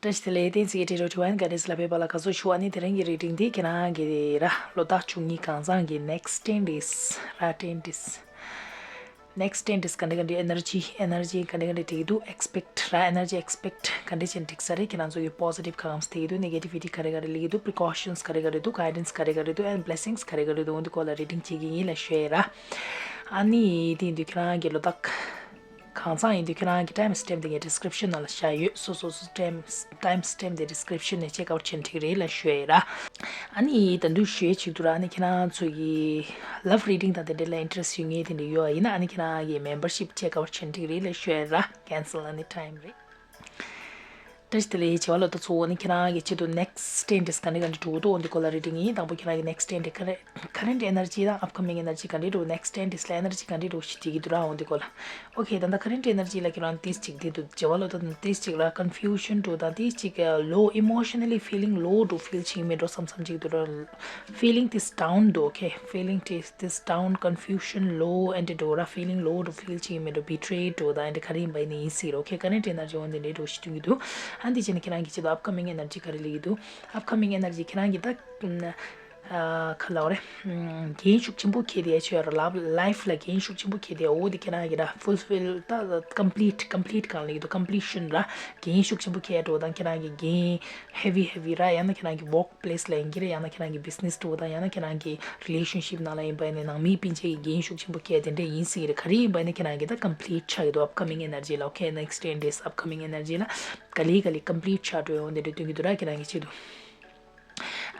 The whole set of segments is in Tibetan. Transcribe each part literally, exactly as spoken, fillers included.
བཀྲ་ཤིས་བདེ་ལེགས། བསྟན་འཛིན་གྱི་ཊེ་རོ་ཌི་ཝའིན་གྷའི་ཌེན་སི་ལ་ཕེབས་པ་ལ་དགའ་བསུ་ཞུ། ཨ་ནི་དེ་རིང་གི་རི་ཌིང་འདི་ཁྱེད་རང་གི་ར་ལོ་རྟགས་བཅུ་གཉིས་གང་ཚང་གི་next ten days ར། ten days, next ten days ག་འདྲ་ག་འདྲ། ཨེ་ནར་ཇི་ཨེ་ནར་ཇི་ག་འདྲ་ག་འདྲ་འགྲིག་འདུག་ཨེག་སི་པེག་ཊི་ར། ཨེ་ནར་ཇི་ཨེག་སི་པེག་ཊི་ག་འདྲ་བྱས་འགྲིག་ས་རེད། ཁྱེད་རང་ཚོ་གི་པོ་སི་ཊིབ་ག་གམ་སི་འགྲིག་འདུག་ནེ་གེ་ཊི་ཝི་ཊི་ག་རེ་ག་རེ་སླེབས་འདུག་པི་ཀོ་ཤན་སི་ག་རེ་ག་རེ་འདུག་གྷའི་ཌེན་སི་ག་རེ་ག་རེ་འདུག་ཨེན་ཌི་བྷི་ལེ་སིང་སི་ག་རེ་ག་རེ་འདུག་འོ་འདི་སྐོར་ལ་རི་ཌིང་བྱེད་ཀྱི་ཡིན་ལབ་ཞུ་ཡ་ཡིན་ར། ཨ་ནི་དེ་ཡིན་དུས་ཁྱེད་རང་གི་ལོ་རྟགས་གང་ཚང་ཡིན་དུས་ཁྱེད་རང་གི་ཊའིམ་སི་ཊེམ་པ་དེ་ངས་ཌི་སི་ཀི་རིབ་ཤན་ནང་ལ་བཞག་ཡོད། སོ་སོ་སོ་ཊའིམ་ཊའིམ་སི་ཊེམ་པ་དེ་ཌི་སི་ཀི་རིབ་ཤན་ནས་ཅེག་ཨའུཊ་བྱས་ན་འགྲིག་རེད་ལབ་ཞུ་ཡ་ཡིན་ར། ཨ་ནི་ད་དུང་ཞུ་ཡ་གཅིག་འདུག་ར། ཨ་ནི་ཁྱེད་རང་ཚོ་གི་ལབ་རི་ཌིང་དང་དེ་འདྲ་ལ་ཨིན་ཊི་རེ་སི་ཊི་ཡོད་མཁན་དེ་འདྲ་ཡོད་པ་ཡིན་ན། ཨ་ནི་ཁྱེད་རང་གི་མེམ་བར་ཤིབ་ཅེག་ཨའུཊ་བྱས་ན་འགྲིག་རེད་ལབ་ཞུ་ཡ་ཡིན་ར། ཀེན་སལ་ཨེ་ནི་ཊའིམ་རེད། བཀྲ་ཤིས་བདེ་ལེགས། བྱེས་པ་ལོ་རྟགས་ཚོ། ཨ་ནི་ཁྱེད་རང་གི་ཆེད་དུ་next ten days ག་འདྲ་ག་འདྲ་འགྲོ་གི་འདུག་འོ་འདི་སྐོར་ལ་རི་ཌིང་ཡིན། དང་པོ་ཁྱེད་རང་གི་next ten days current, current energy དང་upcoming energy ག་འདྲ་འགྲོ། next ten days ལ་ཨེ་ནར་ཇི་ག་འདྲ་འགྲོ་ཞིག་འགྲིག་གི་འདུག་ར། འོ་འདི་སྐོར་ལ། ཨོ་ཁེ། ད་ལྟ་current energy ལ་ཁྱེད་རང་ཏིས་གཅིག་འདི་འདུག་བྱེས་པ་ལོ་རྟགས་ཏིས་གཅིག་ལ་confusion འགྲོ་དང་ཏིས་གཅིག་low, emotionally feeling low འགྲོ། ཕིལ་བྱེད་ཀྱི་མེད་འགྲོ་བསམ་བསམ་གཅིག་འདུག་ར། feeling this down འདུག་ཨོ་ཁེ། feeling this, this down, confusion, low and འགྲོ་ར། feeling low འགྲོ། ཕིལ་བྱེད་ཀྱི་མེད་འགྲོ། བི་ཊི་རེ་ཌི་འགྲོ་དང་འདི་ག་རེ་ཡིན་པ་ཡིན་ནའི་ཡིན་སྲིད་ར། ཨོ་ཁེ། current energy འོ་འདི་འདྲའི་འགྲོ་ཞིག་སྟོན་གྱི་འདུག་ཨ་འདི་བྱས་ནས་ཁྱེད་རང་གི་ཆེད་དུ་upcoming energy ག་རེ་སླེབས་ཀྱི་འདུག upcoming energy ཁྱེད་རང་གི་ད་ཨ་ག་ལབ་དགོས་རེད། འགན་ཤུགས་ཆེན་པོ་འཁྱེར་བསྡད་ཡ་ཆོས་ར། ལབ་ལའིཕ་ལ་འགན་ཤུགས་ཆེན་པོ་འཁྱེར་བསྡད་ཡ། འོ་འདི་ཁྱེད་རང་གི་ར་ཕུལ་ཕིལ་ད་ཀམ་པི་ལིཊ་ཀམ་པི་ལིཊ་གང་ལ་ཡོད་དོ། ཀམ་པི་ལི་ཤན་ར། འགན་ཤུགས་ཆེན་པོ་འཁྱེར་འགྲོ་དང་ཁྱེད་རང་གི་འགན་ཧེ་བི་ཧེ་བི་ར། ཡང་ན་ཁྱེད་རང་གི་ཝོག་པི་ལེ་སི་ལ་ཡིན་གྱི་རེད། ཡང་ན་ཁྱེད་རང་གི་བི་ཛི་ནེ་སི་འགྲོ་དང་ཡང་ན་ཁྱེད་རང་གི་རི་ལེ་ཤན་ཤིབ་ནང་ལ་ཡིན་པ་ཡིན་ནའི་ནང་མི་སྤུན་མཆེད་ཀྱི་འགན་ཤུགས་ཆེན་པོ་འཁྱེར་དེ་འདྲ་ཡིན་སྲིད་ཀྱི་རེད། ག་རེ་ཡིན་པ་ཡིན་ནའི་ཁྱེད་རང་གི་ད་ཀམ་པི་ལིཊ་ཆགས་ཀྱི་འདུག upcoming energy ལ། ཨོ་ཁེ། next ten days upcoming energy ལ་ག་ལེ་ག་ལེ་ཀམ་པི་ལིཊ་ཆགས་འགྲོ་ཡོང་དེ་འདྲ་སྟོན་གྱི་འདུག་ར། ཁྱེད་རང་གི་ཆེད་དུ།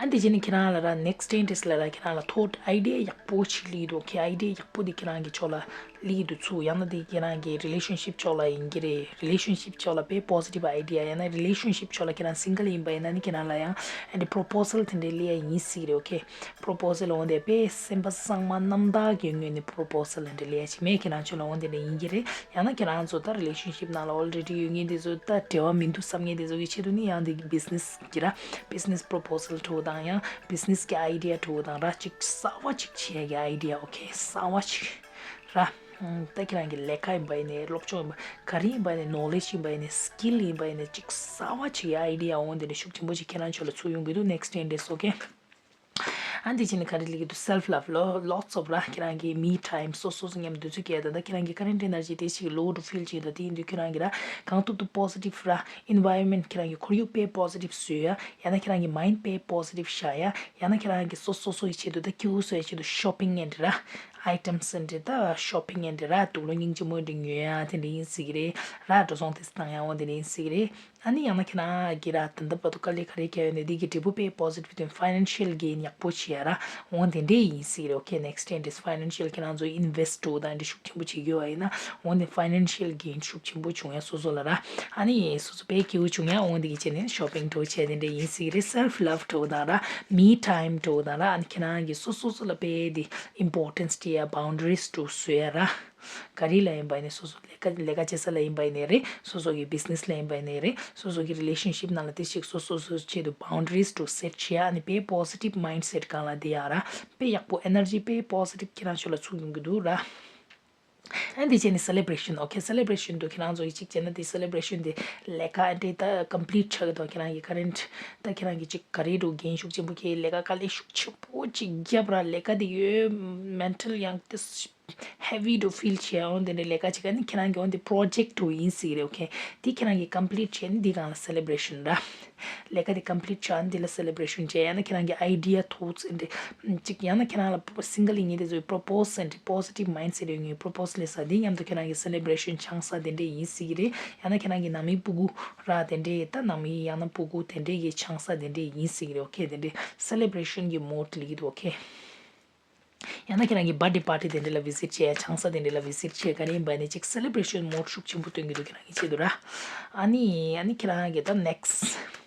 ཨ་འདི་བྱས་ནས་ཁྱེད་རང་ལ་ར་next ten days ལ་ར་ཁྱེད་རང་ལ་ཐོཊ་ཨའི་ཌི་ཡ་ཡག་པོ་ཞིག་སླེབས་འདུག་ཨོ་ཁེ། ཨའི་ཌི་ཡ་ཡག་པོ་འདི་ཁྱེད་རང་གི་ཕྱོགས་ལ་སླེབས་འདུག་ཚུལ། ཡང་ན་འདི་ཁྱེད་རང་གི་རི་ལེ་ཤན་ཤིབ་ཕྱོགས་ལ་ཡིན་གྱི་རེད། རི་ལེ་ཤན་ཤིབ་ཕྱོགས་ལ་དཔེ་པོ་སི་ཊིབ་ཨའི་ཌི་ཡ། ཡང་ན་རི་ལེ་ཤན་ཤིབ་ཕྱོགས་ལ་ཁྱེད་རང་སིང་གལ་ཡིན་པ་ཡིན་ན་ནི་ཁྱེད་རང་ལ་ཡང་ཨ་འདི་པོ་རོ་པོ་སལ་དེ་འདྲའི་སླེབས་ཡ་ཡིན་སྲིད་རེད། ཨོ་ཁེ། པོ་རོ་པོ་སལ་འོ་འདི་དཔེ་སེམས་པ་གཙང་མ་རྣམ་དག་གི་ངོས་ནས་པོ་རོ་པོ་སལ་འདི་འདྲ་སླེབས་ཡ་ཅིག་མེད། ཁྱེད་རང་ཕྱོགས་ལ་འོ་འདི་འདྲ་ཡིན་གྱི་རེད། ཡང་ན་ཁྱེད་རང་ཚོ་ད་རི་ལེ་ཤན་ཤིབ་ནང་ལ་ཨོལ་རེ་ཌི་ཡོད་མཁན་དེ་ཚོ་ད་འབྲེལ་བ་མི་འདུག་བསམ་མཁན་དེ་ཚོ་གི་ཆེད་དུ་ནི་ཡང་འདི་བི་ཛི་ནེ་སི་གི་ར། བི་ཛི་ནེ་སི་པོ་རོ་པོ་སལ་འདྲ་བོ་དང་ཡང་བི་ཛི་ནེ་སི་གི་ཨའི་ཌི་ཡ་འདྲ་བོ་དང་ར། ཅིག་གསར་བ་ཅིག་བྱེད་ཡ་གི་ཨའི་ཌི་ཡ། ཨོ་ཁེ། གསར་བ་ཅིག་ར། ད་ཁྱེད་རང་གི་ལས་ཀ་ཡིན་པ་ཡིན་ནའི་སློབ་སྦྱོང་ཡིན་པ་ག་རེ་ཡིན་པ་ཡིན་ནའི་ནོ་ལེཇ་ཡིན་པ་ཡིན་ནའི་སི་ཀིལ་ཡིན་པ་ཡིན་ནའི་ཅིག་གསར་བ་ཅིག་གི་ཨའི་ཌི་ཡ་འོ་འདི་འདྲ་ཤུགས་ཆེན་པོ་ཅིག་ཁྱེད་རང་ཕྱོགས་ལ་ཚུར་ཡོང་གི་འདུག next ten days ཨོ་ཁེ། ཨ་འདི་བྱས་ནས་ག་རེ་སླེབས་ཀྱི་འདུག self love ལོ། lots of ར། ཁྱེད་རང་གི་མི་ཊའིམ་སོ་སོ་སོ་མཉམ་དུ་འདུ་ཚུལ་སྐྱེལ། ད་ལྟ་ཁྱེད་རང་གི་ཀ་རེན་ཊི་ཨེ་ནར་ཇི་དེ་ཞིག་ལོ་ཌུ་ཕིལ་བྱེད་ད། དེ་ཡིན་དུས་ཁྱེད་རང་གི་ར་གང་ཐུབ་ཐུབ་པོ་སི་ཊིབ་ར། ཨེན་ཝའི་རོན་མེན་ཊི་ཁྱེད་རང་གི་ཁོར་ཡུག་དཔེ་པོ་སི་ཊིབ་བཟོ་ཡ། ཡང་ན་ཁྱེད་རང་གི་མའིན་ཌི་དཔེ་པོ་སི་ཊིབ་བཞག་ཡ། ཡང་ན་ཁྱེད་རང་གི་སོ་སོ་སོ་ཡི་ཆེད་དུ་ད་སྐྱིད་པོ་བཟོ་ཡ་ཆེད་དུ་ཤོ་པིང་ཨེ་འདྲ་ར། ཨའི་ཊམ་སི་ཨེ་འདྲ་ད་ཤོ་པིང་ཨེ་འདྲ་ར། དུག་ལོག་སྙིང་རྗེ་མོ་ཨེ་འདྲ་ཉོ་ཡ་དེ་འདྲ་ཡིན་སྲིད་ཀྱི་རེད་ར། འགྲོ་སོང་དེ་བཏང་ཡ་འོ་དེ་འདྲ་ཡིན་སྲིད་ཀྱི་རེད། ཨ་ནི་ཡང་ན་ཁྱེད་རང་གིས་ར་ད་ལྟ་བར་དུ་དཀའ་ལས་ག་རེ་བརྒྱབ་ཡོད་ན་དེ་གི་འབྲས་བུ་དཔེ་པོ་སི་ཊིབ་དེ་ཕའི་ནན་ཤལ་གེན་ཡག་པོ་བྱེད་ཡ་ར་འོ་དེ་འདྲས་ཡིན་སྲིད་རེད། ཨོ་ཁེ། ནེག་སི་ཊེན་ཌེས་ཕའི་ནན་ཤལ་ཁྱེད་རང་ཚོ་ཨིན་ཝེ་སི་ཊི་འགྲོ་དང་འདི་ཤུགས་ཆེན་པོ་བྱེད་ཀྱི་ཡོད་པ་ཡིན་ན་འོ་དེ་ཕའི་ནན་ཤལ་གེན་ཤུགས་ཆེན་པོ་བྱུང་ཡ་སོ་སོ་ལ་ར། ཨ་ནི་སོ་སོ་དཔེ་སྐྱིད་པོ་བྱུང་ཡ་འོ་དེ་གི་བྱས་ནས་ཤོ་པིང་འགྲོ་བྱས་དེ་འདྲས་ཡིན་སྲིད་རེད། སེལ་ཕི་ལབ་འགྲོ་དང་ར་མི་ཊའིམ་འགྲོ་དང་ར། ཨ་ནི་ཁྱེད་རང་གིས་སོ་སོ་སོ་ལ་དཔེ་དེ་ཨིམ་པོར་ཊེན་སི་སྤྲད་ཡ་བའུན་ཌ་རིས་འགྲོ་བཟོ་ཡ་ར། ག་རེ་ལ་ཡིན་པ་ཡིན་ནའི་སོ་སོ་ལས་ཀ་ལས་ཀ་བྱེད་ས་ལ་ཡིན་པ་ཡིན་ནའི་རེད། སོ་སོ་གི་བི་ཛི་ནེ་སི་ལ་ཡིན་པ་ཡིན་ནའི་རེད། སོ་སོ་གི་རི་ལེ་ཤན་ཤིབ་ནང་ལ་དེ་ཞིག་སོ་སོ་སོ་སོའི་ཆེད་དུ་བའུན་ཌ་རིས་འགྲོ་སེ་ཊི་བྱེད་ཡ། ཨ་ནི་དཔེ་པོ་སི་ཊིབ་མའིན་ཌ་སེ་ཊི་སྒང་ལ་བསྡད་ཡ་ར། དཔེ་ཡག་པོ་ཨེ་ནར་ཇི་དཔེ་པོ་སི་ཊིབ་ཁྱེད་རང་ཚོ་ལ་ཚུགས་ཡོང་གི་འདུག་ར། ཨ་འདི་བྱས་ནས་སེ་ལེ་བྷ་རེ་ཤན། ཨོ་ཁེ། སེ་ལེ་བྷ་རེ་ཤན་འདུག་ཁྱེད་རང་ཚོ་གི་གཅིག་བྱས་ན་དེ་སེ་ལེ་བྷ་རེ་ཤན་དེ་ལས་ཀ་ཨ་འདྲས་ད་ཀམ་པི་ལིཊ་ཆགས་ཀྱི་འདུག་ཁྱེད་རང་གི་ཀ་རེན་ཊི་ད་ཁྱེད་རང་གི་གཅིག་ག་རེ་འགྲོ་འགན་ཤུགས་ཆེན་པོ་ཁྱེད་ལས་ཀ་དཀའ་ལས་ཤུགས་ཆེན་པོ་གཅིག་བརྒྱབ་ར། ལས་ཀ་དེ་ཡོད་མེན་ཊལ་ཡང་དེ་ཧེ་བི་འགྲོ་ཕིལ་བྱས་འོ་དེ་འདྲའི་ལས་ཀ་བྱེད་མཁན་ནི་ཁྱེད་རང་གི་འོ་དེ་པོ་རོ་ཇེཀ་འགྲོ་ཡིན་སྲིད་རེད། ཨོ་ཁེ། དེ་ཁྱེད་རང་གིས་ཀམ་པི་ལིཊ་བྱས་ནས་འདི་སྒང་ལ་སེ་ལེ་བྷ་རེ་ཤན་ར། ལས་ཀ་དེ་ཀམ་པི་ལིཊ་བྱས་ནས་འདི་ལ་སེ་ལེ་བྷ་རེ་ཤན་བྱས། ཡང་ན་ཁྱེད་རང་གི་ཨའི་ཌི་ཡ་ཐོཊ་སི་ཨེ་འདྲ་ཅིག་ཡང་ན་ཁྱེད་རང་ལ་སིང་གལ་ཡིན་ངེས་དེ་ཚོའི་པོ་རོ་པོ་སི་ཨེ་འདྲ་པོ་སི་ཊིབ་མའིན་ཌ་སེ་ཊི་ཡོད་ངེས་པོ་རོ་པོ་སི་ལས་ས་འདི་མཉམ་དུ་ཁྱེད་རང་གི་སེ་ལེ་བྷ་རེ་ཤན་ཆང་ས་དེ་འདྲ་ཡིན་སྲིད་རེད། ཡང་ན་ཁྱེད་རང་གི་ནང་མི་སྤུ་གུ་ར་དེ་འདྲ་ད་ནང་མི་ཡང་ན་སྤུ་གུ་དེ་འདྲ་གི་ཆང་ས་དེ་འདྲ་ཡིན་སྲིད་རེད། ཨོ་ཁེ། དེ་འདྲ་སེ་ལེ་བྷ་རེ་ཤན་གི་མོཌ་ལ་འདུག་ཨོ་ཁེ། ཡང་ན་ཁྱེད་རང་གི་བར་ཌེ་པར་ཊི་དེ་འདྲ་ལ་བི་ཛིཊ་བྱེད་ཡ། ཆང་ས་དེ་འདྲ་ལ་བི་ཛིཊ་བྱེད་ག་རེ་ཡིན་པ་ནི་ཅིག་སེ་ལེ་བྷ་རེ་ཤན་མོཌ་ཤུགས་ཆེན་པོ་སྟོན་གྱི་འདུག་ཁྱེད་རང་གི་ཆེད་དུ་ར། ཨ་ནི་ཨ་ནི་ཁྱེད་རང་གི་ད་ནེག་སི་ཊི་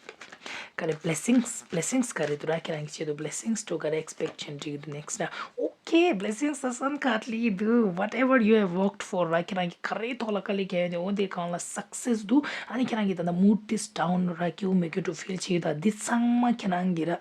ག་རེ་བྷི་ལེ་སིང་སི། བྷི་ལེ་སིང་སི་ག་རེ་འདུག་ར། ཁྱེད་རང་གི་ཆེད་དུ་བྷི་ལེ་སིང་སི་འགྲོ་ག་རེ་ཨེག་སི་པེག་ཊི་བྱེད་འགྲིག་གི་འདུག་ནེག་སི་ཊི་ར། ཨོ་ཁེ། བྷི་ལེ་སིང་སི་ད་སན་ཁ་ལི་འདུག Whatever you have worked for ར། ཁྱེད་རང་གི་ག་རེ་ཐོག་ལ་དཀའ་ལས་བརྒྱབ་ཡོད་ནས་འོ་དེ་སྒང་ལ་སག་སེ་སི་འདུག་ཨ་ནི་ཁྱེད་རང་གི་ད་ད་མུཌ་དེ་ཌའུན་ར་སྐྱིད་པོ་མེད་རྒྱུ་འགྲོ་ཕིལ་བྱེད་ད་འདི་ཚང་མ་ཁྱེད་རང་གི་ར།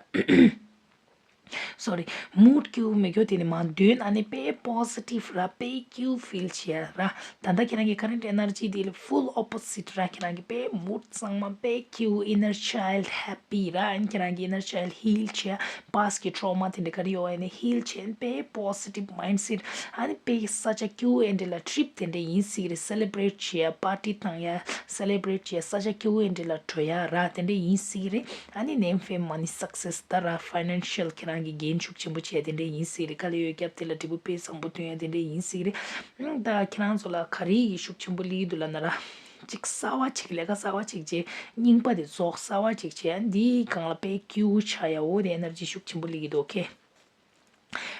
sorry, mood སྐྱིད་པོ་མེད་རྒྱུ་དེ་ནི་མ་འདོན། ཨ་ནི་དཔེ་positive་ར། དཔེ་སྐྱིད་པོ་feel་བྱེད་ར། ད་ལྟ་ཁྱེད་རང་གི་current energy་དེ་ལ་full opposite་ར། ཁྱེད་རང་གི་དཔེ་mood་གཙང་མ། དཔེ་སྐྱིད་པོ། inner child happy་ར། ཨ་ནི་ཁྱེད་རང་གི་inner child heal་བྱེད། past་གི་trauma་དེ་འདྲ་ག་རེ་ཡོད་ཨ་ནི་heal་བྱེད། དཔེ་positive mindset། ཨ་ནི་དཔེ་ས་ཆ་སྐྱིད་པོ་ཨེ་འདྲ་ལ་trip་དེ་འདྲ་ཡིན་སྲིད་རེད། celebrate་བྱེད། party་བཏང་ཡ། celebrate་བྱེད། ས་ཆ་སྐྱིད་པོ་ཨེ་འདྲ་ལ་འགྲོ་ཡ་ར། དེ་འདྲ་ཡིན་སྲིད་རེད། ཨ་ནི་name fame money success་ད་ར། financial་ཁྱེད་རང་གི་འགན་ཤུགས་ཆེན་པོ་བྱས་དེ་འདྲ་ཡིན་སྲིད་རེད། དཀའ་ལས་ཡོད་རྒྱབ་དེ་ལ་འབྲས་བུ་དཔེ་བཟང་པོ་ཐོན་ཡ་དེ་འདྲ་ཡིན་སྲིད་རེད། ཨང་། ད་ཁྱེད་རང་ཚོ་ལ་ག་རེ་ཡི་ཤུགས་ཆེན་པོ་སླེབས་འདུག་ལབ་ན་ར། ཅིག་གསར་པ་ཅིག་ལས་ཀ་གསར་པ་ཅིག་བྱས། རྙིང་པ་དེ་རྫོགས། གསར་པ་ཅིག་བྱས། འདིའི་སྒང་ལ་དཔེ་སྐྱིད་པོ་ཆགས་ཡ། འོ་དེ་energy་ཤུགས་ཆེན་པོ་སླེབས་ཀྱི་འདུག་ཨོ་ཁེ།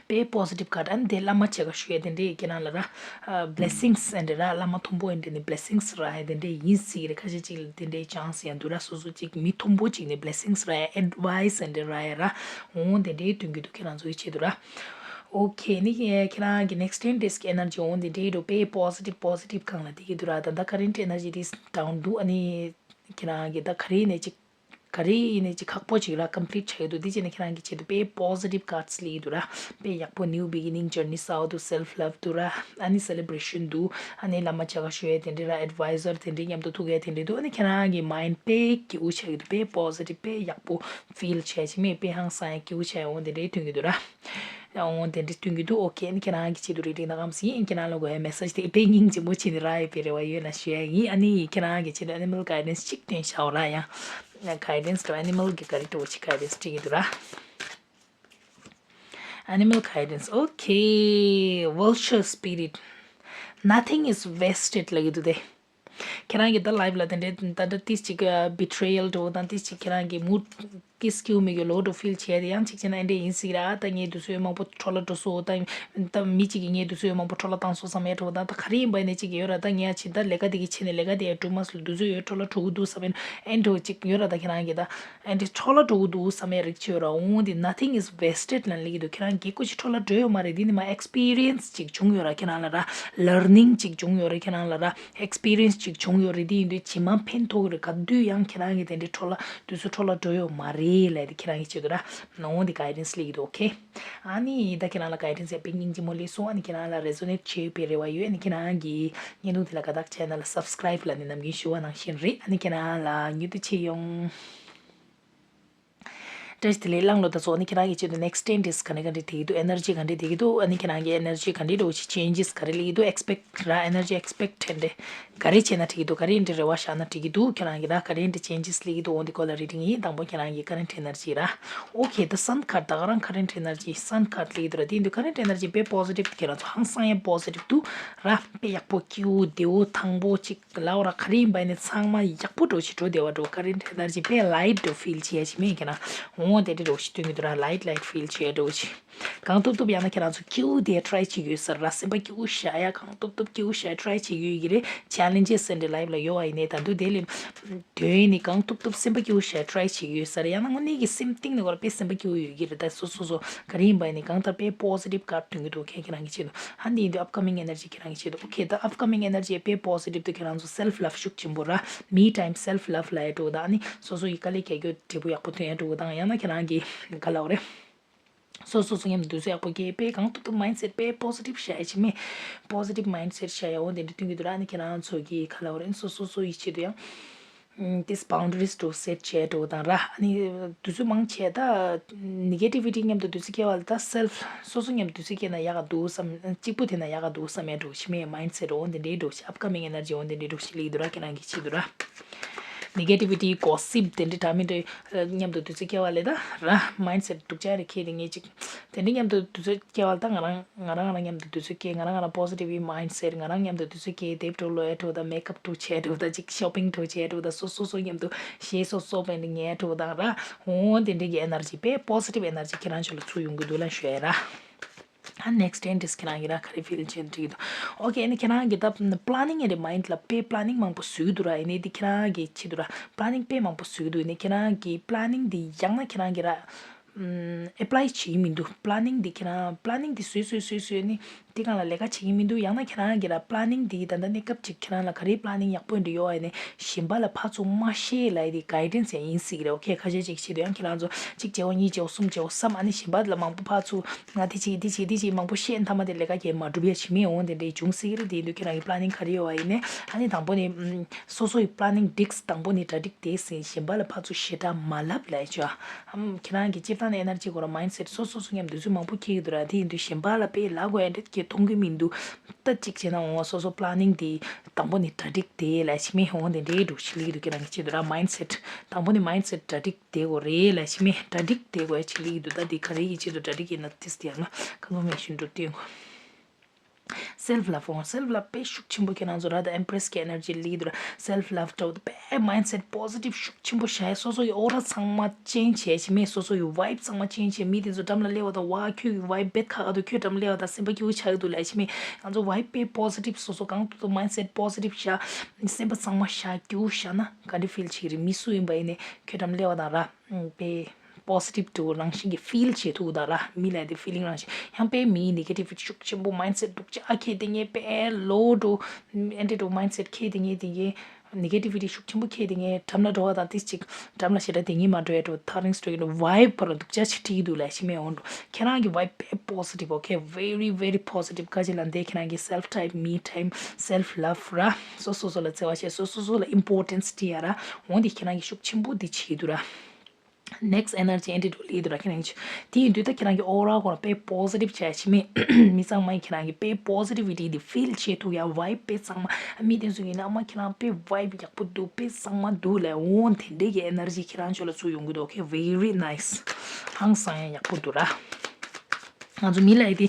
དཔེ་positive card། ཨ་ནི་དེ་བླ་མ་མཇལ་ཁ་ཞུ་ཡ་དེ་འདྲས་ཁྱེད་རང་ལ་ར། ཨ། blessings་ཨེ་འདྲ་ར། བླ་མ་མཐོན་པོ་ཨེ་འདྲ་ནི་blessings་རག་ཡ་དེ་འདྲས་ཡིན་སྲིད་རེད། ཁ་ཤས་ཅིག་ལ་དེ་འདྲས་chance་ཡང་འདུག་ར། སོ་སོ་ཅིག་མི་མཐོན་པོ་ཅིག་ནས་blessings་རག་ཡ། advice་ཨེ་འདྲ་རག་ཡ་ར། འོ་དེ་འདྲས་སྟོན་གྱི་འདུག་ཁྱེད་རང་ཚོ་གི་ཆེད་དུ་ར། ཨོ་ཁེ། ནི་ཁྱེད་རང་གི་next ten days་གི་energy འོ་དེ་འདྲས་འགྲོ། དཔེ་positive positive་སྒང་ལ་དེ་གི་འདུག་ར། ད་ལྟ་current energy་དེ་down་འདུག་ཨ་ནི་ཁྱེད་རང་གི་ད་ག་རེ་ནས་ཅིག་ག་རེ་ཡིན་ནའི་ཅིག་ཁག་པོ་ཅིག་ར་complete་བྱེད་ཀྱི་འདུག་དེ་བྱས་ནས་ཁྱེད་རང་གི་ཆེད་དུ་དཔེ་positive cards་སླེབས་ཀྱི་འདུག་ར། དཔེ་ཡག་པོ་new beginning journey་གསར་པ་འདུག self love་འདུག་ར། ཨ་ནི་celebration་འདུག་ཨ་ནི་བླ་མ་མཇལ་ཁ་ཞུ་ཡས་དེ་འདྲ་ར། advisor་དེ་འདྲའི་མཉམ་དུ་ཐུག་ཡས་དེ་འདྲ་འདུག་ཨ་ནི་ཁྱེད་རང་གི་mind་དཔེ་སྐྱིད་པོ་ཆགས་ཀྱི་འདུག་དཔེ་positive་དཔེ་ཡག་པོ་feel་བྱས་ཅིག་མེད། དཔེ་ཧང་སང་ཡས་སྐྱིད་པོ་ཆགས་ཡོང་དེ་འདྲའི་ཐོན་གྱི་འདུག་ར། འོང་དེ་འདྲའི་སྟོན་གྱི་འདུག་ཨོ་ཁེ། ཨ་ནི་ཁྱེད་རང་གི་ཆེད་དུ་རེ་ཌིང་ན་གམ་སི་ཡིན། ཁྱེད་རང་ལ་དགོས་ཡ་message་དེ་དཔེ་སྙིང་རྗེ་མོ་བྱས་ནས་རག་ཡོད་པའི་རེ་བ་ཡོད་ན་ཞུ་ཡ་ཡིན། ཨ་ནི་ཁྱེད་རང་གི་ཆེད་དུ་animal guidance་གཅིག་སྟོན་ཤོག་ར། ཡང་guidance་དང་animal་གི་ག་རེ་འདྲ་བོ་ཅིག་guidance་སྤྲད་ཀྱི་འདུག་ར། Animal guidance. Okay. Vulture spirit. Nothing is wasted ལབ་ཀྱི་འདུག་སྟེ། ཁྱེད་རང་གི་ད་life་ལ་དེ་འདྲའི་ད་ལྟ་ཏིས་ཅིག་betrayal་འདྲ་བོ་དང་ཏིས་ཅིག་ཁྱེད་རང་གི་mood་སྐྱིད་སྐྱིད་མེད་རྒྱུ་ལོ་འདྲ་feel་བྱས་ཏེ། ཡང་གཅིག་བྱས་ན་ཨེ་འདྲ་ཡིན་སྲིད་ར། ད་ངའི་དུས་ཚོད་མང་པོ་འཕྲོ་བརླག་འགྲོ་སོང་། ད་ད་མི་གཅིག་གིས་ངའི་དུས་ཚོད་མང་པོ་འཕྲོ་བརླག་བཏང་སོང་བསམ་ཡས་འདྲ་བོ་དང་། ད་ག་རེ་ཡིན་པ་ཡིན་ནའི་གཅིག་ཡོད་ར། ད་ངས་ཅིག་ད་ལས་ཀ་དེ་གི་ཆེད་ནས་ལས་ཀ་དེ་ཡང་འགྲུབ་མ་སོང་། དུས་ཚོད་ཡོད་འཕྲོ་བརླག་འགྲོ་གི་འདུག་བསམ་ཡས་ཨེ་འདྲ་བོ་གཅིག་ཡོད་ར། ད་ཁྱེད་རང་གི་ད་ཨེ་འདྲ་འཕྲོ་བརླག་འགྲོ་གི་འདུག་བསམ་ཡས་རིགས་ཅིག་ཡོད་ར། འོང་དེ་nothing is wasted་ལབ་ཀྱི་འདུག་ཁྱེད་རང་གི་སྐུ་ཅིག་འཕྲོ་བརླག་འགྲོ་ཡོད་མ་རེད། འདི་ནི་མ་experience་ཅིག་བྱུང་ཡོད་ར། ཁྱེད་རང་ལ་ར་learning་ཅིག་བྱུང་ཡོད་ར། ཁྱེད་རང་ལ་ར་experience་ཅིག་བྱུང་ཡོད་རེད། དེ་ཡིན་དུས་རྗེས་མ་ཕན་ཐོགས་ཀྱི་རེད། ག་དུས་ཡང་ཁྱེད་རང་གི་དེ་འདྲའི་འཕྲོ་བརླག་དུས་ཚོད་འཕྲོ་བརླག་འགྲོ་ཡོད་མ་རེད་ལབ་དེ་ཁྱེད་རང་གི་ཆེད་དུ་ར། ནོ་འོང་དེ་guidance་སླེབས་ཀྱི་འདུག་ཨོ་ཁེ། ཨ་ནི་ད་ཁྱེད་རང་ལ་guidance་ཡང་དཔེ་སྙིང་རྗེ་མོ་སླེབས་སོང་། ཨ་ནི་ཁྱེད་རང་ལ་resonate་བྱེད་པའི་རེ་བ་ཡོད། ཨ་ནི་ཁྱེད་རང་གི་བརྙན་ཐུང་དེ་ལ་དགའ་རྟགས་བྱས་ན་ལ་subscribe་ལབ་ནས་ནམ་རྒྱུན་ཞུ་བ་ནང་བཞིན་རེད། ཨ་ནི་ཁྱེད་རང་ལ་མྱུར་དུ་མཇལ་ཡོང་། བཀྲ་ཤིས་བདེ་ལེགས། གླང་ལོ་ཟླ་ཚོ། ཨ་ནི་ཁྱེད་རང་གི་ཆེད་དུ་next ten days་ག་འདྲ་ག་འདྲ་དེ་གི་འདུག energy་ག་འདྲ་དེ་གི་འདུག་ཨ་ནི་ཁྱེད་རང་གི་energy་ག་འདྲ་འདྲ་བོ་ཞིག་changes་ག་རེ་སླེབས་ཀྱི་འདུག expect་ར། energy expect་འདྲ་ག་རེ་བྱས་ན་འགྲིག་གི་འདུག་ག་རེ་འདྲ་རེ་བ་བཞག་ན་འགྲིག་གི་འདུག་ཁྱེད་རང་གི་ར་ག་རེ་འདྲ་changes་སླེབས་ཀྱི་འདུག་འོ་འདི་སྐོར་ལ་reading་ཡིན། དང་པོ་ཁྱེད་རང་གི་current energy་ར། ཨོ་ཁེ། ད་sun card་ད་ག་རང་current energy sun card་སླེབས་ཀྱི་འདུག་ར། དེ་འདུག current energy་དཔེ་positive་ཁྱེད་རང་ཚོ་ཧང་སང་ཡང་positive་འདུག་ར། དཔེ་ཡག་པོ་སྐྱིད་པོ་བདེ་པོ་ཐང་པོ་ཅིག་ལབ་ར། ག་རེ་ཡིན་པ་ཡིན་ནའི་ཚང་མ་ཡག་པོ་འགྲོ་ཅིག་འགྲོ་བདེ་བ་འགྲོ། current་energy་དཔེ་light་འགྲོ་feel་བྱེད་ཡ་ཅིག་མེད་ཁྱེད་རང་འོང་དེ་འདྲ་འགྲོ་ཞིག་སྟོན་གྱི་འདུག་ར། light light feel་བྱེད་ཡ་འགྲོ་ཅིག་གང་ཐུབ་ཐུབ་ཡང་ན་ཁྱེད་རང་ཚོ་སྐྱིད་པོ་བསྡད་try་བྱེད་ཀྱི་ཡོད་ས་ར། སེམས་པ་སྐྱིད་པོ་བཞག་ཡ་གང་ཐུབ་ཐུབ་སྐྱིད་པོ་བཞག་try་བྱེད་ཀྱི་ཡོད་ཀྱི་རེད། challenges་ཟེར་འདྲ་life་ལ་ཡོད་པ་ཡིན་ནའི་ད་དུང་དེ་ལས་དོན་ནི་གང་ཐུབ་ཐུབ་སེམས་པ་སྐྱིད་པོ་བཞག་try་བྱེད་ཀྱི་ཡོད་ས་ར། ཡང་ན་དངོས་གནས་ཀྱི་སེམས་གཏིང་ནས་ཁོ་ར་དཔེ་སེམས་པ་སྐྱིད་པོ་ཡོད་ཀྱི་རེད། ད་སོ་སོ་སོ་ག་རེ་ཡིན་པ་ཡིན་ནའི་གང་ལྟར་དཔེ་positive་card་སྟོན་གྱི་འདུག་ཁྱེད་ཁྱེད་རང་གི་ཆེད་དུ། ཨ་ནི་འདི་upcoming energy་ཁྱེད་རང་གི་ཆེད་དུ། okay་ད་upcoming energy་དཔེ་positive་དུ་ཁྱེད་རང་ཚོ་self love་ཤུགས་ཆེན་པོ་ར། me time self love་ལ་ཡ་འགྲོ་དང་། ཨ་ནི་སོ་སོ་ཡི་དཀའ་ལས་རྒྱག་རྒྱུ་འབྲས་བུ་ཡག་པོ་ཐོན་ཡ་འགྲོ་དང་། ཡང་ན་ཁྱེད་རང་གི་ག་ལབ་རེད། སོ་སོ་སོ་མཉམ་དུ་དུས་ཚོད་ཡག་པོ་སྐྱེལ། དཔེ་གང་ཐུབ་ཐུབ་mindset་དཔེ་positive་བྱ་ཡ་ཅིག་མེད། positive mindset་བྱ་ཡ་འོ་དེ་འདྲ་སྟོན་གྱི་འདུག་ར། ཨ་ནི་ཁྱེད་རང་ཚོ་གི་ག་ལབ་རེད། སོ་སོ་སོ་ཡི་ཆེད་དུ་ཡང་ཨམ། this boundaries་དུ་set་བྱས་འགྲོ་དང་ར། ཨ་ནི་དུས་ཚོད་མང་ཆེ་ད་negativity་མཉམ་དུ་དུས་ཚོད་སྐྱེལ་བ་ལ་ད་self་སོ་སོ་མཉམ་དུ་དུས་ཚོད་སྐྱེལ་ན་ཡག་ག་འདུག་བསམ། གཅིག་པུ་དེ་ན་ཡག་ག་འདུག་བསམ་ཡ་འགྲོ་ཞིག་མེད། mindset་འོ་དེ་འདྲའི་འགྲོ་ཞིག upcoming energy་འོ་དེ་འདྲའི་འགྲོ་ཞིག་ལིག་འདུག་ར། ཁྱེད་རང་གི་ཆེད་དུ་ར། negativity gossip་དེ་འདྲའི་འདྲ་མི་འདྲ་མཉམ་དུ་དུས་ཚོད་སྐྱེལ་བ་ལས་ད་ར། mindset་སྡུག་ཅག་རེ་ཁྱེད་དེ་ངས་ཅིག་དེ་འདྲའི་མཉམ་དུ་དུས་ཚོད་སྐྱེལ་བ་ལ་ད་ང་རང་ང་རང་ང་རང་མཉམ་དུ་དུས་ཚོད་སྐྱེལ། ང་རང་ང་རང་positive mindset། ང་རང་མཉམ་དུ་དུས་ཚོད་སྐྱེལ། དེབ་འགྲོ་ལོ་ཡ་འགྲོ་དང་། makeup་འགྲོ་བྱས་འགྲོ་དང་། ཅིག་shopping་འགྲོ་བྱས་འགྲོ་དང་། སོ་སོ་སོ་མཉམ་དུ་གཞས་སོ་སོ་བན་ངས་འགྲོ་དང་ར། འོ་དེ་འདྲའི་གི་energy་དཔེ་positive energy་ཁྱེད་རང་ཚོ་ལ་ཚུར་ཡོང་གི་འདུག་ལ་ཞུ་ཡ་ར། ཨ་next ten days་ཁྱེད་རང་གི་ར་ག་རེ་feel་བྱེད་འགྲིག་འདུག okay་ཨ་ནི་ཁྱེད་རང་གི་ད་planning་ཨེ་རེད། mind་ལ་དཔེ་planning་མང་པོ་བཟོས་འདུག་ར། ཨ་ནི་འདི་ཁྱེད་རང་གི་ཆེད་དུ་ར་planning་དཔེ་མང་པོ་བཟོས་འདུག་ཨ་ནི་ཁྱེད་རང་གི་planning་འདི་ཡང་ན་ཁྱེད་རང་གི་ར་ཨམ། apply་བྱེད་ཀྱི་མི་འདུག planning་འདི་ཁྱེད་རང་planning་འདི་བཟོས་བཟོས་བཟོས་བཟོས་ནི་ དེ་སྒང་ལ་ལས་ཀ་བྱེད་ཀྱི་མི་འདུག་ཡང་ན་ཁྱེད་རང་གི་ར་པ་ལ་ནིང་དེ་ད་ལྟ་གནས་སྐབས་ཅིག་ཁྱེད་རང་ལ་ག་རེ་པ་ལ་ནིང་ཡག་པོ་འདྲ་ཡོད་ཨ་ནི་གཞན་པ་ལ་ཕར་ཚུར་མ་བཤད་ལབ་ཡ་དེ་གའི་ཌེན་སི་ཡང་ཡིན་སྲིད་ཀྱི་རེད། ཨོ་ཁེ། ཁ་ཤས་ཅིག་བྱེད་དུས་ཡང་ཁྱེད་རང་ཚོ་གཅིག་བྱེད་འོ་གཉིས་བྱེད་འོ་གསུམ་བྱེད་འོ་བསམ། ཨ་ནི་གཞན་པ་ལ་མང་པོ་ཕར་ཚུར་ང་དེ་བྱེད་དེ་བྱེད་དེ་བྱེད་མང་པོ་བཤད་མཐའ་མ་དེ་ལས་ཀ་གས་མ་འགྲུབ་ཡ་བྱེད་མི་འོང་དེ་འདྲའི་འབྱུང་སྲིད་ཀྱི་རེད། དེ་ཡིན་དུས་ཁྱེད་རང་གི་པ་ལ་ནིང་ག་རེ་ཡོད་ཨ་ཡིན་ནས་ཨ་ནི་དང་པོ་ནི་ཨམ། སོ་སོ་ཡི་པ་ལ་ནིང་འགྲིགས། དང་པོ་ནི་གྲ་སྒྲིག་དེ་ཟིན། གཞན་པ་ལ་ཕར་ཚུར་ཞེ་དྲག་མ་ལབ་ལབ་ཡ་ཅོ། ཨམ། ཁྱེད་རང་གི་སྤྱིར་བཏང་ནས་ཨེ་ནར་ཇི་སྐོར་ལ་མའིན་སེཊ་སོ་སོ་སོ་མཉམ་དུ་ཚུར་མང་པོ་འཁྱེར་གྱི་འདུག་ར། དེ་ཡིན་དུས་གཞན་པ་ལ་དཔེ་ལབ་དགོས་ཡ་འདྲ་ཁྱེད་མཐོང་གི་མི་འདུག་ད་གཅིག་བྱས་ན་འོ་སོ་སོ་པ་ལ་ནིང་དེ་དང་པོ་ནི་གྲ་སྒྲིག་དེ་ལབ་ཡ་ཅིག་མེད་འོང་དེ་འདྲའི་འདུག་ཞིག་ལབ་ཀྱི་འདུག་ཁྱེད་རང་གི་ཆེད་དུ་ར། མའིན་སེཊ་དང་པོ་ནི་མའིན་སེཊ་གྲ་སྒྲིག་དེ་དགོས་རེད་ལབ་ཡ་ཅིག་མེད། གྲ་སྒྲིག་དེ་དགོས་ཡ་ཅིག་ལབ་ཀྱི་འདུག་ད་དེ་ག་རེ་ཡི་ཆེད་དུ་གྲ་སྒྲིག་ཡིན་ན་ཏིས་དེ་ཡང་ན་ཁ་ལོ་མེ་ཤིན་འགྲོ་དུས་ཡོང་། སེལཕ་ལབ་འོང་། སེལཕ་ལབ་དཔེ་ཤུགས་ཆེན་པོ་ཁྱེད་རང་ཚོ་ར། ད་ཨེམ་པི་རེ་སི་གི་ཨེ་ནར་ཇི་ལབ་ཀྱི་འདུག་ར། སེལཕ་ལབ་འདྲ་བོ་དཔེ་མའིན་སེཊ་པོ་སི་ཊིབ་ཤུགས་ཆེན་པོ་བཞག་ཡ། སོ་སོ་ཡི་ཨོ་ར་ཚང་མ་ཅེན་ཇི་བྱས་ཅིག་མེད། སོ་སོ་ཡི་ཝའིབ་ཚང་མ་ཅེན་ཇི་བྱས། མི་དེ་ཚོ་འགྲམ་ལ་སླེབས་པ་དང་ཝ་ཁྱོད་ཀྱི་ཝའིབ་དཔེ་ཁག་ཁག་འདུག་ཁྱོད་འགྲམ་སླེབས་པ་དང་སེམས་པ་སྐྱིད་པོ་ཆགས་ཀྱི་འདུག་ལབ་ཡ་ཅིག་མེད། ང་ཚོ་ཝའིབ་དཔེ་པོ་སི་ཊིབ་སོ་སོ་གང་ཐུབ་ཐུབ་མའིན་སེཊ་པོ་སི་ཊིབ་བཞག་སེམས་པ་ཚང་མ་བཞག་སྐྱིད་པོ་བཞག་ན་ག་འདྲ་ཕིལ་བྱེད་ཀྱི་རེད། མི་སུ་ཡིན་པ་ཡིན་ནའི་ཁྱོད་འགྲམ་སླེབས་པ་དང་ར། དཔེ་པོ་སི་ཊིབ་འདྲ་བོ་རང་བཞིན་གྱིས་ཕིལ་བྱེད་ཐུབ་ད་ར། མི་ལ་དེ་ཕི་ལིང་རང་བཞིན། ཡང་དཔེ་མིའི་ནེ་གེ་ཊི་ཝི་ཊི་ཤུགས་ཆེན་པོ་མའིན་སེཊ་སྡུག་ཅག་ཁྱེར་དེ་ངས་དཔེ་ལོ་འདྲ་བོ་ཨེ་འདྲ་འདྲ་བོ་མའིན་སེཊ་ཁྱེར་དེ་ངས་དེ་ངས་ནེ་གེ་ཊི་ཝི་ཊི་ཤུགས་ཆེན་པོ་ཁྱེར་དེ་ངས་འགྲམ་ལ་འགྲོ་བ་དང་ཏིས་ཅིག་འགྲམ་ལ་ཞེ་དྲག་དེ་ངས་མ་འགྲོ་ཡ་འདྲ་བོ་ཐག་རིང་སུ་འགྲོ་གི་འདུག་ཝའིབ་བར་ལ་སྡུག་ཅག་ཅིག་ཁྲིད་ཀྱི་འདུག་ལབ་ཡ་ཅིག་མེད་འོང་འགྲོ། ཁྱེད་རང་གི་ཝའིབ་དཔེ་པོ་སི་ཊིབ། ཨོ་ཁེ། very very positive། ག་ཅི་ལབ་འདི་ཁྱེད་རང་གི་སེལཕ་ཊའིམ་མི་ཊའིམ་སེལཕ་ལབ་ར། སོ་སོ་སོ་ལ་བརྩེ་བ་བྱེད། སོ་སོ་སོ་ལ་ཨིམ་པོར་ཊེན་སི་སྤྲད་ཡ་ར། འོ་འདི་ཁྱེད་རང་གི་ཤུགས་ཆེན་པོ་འདི་བྱེད་ཀྱི་འདུག་ར། ནེག་སི་ཊི་ཨེ་ནར་ཇི་ཨེ་འདྲ་འདྲ་བོ་སླེབས་འདུག་ར་ཁྱེད་རང་གི། དེ་ཡིན་དུས་ད་ཁྱེད་རང་གི་ཨོ་ར་སྐོར་ལ་དཔེ་པོ་སི་ཊིབ་བྱས་ཤིག་མེད། མི་ཚང་མ་ཡིས་ཁྱེད་རང་གི་དཔེ་པོ་སི་ཊི་ཝི་ཊི་འདི་ཕིལ་བྱེད་ཐུབ་ཡ། ཝའིབ་དཔེ་ཚང་མ་མི་དེ་ཚོ་ཡིན་ན་ཨ་མ་ཁྱེད་རང་དཔེ་ཝའིབ་ཡག་པོ་འདུག་དཔེ་གཙང་མ་འདུག་ལབ་འོ་དེ་འདྲའི་གི་ཨེ་ནར་ཇི་ཁྱེད་རང་ཚོ་ལ་ཚུར་ཡོང་གི་འདུག་ཨོ་ཁེ། very nice། ཧང་སང་ཡ་ཡག་པོ་འདུག་ར། ང་ཚོ་མི་ལ་ཡི་དེ་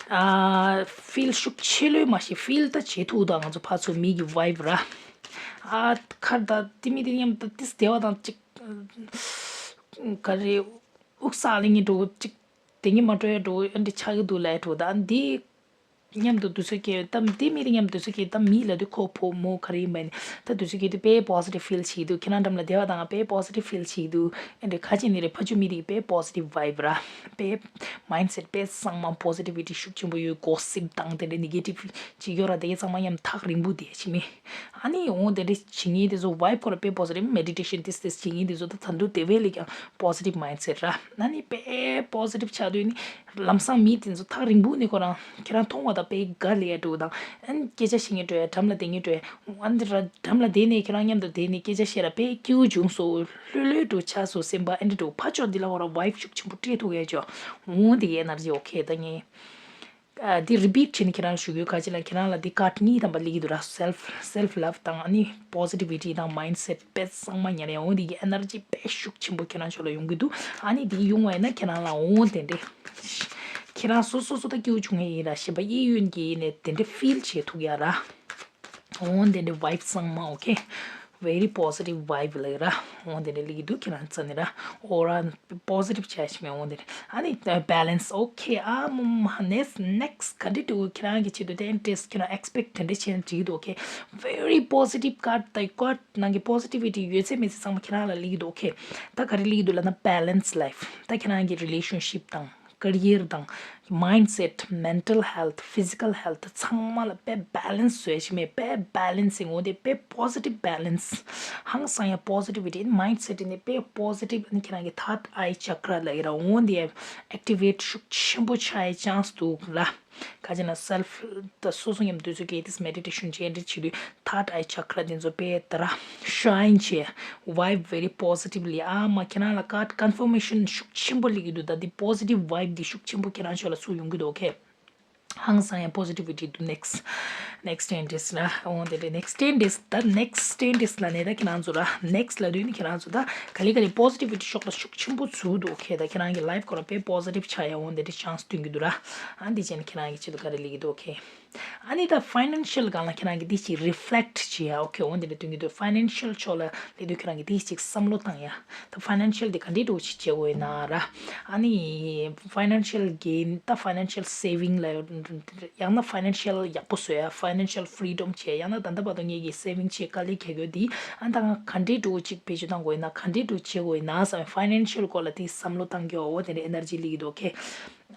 ཨ་ཕིལ་ཤུགས་ཆེ་ལོས་མ་ཤེས། ཕིལ་ད་བྱེད་ཐུབ་ད་ང་ཚོ་ཕར་ཚུར་མི་གི་ཝའིབ་ར། ཨ་ཁར་ད་དེ་མི་དེ་མཉམ་དུ་ཏིས་བདེ་བ་དང་ཅིག་ག་རེ་དབུགས་ས་ལེན་གྱི་འགྲོ་ཅིག་དེ་གཉིས་མ་འགྲོ་ཡ་འགྲོ་ཨ་འདྲ་ཆགས་ཀྱི་འདུག་ལབ་འགྲོ། ད་འདི་མཉམ་དུ་དུས་ཚོད་སྐྱེལ་ད་འདི་མི་དེ་མཉམ་དུ་དུས་ཚོད་སྐྱེལ་ད་མི་ལབ་དུས་ཁོ་བུ་མོ་ག་རེ་ཡིན་པ་ནི་ད་དུས་ཚོད་སྐྱེལ་དུས་དཔེ་པོ་སི་ཊིབ་ཕིལ་བྱེད་ཀྱི་འདུག་ཁྱེད་རང་འགྲམ་ལ་བདེ་བ་དང་དཔེ་པོ་སི་ཊིབ་ཕིལ་བྱེད་ཀྱི་འདུག་ཨ་འདྲ་ག་ཅི་ནི་རེད། ཕ་ཆུ་མི་དེ་དཔེ་པོ་སི་ཊིབ་ཝའིབ་ར། དཔེ་མའིན་སེཊ་དཔེ་གཙང་མ་པོ་སི་ཊི་ཝི་ཊི་ཤུགས་ཆེན་པོ་ཡོད། གོ་སིབ་དང་དེ་འདྲ་ནེ་གེ་ཊི་ཝི་ཊི་ཅིག་ཡོད་ར། དེ་གའི་ཚང་མ་མཉམ་ཐག་རིང་པོ་དེ་ཅིག་མེད། ཨ་ནི་འོ་དེ་འདྲ་བྱེད་མཁན་དེ་ཚོ་ཝའིབ་ཁོ་ར་དཔེ་པོ་སི་ཊིབ། མེ་ཌི་ཊེ་ཤན་ཏིས་ཏིས་བྱེད་མཁན་དེ་ཚོ་ད་ད་དུང་དེ་བས་ལས་ཀྱང་པོ་སི་ཊིབ་མའིན་སེཊ་ར། ཨ་ནི་དཔེ་པོ་སི་ཊིབ་ཆགས་དུས་ནི་ལམ་སང་མི་དེ་ཚོ་ཐག་རིང་པོ་ནས་ཁོ་རང་ཁྱེད་རང་མཐོང་བ་དང་དཔེ་དགའ་ལས་འགྲོ་དང་། ཨ་ནི་སྐད་ཆ་བཤད་མཁན་འགྲོ་ཡ། འགྲམ་ལ་བསྡད་མཁན་འགྲོ་ཡ། ཨ་ནི་ར་འགྲམ་ལ་བསྡད་ནས་ཁྱེད་རང་མཉམ་དུ་བསྡད་ནས་སྐད་ཆ་བཤད་ར་དཔེ་སྐྱིད་པོ་བྱུང་སོང་། ལྷོད་ལྷོད་འགྲོ་ཆགས་སོང་སེམས་པ། ཨ་འདྲ་འགྲོ་ཕ་ཆོག་འདི་ལ་ཁོ་ར་ཝའིབ་ཤུགས་ཆེན་པོ་སྤྲད་ཐུབ་ཡ་ཅོ། འོ་དེ་གའི་ཨེ་ནར་ཇི་ཨོ་ཁེ་ད་ངས། ཨ་འདི་རི་པིཊ་བྱས་ནས་ཁྱེད་རང་ཞུ་རྒྱུ་ག་ཅི་ལ་ཁྱེད་རང་ལ་འདི་ཀཱཌ་གཉིས་ཐམ་པ་སླེབས་ཀྱི་འདུག་ར། སེལཕ་སེལཕ་ལབ་དང་ཨ་ནི་པོ་སི་ཊི་ཝི་ཊི་དང་མའིན་སེཊ་དཔེ་གཙང་མ་ཉར་ཡ། འོ་འདི་གི་ཨེ་ནར་ཇི་དཔེ་ཤུགས་ཆེན་པོ་ཁྱེད་རང་ཚོ་ལ་ཡོང་གི་འདུག་ཨ་ནི་འདི་ཡོང་བ་ཡིན་ན་ཁྱེད་རང་ལ་འོ་དེ་འདྲས་ཁྱེད་རང་སོ་སོ་སོ་ད་སྐྱིད་པོ་བྱུང་ངེས་ཡིན་ར། གཞན་པ་གཡས་གཡོན་གྱི་ཡིན་ནས་དེ་འདྲས་ཕིལ་བྱེད་ཐུབ་ཡ་ར། འོ་དེ་འདྲས་ཝའིབ་གཙང་མ། ཨོ་ཁེ། very positive vibe ལབ་ར། འོ་དེ་འདྲས་སླེབས་ཀྱི་འདུག་ཁྱེད་རང་རྩ་ནས་ར། ཨོ་ར་པོ་སི་ཊིབ་བྱས་ཤིག་མེད། འོ་དེ་འདྲས་ཨ་ནི་བེ་ལེན་སི། ཨོ་ཁེ། ཨ་མ་མ་ནེག་སི་ཊི་ནེག་སི་ཊི་ག་འདྲས་འདུག་ཁྱེད་རང་གི་ཆེད་དུ་དེ་ཨིན་ཊི་རེ་སི་ཊི་ཁྱེད་རང་ཨེག་སི་པེག་ཊི་དེ་འདྲས་བྱས་ནས་བྲིས་འདུག་ཨོ་ཁེ། very positive card ད་ཀཱཌ་ནང་གི་པོ་སི་ཊི་ཝི་ཊི་ཡོད་ཚད་མེད་ཚད་ཚང་མ་ཁྱེད་རང་ལ་སླེབས་ཀྱི་འདུག་ཨོ་ཁེ། ད་ག་རེ་སླེབས་ཀྱི་འདུག་ལབ་ན་བེ་ལེན་སི་ལའིཕ། ད་ཁྱེད་རང་གི་རི་ལེ་ཤན་ཤིབ་དང་། ཀེ་རི་ཡར་དང་མའིན་སེཊ། མེན་ཊལ་ཧེལ་ཐི། ཕི་ཟི་ཀལ་ཧེལ་ཐི། ཚང་མ་ལ་དཔེ་བེ་ལེན་སི་བཟོས་ཤིག་མེད། དཔེ་བེ་ལེན་སིང་། འོ་དེ་དཔེ་པོ་སི་ཊིབ་བེ་ལེན་སི། ཧང་སང་ཡ་པོ་སི་ཊི་ཝི་ཊི། མའིན་སེཊ་ནི་དཔེ་པོ་སི་ཊིབ། ཨ་ནི་ཁྱེད་རང་གི་ཐར་ཌ་ཨའི་ཅཀྲ་ལབ་ཀྱི་ར། འོ་དེ་ཨེག་ཊི་ཝེཊ་ཤུགས་ཆེན་པོ་ཆགས་ཡའི་ཅན་སི་འདུག་ར། ག་ཅི་ན་སེལཕ་ད་སོ་སོ་མཉམ་དུས་ཚོད་ཀྱི་ཏིས་མེ་ཌི་ཊེ་ཤན་བྱས་འདྲ་བྱེད་དུས་ཐར་ཌ་ཨའི་ཅཀྲ་དེ་ཚོ་དཔེ་ད་ར་ཤའིན་བྱས། ཝའིབ་བེ་རི་པོ་སི་ཊིབ་ལི། ཨ་མ་ཁྱེད་རང་ལ་ཀཱཌ་ཀོན་ཕར་མེ་ཤན་ཤུགས་ཆེན་པོ་སླེབས་ཀྱི་འདུག་ད་འདི་པོ་སི་ཊིབ་ཝའིབ་འདི་ཤུགས་ཆེན་པོ་ཁྱེད་རང་ཚོ་ལ་ཚུར་ཡོང་གི་འདུག་ཨོ་ཁེ། ཧང་སང་ཡ་པོ་སི་ཊི་ཝི་ཊི་འདུག་ནེག་སི་ཊི་ནེག་སི་ཊི་ཨིན་ཊི་རེ་སི་ཊི་ར། འོ་དེ་འདྲ་ནེག་སི་ཊི་ཨིན་ཊི་རེ་སི་ཊི། ད་ནེག་སི་ཊི་ཨིན་ཊི་རེ་སི་ཊི་ལབ་ནས་ད་ཁྱེད་རང་ཚོ་ར། ནེག་སི་ཊི་ལབ་དུས་ནི་ཁྱེད་རང་ཚོ་ད་ག་ལེ་ག་ལེ་པོ་སི་ཊི་ཝི་ཊི་ཕྱོགས་ལ་ཤུགས་ཆེན་པོ་ཚུར་འདུག་ཨོ་ཁེ། ད་ཁྱེད་རང་གི་ལའིཕ་ཁོ་ར་དཔེ་པོ་སི་ཊིབ་ཆགས་ཡ་འོ་དེ་འདྲ་ཅན་སི་སྟོན་གྱི་འདུག་ར། ཨ་འདི་བྱས་ནས་ཁྱེད་རང་གི་ཆེད་དུ་ག་རེ་སླེབས་ཀྱི་འདུག་ཨོ་ཁེ། ཨ་ནི་ད་ཕའི་ནན་ཤལ་སྒང་ལ་ཁྱེད་རང་གིས་འདི་ཅིག་རི་ཕི་ལེག་ཊི་བྱེད་ཡ། ཨོ་ཁེ། འོ་འདི་འདྲ་སྟོན་གྱི་འདུག་ཕའི་ནན་ཤལ་ཕྱོགས་ལ་སླེབས་དུས་ཁྱེད་རང་གིས་འདི་ཅིག་བསམ་བློ་བཏང་ཡ། ད་ཕའི་ནན་ཤལ་འདི་ག་འདྲའི་འདྲ་བོ་ཞིག་བྱེད་དགོས་ཡིན་ན་ར། ཨ་ནི་ཕའི་ནན་ཤལ་གེན། ད་ཕའི་ནན་ཤལ་སེ་ཝིང་ལ་ཡང་ན་ཕའི་ནན་ཤལ་ཡག་པོ་བཟོ་ཡ། ཕའི་ནན་ཤལ་ཕི་རི་ཌམ་བྱེད་ཡ། ཡང་ན་ད་ལྟ་བར་དུ་ངེད་ཀྱིས་སེ་ཝིང་བྱེད་དཀའ་ལས་ཁེལ་ཡོད་འདི། ཨ་ད་ང་ག་འདྲའི་འདྲ་བོ་ཅིག་བེད་སྤྱོད་གཏང་དགོས་ཡིན་ན། ག་འདྲའི་འདྲ་བོ་བྱེད་དགོས་ཡིན་ན་བསམ། ཕའི་ནན་ཤལ་སྐོར་ལ་དེ་བསམ་བློ་བཏང་གི་འོ་དེ་འདྲའི་ཨེ་ནར་ཇི་སླེབས་ཀྱི་འདུག་ཨོ་ཁེ།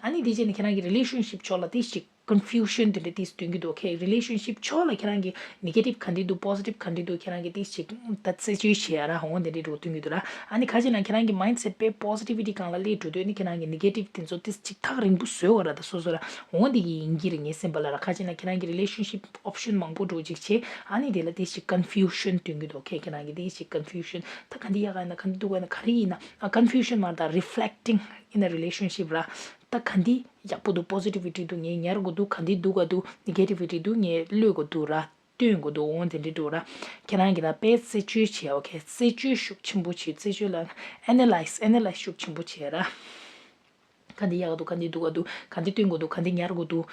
ཨ་ནི་དེ་བྱས་ནས་ཁྱེད་རང་གི་relationship་ཕྱོགས་ལ་ཏིས་ཅིག་confusion་དེ་འདྲ་ཏིས་སྟོན་གྱི་འདུག་ཁེ་relationship་ཕྱོགས་ལ་ཁྱེད་རང་གི་negative་ག་འདྲ་འདུག positive་ག་འདྲ་འདུག་ཁྱེད་རང་གི་ཏིས་ཅིག་ད་རྩད་གཅོད་བྱེད་ཡ་ར་འོང་དེ་འདྲ་འགྲོ་སྟོན་གྱི་འདུག་ར། ཨ་ནི་ཁ་ཅིག་ན་ཁྱེད་རང་གི་mindset་དཔེ་positivity་སྒང་ལ་སླེབས་འགྲོ་དུས་ནི་ཁྱེད་རང་གི་negative་དེ་ཚོ་ཏིས་ཅིག་ཐག་རིང་པོ་བཟོས་བ་ར། ད་སོ་སོ་ར་འོང་དེ་གི་ཡིན་གྱི་རེད། ངའི་སེམས་པ་ལ་ར་ཁ་ཅིག་ན་ཁྱེད་རང་གི་relationship་option་མང་པོ་འགྲོ་ཅིག་བྱེད། ཨ་ནི་དེ་ལ་ཏིས་ཅིག་confusion་སྟོན་གྱི་འདུག་ཁེ་ཁྱེད་རང་གི་ཏིས་ཅིག་confusion་ད་ག་འདི་ཡག་ག་ཡིན་ན་ག་འདི་སྡུག་ག་ཡིན་ན་ག་རེ་ཡིན་ན་ཨ་confusion་མ་རེད། ད་reflecting in a relationship་ར། ད་ག་འདི་ཡག་པོ་འདུག positivity་འདུག་ངས་ཉར་དགོས་འདུག་ག་འདི་སྡུག་ག་འདུག negativity་འདུག་ངས་གློད་དགོས་འདུག་ར། སྟོན་དགོས་འདུག་འོང་དེ་འདྲ་འདུག་ར། ཁྱེད་རང་གིས་ད་དཔེ་རྩད་གཅོད་བྱེད་ཨོ་ཁེ་རྩད་གཅོད་ཤུགས་ཆེན་པོ་བྱེད། རྩད་གཅོད་ལ་analyze analyze་ཤུགས་ཆེན་པོ་བྱེད་ར། ག་འདི་ཡག་འདུག་ག་འདི་སྡུག་ག་འདུག་ག་འདི་སྟོན་དགོས་འདུག་ག་འདི་ཉར་དགོས་འདུག་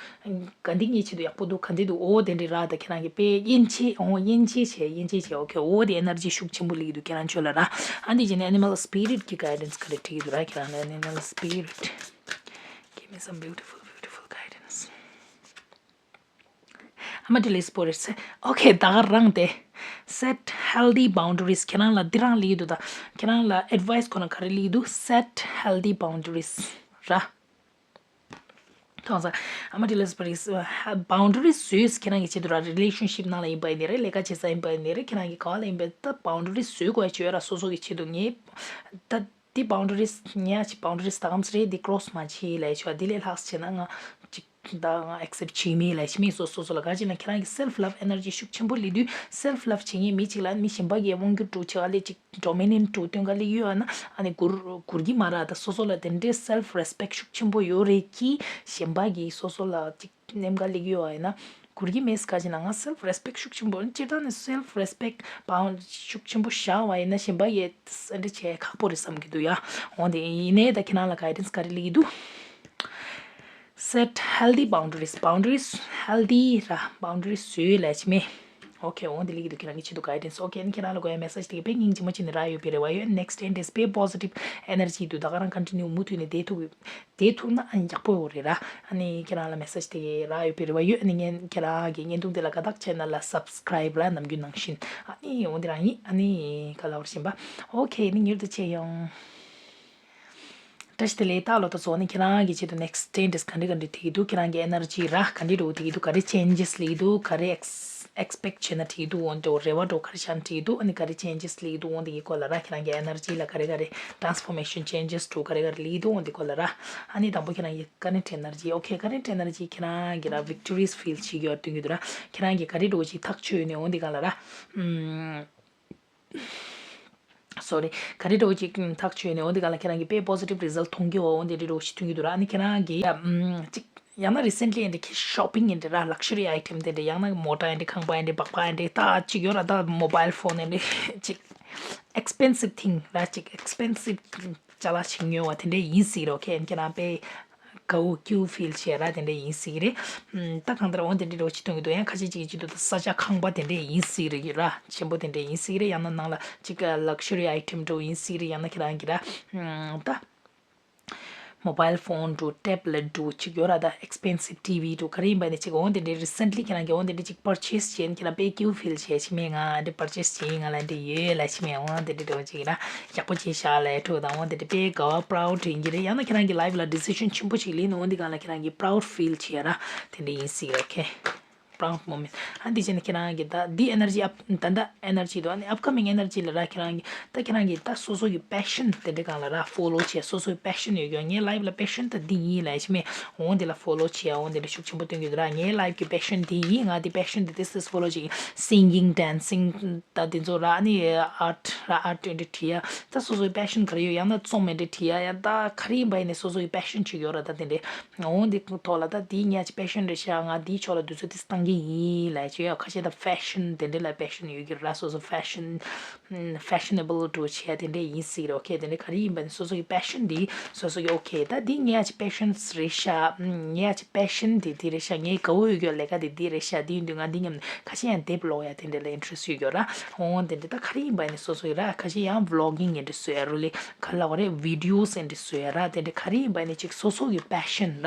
ག་འདི་ངའི་ཆེད་དུ་ཡག་པོ་འདུག་ག་འདི་འདུག་འོ་དེ་འདྲ་ར། ད་ཁྱེད་རང་གིས་དཔེ་དབྱེ་འབྱེད་འོ་དབྱེ་འབྱེད་བྱེད་དབྱེ་འབྱེད་བྱེད་ཨོ་ཁེ་འོ་དེ་energy་ཤུགས་ཆེན་པོ་སླེབས་ཀྱི་འདུག་ཁྱེད་རང་ཚོ་ལ་ར། ཨ་འདི་བྱས་ནས་animal spirit་གི་guidance་ག་རེ་བྲིས་ཀྱི་འདུག་ར། ཁྱེད་རང་ལ་animal spirit give me some beautiful beautiful guidance. I'm a little spoiled. Okay, ད་ག་རང་དེ། Set healthy boundaries. ཁྱེད་རང་ལ་འདི་རང་ལེགས་འདུག་ད། ཁྱེད་རང་ལ་advice་ཁོ་ན་ག་རེ་ལེགས་འདུག Set healthy boundaries་ར། ཐོང་ས། I'm a little spoiled. Boundaries་བཟོས་ཁྱེད་རང་གི་ཆེད་དུ་ར། relationship་ནང་ལ་ཡིན་པ་ཡིན་ནི་རེད། ལས་ཀ་བྱེད་ས་ཡིན་པ་ཡིན་ནི་རེད། ཁྱེད་རང་གི་ག་བ་ལ་ཡིན་པ་ད་boundaries་བཟོས་དགོས་ཡ་བྱོས་ར། སོ་སོ་གི་ཆེད་དུ་ངས་ད། འདི་boundaries་ཉག་ཅིག་boundaries་ད་གམ་སི་རེད། འདི་cross་མ་བྱེད་ལབ་ཆོག་འདི་ལས་ལྷག་བྱས་ན་ང་ཅིག་ད་ང་accept་བྱེད་མེད་ལབ་ཆོག་མི་སོ་སོ་སོ་ལ་ག་ཅིག་ན་ཁྱེད་རང་གི་self love energy་ཤུགས་ཆེན་པོ་སླེབས་དུས་self love་བྱེད་མཁན་མི་ཅིག་ལ་མི་གཞན་པ་གིས་དབང་སྒྱུར་འགྲོ་ཆོག་ཨ་ལས་ཅིག་dominant་འགྲོ་སྟོན་ག་ལེགས་ཡོད་ཨ་ན་ཨ་ནི་སྒུར་སྒུར་གི་མ་ར། ད་སོ་སོ་ལ་དེ་འདྲའི་self respect་ཤུགས་ཆེན་པོ་ཡོད་རེད་ཀྱི་གཞན་པ་གིས་སོ་སོ་ལ་ཅིག་ནེམ་ག་ལེགས་ཡོད་ཨ་ཡིན་ན། གུར་གྱི་མེས་ག་ཅིག་ན་ང་self respect་ཤུགས་ཆེན་པོ་སྤྱིར་བཏང་ནས་self respect་བའང་ཤུགས་ཆེན་པོ་བཞག་པ་ཡིན་ན་གཞན་པ་ཡིས་སེ་འདྲ་བྱས་ཁག་པོ་རེད་བསམ་གྱི་འདུག་ཡ། འོན་ཏེ་ཡིན་ནའི་ད་ཁྱེད་རང་ལ་guidance་ག་རེ་ལེགས་འདུག Set healthy boundaries. Boundaries healthy་ར་boundaries་བཟོས་ལས་ཆི་མེད། Okay འོན་ཏེ་ལེགས་འདུག་ཁྱེད་རང་གི་ཆེད་དུ་guidance། Okay ཨ་ནི་ཁྱེད་རང་ལ་དགོས་ཡ་message་དེ་གི་དཔེ་སྙིང་རྗེ་མོ་ཅིག་ནས་རག་ཡོད་པའི་རེ་བ་ཡོད། Next ten days་དཔེ་positive energy་འདུག་ད་ག་རང་continue་མུ་མཐུད་ནས་བསྡད་ཐུབ་ཡོད། དེ་ཐུག་ན་ཨ་ནི་ཡག་པོ་ཡོད་རེད་ར། ཨ་ནི་ཁྱེད་རང་ལ་message་དེ་རག་ཡོད་པའི་རེ་བ་ཡོད། ཨ་ནི་ངས་ཁྱེད་རང་གི་བརྙན་ཐུང་དེ་ལ་དགའ་རྟགས་བྱས་ན་ལ་subscribe་ར་ནམ་རྒྱུན་ནང་བཞིན། ཨ་ནི་འོ་འདི་རང་ཡིན། ཨ་ནི་ག་ལ་བར་བཞིན་པ། Okay ཨ་ནི་མྱུར་དུ་མཇལ་ཡོང་། བཀྲ་ཤིས་བདེ་ལེགས། ད་ལོ་ད་ཚོ་ནི་ཁྱེད་རང་གི་ཆེད་དུ་next ten days་ག་འདྲ་ག་འདྲ་དེ་གི་འདུག་ཁྱེད་རང་གི་energy་ར་ག་འདྲ་འགྲོ་དེ་གི་འདུག་ག་རེ་changes་ལེགས་འདུག་ག་རེ་ex- expect་བྱས་ན་འགྲིག་འདུག་འོན་ཏེ་རེ་བ་འདྲ་ག་རེ་བྱས་ན་འགྲིག་འདུག་ཨ་ནི་ག་རེ་changes་ལེགས་འདུག་འོན་ཏེ་ཡི་སྐོར་ལ་ར། ཁྱེད་རང་གི་energy་ལ་ག་རེ་ག་རེ་transformation changes་འདྲ་ག་རེ་ག་རེ་ལེགས་འདུག་འོན་ཏེ་སྐོར་ལ་ར། ཨ་ནི་དང་པོ་ཁྱེད་རང་གི་current energy། Okay current energy་ཁྱེད་རང་གི་ར་victorious feel་བྱེད་ཀྱི་ཡོད་སྟོན་གྱི་འདུག་ར། ཁྱེད་རང་གི་ག་རེ་འདྲ་ཅིག་ཐག་ཆོད་ནས་འོན་ཏེ་ག་ལ་ར། ཨམ། Sorry། ག་རེ་འདྲ་བོ་ཅིག་ཐག་ཆོད་ནས་འོ་འདི་ག་ལ་ཁྱེད་རང་གིས་དཔེ་positive result་མཐོང་གི་འོ་འོ་འདི་འདྲ་བོ་ཞིག་ཐོན་གྱི་འདུག་ར། ཨ་ནི་ཁྱེད་རང་གིས་ཡ་ཨམ་ཅིག་ཡང་ན་recently་འདི་གི་shopping་འདི་ར་luxury item་འདི་འདྲ་ཡང་ན་མོ་ཊ་འདི་ཁང་པ་འདི་སྦག་སྦག་འདི་ད་ཅིག་ཡོད་ར། ད་mobile phone་འདི་ཅིག་expensive thing་ར་ཅིག་expensive་ཅ་ལག་ཅིག་ཉོ་བ་དེ་འདྲ་ཡིན་སྲིད་རོ། ཁྱེད་ཁྱེད་རང་དཔེ་དགའ་བོ་སྐྱིད་པོ་feel་བྱེད་ར་དེ་འདྲ་ཡིན་སྲིད་རེད། ད་གང་ལྟར་འོ་དེ་འདྲ་འདྲ་བོ་ཅིག་མཐོང་གི་འདུག་ཡང་ཁ་ཤས་ཅིག་གིས་ཅིག་འདུག་ད་ས་ཆ་ཁང་པ་དེ་འདྲ་ཡིན་སྲིད་རེད་ར། ཆེན་པོ་དེ་འདྲ་ཡིན་སྲིད་རེད། ཡང་ན་ནང་ལ་ཅིག་luxury item་འདྲ་བོ་ཡིན་སྲིད་རེད། ཡང་ན་ཁྱེད་རང་གི་ར་ད་mobile phone་འདྲ་tablet་འདྲ་ཅིག་ཡོད་ར། ད་expensive T V་འདྲ་ག་རེ་ཡིན་པ་ནི་ཅིག་འོ་དེ་འདྲ་recently་ཁྱེད་རང་གིས་འོ་དེ་འདྲ་ཅིག་purchase་བྱས་ནས་ཁྱེད་རང་དཔེ་སྐྱིད་པོ་feel་བྱས་ཕྱི་མའི་ང་འདི་purchase་བྱས་ཡིན། ང་ལ་འདི་ཡོད་ལ་ཕྱི་མའི་འོ་དེ་འདྲ་འདྲ་བོ་ཅིག་ཡིན་ན་ཡག་པོ་བྱས་ཤག་ལ་འགྲོ་དང་འོ་དེ་འདྲ་དཔེ་དགའ་བ་proud་ཡིན་གྱི་རེད། ཡང་ན་ཁྱེད་རང་གིས་life་ལ་decision་ཆེན་པོ་ཅིག་ལེན་འོ་འདི་གང་ལ་ཁྱེད་རང་གིས་proud feel་བྱས་ར་དེ་འདྲ་ཡིན་སྲིད་ར། Okay proud moment། ཨ་འདི་བྱས་ནས་ཁྱེད་རང་གིས་ད་འདི་energy up ད་ད་energy་དུ་ཨ་ནི་upcoming energy་ལ་ར་ཁྱེད་རང་གིས་ད་ཁྱེད་རང་གིས་ད་སོ་སོ་གི་passion་དེ་འདྲ་གང་ལ་ར་follow་བྱས། སོ་སོའི་passion་ཡོད་ཀྱང་ངའི་life་ལ་passion་ད་འདི་ཡིན་ལ་ཕྱི་མའི་འོ་འདི་ལ་follow་བྱས། འོ་འདི་འདྲ་ཤུགས་ཆེན་པོ་སྟོན་གྱི་འདུག་ར། ངའི་life་གི་passion་འདི་ཡིན། ང་འདི་passion་འདི་this is follow་བྱེད་ཀྱི། Singing dancing་ད་འདི་ཚོ་ར་ཨ་ནི་art་ར་art་འདི་འདྲ་བྲིས་ཡ། ད་སོ་སོའི་passion་ག་རེ་ཡོད། ཡང་ན་རྩོམ་མེད་འདྲ་བྲིས་ཡ། ཡང་ད་ག་རེ་ཡིན་པ་ཡིན་ནའི་སོ་སོའི་passion་ཅིག་ཡོད་ར། ད་དེ་འདྲའི་འོང་འདི་ཐོག་ལ་ད་འདི་ངའི་passion་རེད་ཤག་ང་འདིའི་ཕྱོགས་ལ་དུས་ཚོད་ཏིས་བཏང་གི་ཡིན་ལབ་ཅིག་ཡོད། ཁ་ཤས་ད་fashion་དེ་འདྲ་ལ་passion་ཡོད་ཀྱི་ར། སོ་སོ་fashion fashionable་འདྲ་བྱས་དེ་འདྲ་ཡིན་སྲིད་ར། Okay དེ་འདྲ་ག་རེ་ཡིན་པ་ཡིན་ནའི་སོ་སོ་གི་passion་འདི་སོ་སོ་གི་okay ད་འདི་ངའི་passion་རེད་ཤག་ངའི་passion་འདི་འདི་རེད་ཤག་ངའི་དགའ་བོ་ཡོད་ཀྱི་ལས་ཀ་འདི་འདི་རེད་ཤག་འདི་ཡིན་དུས་ང་འདི་མཉམ་ནས་ཁ་ཤས་ཡང་དེབ་ཀློག་ཡ་དེ་འདྲ་ལ་interest་ཡོད་ཀྱི་ར། འོང་དེ་འདྲ་ད་ག་རེ་ཡིན་པ་ཡིན་ནའི་སོ་སོ་ཡི་ར། ཁ་ཤས་ཡང་vlogging་ཡིན་འདྲ་བཟོ་ཡ་རོ་ལེ་ག་ལ་བ་རེད་videos་ཡིན་འདྲ་བཟོ་ཡ་ར། དེ་འདྲ་ག་རེ་ཡིན་པ་ཡིན་ནའི་ཅིག་སོ་སོ་གི་passion་ར།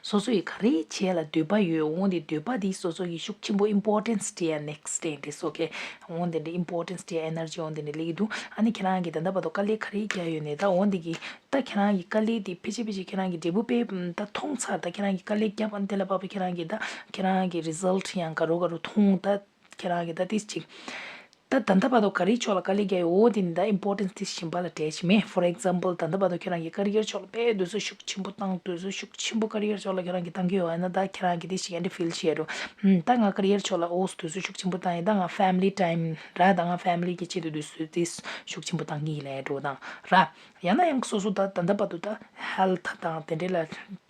སོ་སོ་ཡི་ག་རེ་བྱེད་ལ་འདོད་པ་ཡོད། འོང་དེ་འདོད་པ་དེ་སོ་སོ་ཡི་ཤུགས་ཆེན་པོ་importance སྤྲད་ཡ་next day དེ་སོ་གེ། འོང་དེ་འདྲ་importance སྤྲད་ཡ་energy འོང་དེ་འདྲ་སླེབས་ཀྱི་འདུག་ཨ་ནི་ཁྱེད་རང་གི་ད་ལྟ་བར་དུ་དཀའ་ལས་ག་རེ་བརྒྱབ་ཡོད་ནས་ད་འོང་དེ་གི་ད་ཁྱེད་རང་གི་དཀའ་ལས་དེ་ཕལ་ཆེར་ཕལ་ཆེར་ཁྱེད་རང་གི་འབྲས་བུ་དཔེ་ད་མཐོང་ཚར། ད་ཁྱེད་རང་གི་དཀའ་ལས་བརྒྱབ་ཨ་ནི་དེ་ལ་དཔག་པའི་ཁྱེད་རང་གི་ད་ཁྱེད་རང་གི་result ཡང་ག་རོ་ག་རོ་མཐོང་ད། ཁྱེད་རང་གིས་ད་ཏིས་ཅིག་ད་ད་ལྟ་བར་དུ་ག་རེའི་ཕྱོགས་ལ་དཀའ་ལས་བརྒྱབ་ཡོད་འོ་དེ་ནི་ད་importance དེ་གཞན་པ་ལ་སྤྲད་ཀྱི་མེད། For example ད་ལྟ་བར་དུ་ཁྱེད་རང་གིས་career ཕྱོགས་ལ་དཔེ་དུས་ཚོད་ཤུགས་ཆེན་པོ་བཏང་དུས་ཚོད་ཤུགས་ཆེན་པོ་career ཕྱོགས་ལ་ཁྱེད་རང་གིས་བཏང་གི་ཡོད་ཨ་ན་ད་ཁྱེད་རང་གིས་དེ་ཞིག་ཨ་འདྲ་feel བྱེད་རོ། ད་ང་career ཕྱོགས་ལ་འོ་དུས་ཚོད་ཤུགས་ཆེན་པོ་བཏང་ཡིན། ད་ང་family time ར་ད་ང་family གི་ཆེད་དུ་དུས་ཚོད་དེ་ཤུགས་ཆེན་པོ་བཏང་གི་ཡིན་ལབ་འགྲོ་དང་ར། ཡང་ན་ཡང་སོ་སོ་ད་ད་ལྟ་བར་དུ་ད་health དང་དེ་འདྲས་ལ་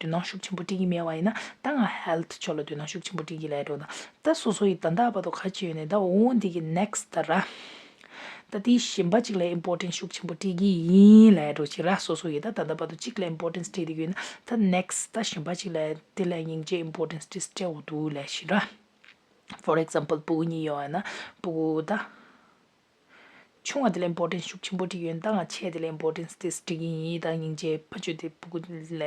དོ་སྣང་ཤུགས་ཆེན་པོ་སྤྲད་ཀྱི་མེད་པ་ཡིན་ན་ད་ང་health ཕྱོགས་ལ་དོ་སྣང་ཤུགས་ཆེན་པོ་སྤྲད་ཀྱི་ལབ་འགྲོ་དང་། ད་སོ་སོ་ཡི་ད་ལྟ་བར་དུ་ག་བྱས་ཡོད་ནས་ད་འོ་འདི་གི་next ད་ར། ད་དེའི་གཞན་པ་གཅིག་ལ་importance ཤུགས་ཆེན་པོ་སྤྲད་ཀྱི་ཡིན་ལབ་འགྲོ་ཅིག་ར། སོ་སོ་ཡི་ད་ད་ལྟ་བར་དུ་གཅིག་ལ་importance སྤྲད་དེ་ཡོད་ན་ད་next ད་གཞན་པ་གཅིག་ལ་དེ་ལ་སྙིང་རྗེ་importance དེ་སྤྲད་འོ་འདུག་ལབ་ཞིག་ར། For example སྤུ་གུ་གཉིས་ཡོད་ན་སྤུ་གུ་ད། ཆུང་བ་དེ་ལ་importance ཤུགས་ཆེན་པོ་སྤྲད་ཡོད་ན་ད་ང་ཆེ་དེ་ལ་importance དེ་སྤྲད་ཀྱི་ཡིན། ད་སྙིང་རྗེ་ཕ་ཆོས་དེ་སྤུ་གུ་ལ་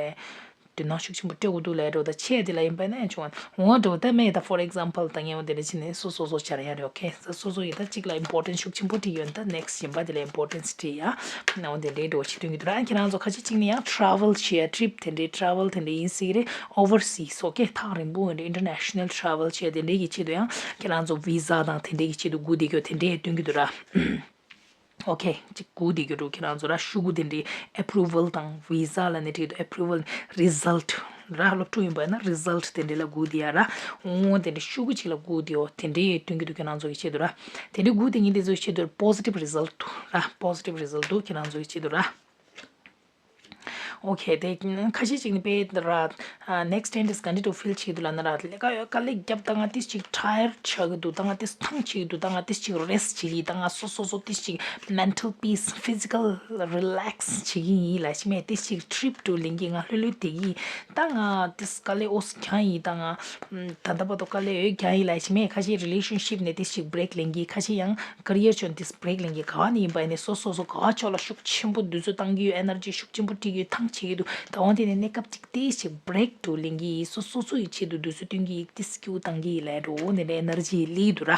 དོ་སྣང་ཤུགས་ཆེན་པོ་སྤྲད་དགོས་འདུག་ལབ་འགྲོ། ད་ཆེ་དེ་ལ་ཡིན་པ་ན་ཆུང་བ་འོ་འགྲོ་ད་མེད་ད། For example ད་ངས་འོ་དེ་འདྲ་བྱས་ནས་སོ་སོ་སོ་སྦྱར་ཡ་རེད། okay ད་སོ་སོ་ཡི་ད་གཅིག་ལ་importance ཤུགས་ཆེན་པོ་སྤྲད་ཡོད་ན་ད་next གཞན་པ་དེ་ལ་importance སྤྲད་ཡ་འོ་དེ་འདྲའི་འགྲོ་བྱེད་དོན་གྱི་འདུག་ར། ཁྱེད་རང་ཚོ་ཁ་ཤས་གཅིག་ནས་ཡང་travel བྱེད་ཡ་trip དེ་འདྲའི་travel དེ་འདྲ་ཡིན་སྲིད་ཀྱི་རེད། overseas okay ཐག་རིང་པོ་འདྲ་international travel བྱེད་དེ་འདྲའི་གི་ཆེད་དུ་ཡང་ཁྱེད་རང་ཚོ་visa དང་དེ་འདྲའི་གི་ཆེད་དུ་སྒུག་བསྡད་རྒྱུ་དེ་འདྲའི་སྟོན་གྱི་འདུག་ར། okay གཅིག་སྒུག་བསྡད་རྒྱུ་འདུག་ཁྱེད་རང་ཚོ་ར་ཤོག་གུ་དེ་འདྲའི་approval དང་visa ལ་ནི་བྲིས་འདུག approval result ར་སློབ་ཕྲུག་ཡིན་པ་ན་result དེ་འདྲའི་ལ་སྒུག་བསྡད་ཡ་ར། འོ་དེ་འདྲའི་ཤོག་གུ་གཅིག་ལ་སྒུག་བསྡད་ཡོད་དེ་འདྲའི་སྟོན་གྱི་འདུག་ཁྱེད་རང་ཚོ་གི་ཆེད་དུ་ར། དེ་འདྲའི་སྒུག་བསྡད་མཁན་དེ་ཚོ་གི་ཆེད་དུ་positive result འདུག་ར། positive result འདུག་ཁྱེད་རང་ཚོ་གི་ཆེད་དུ་ར། okay དེ་ཁ་ཤས་ཅིག་ནི་དཔེ་ར། next ten days ག་འདྲ་འདུག feel བྱེད་འདུག་ལབ་ན་ར་ལས་ཀ་ཡོད་དཀའ་ལས་བརྒྱབ་ད་ང་ཏིས་ཅིག་tired ཆགས་ཀྱི་འདུག་ད་ང་ཏིས་ཐང་ཆད་ཀྱི་འདུག་ད་ང་ཏིས་ཅིག་rest བྱེད་ཀྱི་ད་ང་སོ་སོ་སོ་ཏིས་ཅིག་mental peace physical relax བྱེད་ཀྱི་ཡིན་ལབ་ཤི་མེད་ཏིས་ཅིག་trip དུ་ལེན་གྱི་ང་ལྷོད་ལྷོད་བསྡད་ཀྱི་ད་ང་ཏིས་དཀའ་ལས་ཨོ་སི་རྒྱག་ཡིན་ད་ང་ད་ལྟ་བར་དུ་དཀའ་ལས་ཡོད་རྒྱག་ཡིན་ལབ་ཤི་མེད་ཁ་ཤས་relationship ནས་ཏིས་ཅིག་break ལེན་གྱི་ཁ་ཤས་ཡང་career ཆོས་ཏིས་break ལེན་གྱི་ག་བ་ནས་ཡིན་པ་ཡིན་ནས་སོ་སོ་སོ་ག་བ་ཕྱོགས་ལ་ཤུགས་ཆེན་པོ་དུས་ཚོད་བཏང་གི་ཡོད་energy ཤུགས་ཆེན་པོ་སྤྲད་ཀྱི་ཡོད་ཐང་ཆད་ཀྱི་འདུག་ད་འོན་ཏེ་ནས་གནས་སྐབས་ཅིག་ཏིས་ཅིག་break དུ་ལེན་གྱི་ཡིན། སོ་སོ་སོ་ཡི་ཆེད་དུ་དུས་ཚོད་སྟོན་གྱི་ཡིན། ཏིས་སྐྱིད་པོ་བཏང་གི་ཡིན་ལབ་འགྲོ་འོ་ནས་ནས་energy སླེབས་འདུག་ར།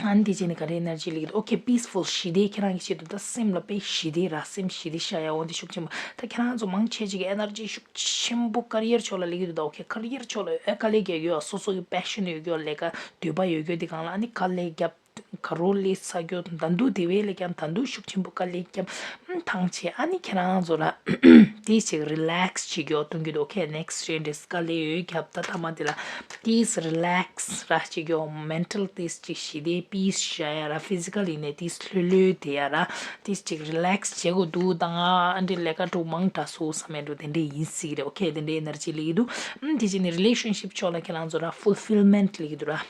ཨ་ནི་དེ་བྱས་ནས་ག་རེ་energy སླེབས་འདུག okay peaceful ཞི་བདེ་ཁྱེད་རང་གི་ཆེད་དུ་ད་སེམས་ལ་དཔེ་ཞི་བདེ་ར་སེམས་ཞི་བདེ་ཤར་ཡ་འོ་འདི་ཤུགས་ཆེན་པོ་ད་ཁྱེད་རང་ཚོ་མང་ཆེ་ཅིག་གི་energy ཤུགས་ཆེན་པོ་career ཕྱོགས་ལ་སླེབས་ཀྱི་འདུག་ད་okay career ཕྱོགས་ལ་ཨེ་དཀའ་ལས་རྒྱག་ཡོད་སོ་སོ་གི་passion ཡོད་ཡོད་ལས་ཀ་འདོད་པ་ཡོད་ཡོད་དེ་གང་ལ་ཨ་ནི་དཀའ་ལས་བརྒྱབ། ག་རོ་ལས་ས་རྒྱོ་ད་འདུག་དེ་བས་ལས་ཀྱང་ད་འདུག་ཤུགས་ཆེན་པོ་དཀའ་ལས་བརྒྱབ་ཐང་ཆད་ཨ་ནི་ཁྱེད་རང་ཚོ་ར་དེ་ཞིག་relax བྱེད་རྒྱོ་གཏོང་གི་འདུག okay next changes དཀའ་ལས་ཡོད་བརྒྱབ་ད་ཐ་མ་དེ་ལ་དེ་relax ར་བྱེད་རྒྱོ་mental དེ་ཞིག་ཞི་བདེ་peace བྱ་ཡ་ར་physical ཡིན་ནས་དེ་ལྷོད་ལྷོད་དེ་ཡ་ར་དེ་ཞིག་relax བྱེད་དགོས་འདུག་ད་ང་ཨ་འདྲི་ལས་ཀ་འགྲོ་མང་དྲགས་སོ་བསམ་མེད་འགྲོ་དེ་འདྲས་ཡིན་སྲིད་རེད། okay དེ་འདྲས་energy སླེབས་ཀྱི་འདུག་དེ་ཅི་ནི་relationship ཕྱོགས་ལ་ཁྱེད་རང་ཚོ་ར་fulfillment སླེབས་ཀྱི་འདུག་ར།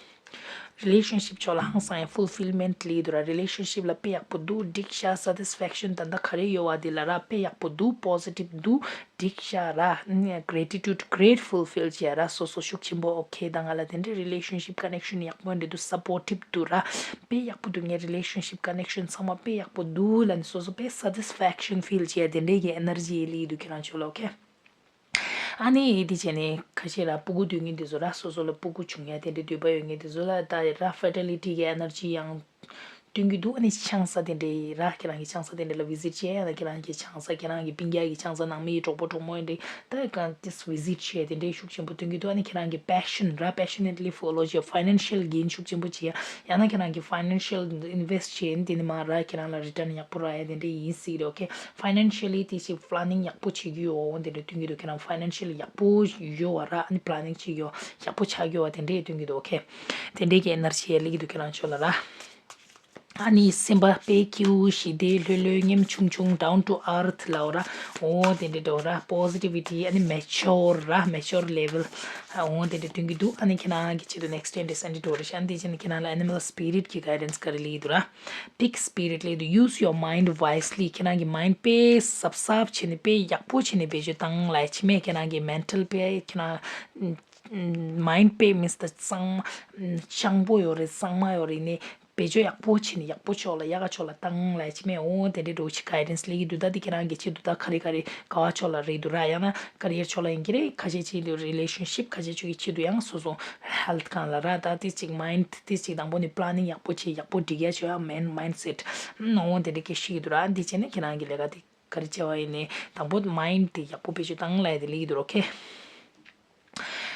relationship ཕྱོགས་ལ་ཧང་སང་ཡང་fulfillment སླེབས་འདུག་ར། relationship ལ་དཔེ་ཡག་པོ་འདུག་འགྲིག་ཤག satisfaction ད་ལྟ་ག་རེ་ཡོད་བ་དེ་ལ་ར་དཔེ་ཡག་པོ་འདུག positive འདུག་འགྲིག་ཤག་ར། gratitude grateful feel བྱས་ར་སོ་སོ་ཤུགས་ཆེན་པོ་okay ད་ང་ལ་དེ་འདྲའི་relationship connection ཡག་པོ་འདྲ་འདུག supportive འདུག་ར། དཔེ་ཡག་པོ་འདུག་ངའི་relationship connection ཚང་མ་དཔེ་ཡག་པོ་འདུག་ལབ་ནས་སོ་སོ་དཔེ་satisfaction feel བྱས་དེ་འདྲའི་གི་energy སླེབས་འདུག་ཁྱེད་རང་ཚོ་ལ། okay ཨ་ནི་དེ་བྱས་ནས་ཁ་ཤས་ར་སྤུ་གུ་སྡོད་མཁན་དེ་ཚོ་ར་སོ་སོ་ལ་སྤུ་གུ་བྱུང་ཡ་དེ་འདྲའི་འདོད་པ་ཡོད་མཁན་དེ་ཚོ་ལ་ད་ར་fertility གི་energy ཡང་སྟོན་གྱི་འདུག་ཨ་ནི་ཆང་ས་དེ་འདྲའི་ར་ཁྱེད་རང་གི་ཆང་ས་དེ་འདྲ་ལ་visit བྱས་ཡ་ན་ཁྱེད་རང་གི་ཆང་ས་ཁྱེད་རང་གི་སྤུན་ཀྱག་གི་ཆང་ས་ནང་མི་གྲོགས་པོ་གྲོགས་མོ་ཡིན་འདྲའི་ད་གང་དེ་visit བྱས་དེ་འདྲའི་ཤུགས་ཆེན་པོ་སྟོན་གྱི་འདུག་ཨ་ནི་ཁྱེད་རང་གི་passion ར་passionately follow བྱས་financial gain ཤུགས་ཆེན་པོ་བྱས་ཡ་ཡང་ན་ཁྱེད་རང་གི་financial invest བྱས་ཡིན་དེ་ནི་མ་ར་ཁྱེད་རང་ལ་return ཡག་པོ་རག་ཡ་དེ་འདྲའི་ཡིན་སྲིད་རེད། okay financially དེ་ཞིག་planning ཡག་པོ་བྱེད་རྒྱུ་ཡོད་འོང་དེ་འདྲ་སྟོན་གྱི་འདུག་ཁྱེད་རང་financially ཡག་པོ་ཡོད་བ་ར་ཨ་ནི་planning བྱེད་རྒྱུ་ཡག་པོ་ཆགས་རྒྱུ་བ་དེ་འདྲས་སྟོན་གྱི་འདུག okay དེ་འདྲས་ཀྱི་energy སླེབས་ཀྱི་འདུག་ཁྱེད་རང་ཕྱོགས་ལ་ར། ཨ་ནི་སེམས་པ་དཔེ་སྐྱིད་པོ་ཞི་བདེ་ལྷོད་ལྷོད་ཉམ་ཆུང་ཆུང་down to earth ལབ་ར་འོ་དེ་འདྲས་འདུག་ར། positivity ཨ་ནི་mature ར་mature level འོ་དེ་འདྲས་སྟོན་གྱི་འདུག་ཨ་ནི་ཁྱེད་རང་གི་ཆེད་དུ་next ten days ཨ་ནི་འདྲས་འདུག་ར་ཤ་ཨ་ནི་དེ་བྱས་ནས་ཁྱེད་རང་ལ་animal spirit གི་guidance ག་རེ་སླེབས་ཀྱི་འདུག་ར། Pig spirit ལས་དུ་use your mind wisely ཁྱེད་རང་གི་mind དཔེ་གཟབ་གཟབ་བྱས་ནས་དཔེ་ཡག་པོ་བྱས་ནས་བེད་སྤྱོད་བཏང་ལ་ཕྱི་མས་ཁྱེད་རང་གི་mental དཔེ་ཁྱེད་རང་mind དཔེ་མིན་ད་གཙང་མ་སྤྱང་པོ་ཡོད་རེད་གཙང་མ་ཡོད་རེད་ནས་ བེད་སྤྱོད་ཡག་པོ་བྱས་ནས་ཡག་པོ་ཕྱོགས་ལ་ཡག་ག་ཕྱོགས་ལ་བཏང་ལབ་ཡ་ཅིག་མེད། འོ་དེ་འདྲའི་འདྲ་བོ་ཅིག་གའི་ཌེན་སི་སླེབས་ཀྱི་འདུག་ད་འདི་ཁྱེད་རང་གི་ཆེད་དུ་ད་ག་རེ་ག་རེ་ག་བ་ཕྱོགས་ལ་རེད་འདུག་ར། ཡང་ན་ཀ་རི་ཡར་ཕྱོགས་ལ་ཡིན་གྱི་རེད། ཁ་ཤས་ཅིག་འདུག་རི་ལེ་ཤན་ཤིབ། ཁ་ཤས་ཅིག་གི་ཆེད་དུ་ཡང་སོ་སོ་ཧེལ་ཐི་སྒང་ལ་ར། ད་དེ་ཅིག་མའིན་ཌི་དེ་ཅིག་དང་པོ་ནས་པི་ལེ་ནིང་ཡག་པོ་བྱས། ཡག་པོ་སྒྲིག་ཡ་བྱོས་ཡ། མེན་མའིན་ཌི་སེ་ཊི། འོ་དེ་འདྲ་སྐད་ཤེས་ཀྱི་འདུག་ར། འདི་བྱས་ནས་ཁྱེད་རང་གི་ལས་ཀ་དེ་ག་རེ་བྱས་པ་ཡིན་ནའི་དང་པོ་མའིན་ཌི་དེ་ཡག་པོ་བེད་སྤྱོད་བཏང་ལབ་ཡ་དེ་སླེབས་ཀྱི་འདུག་ར། ཨོ་ཁེ།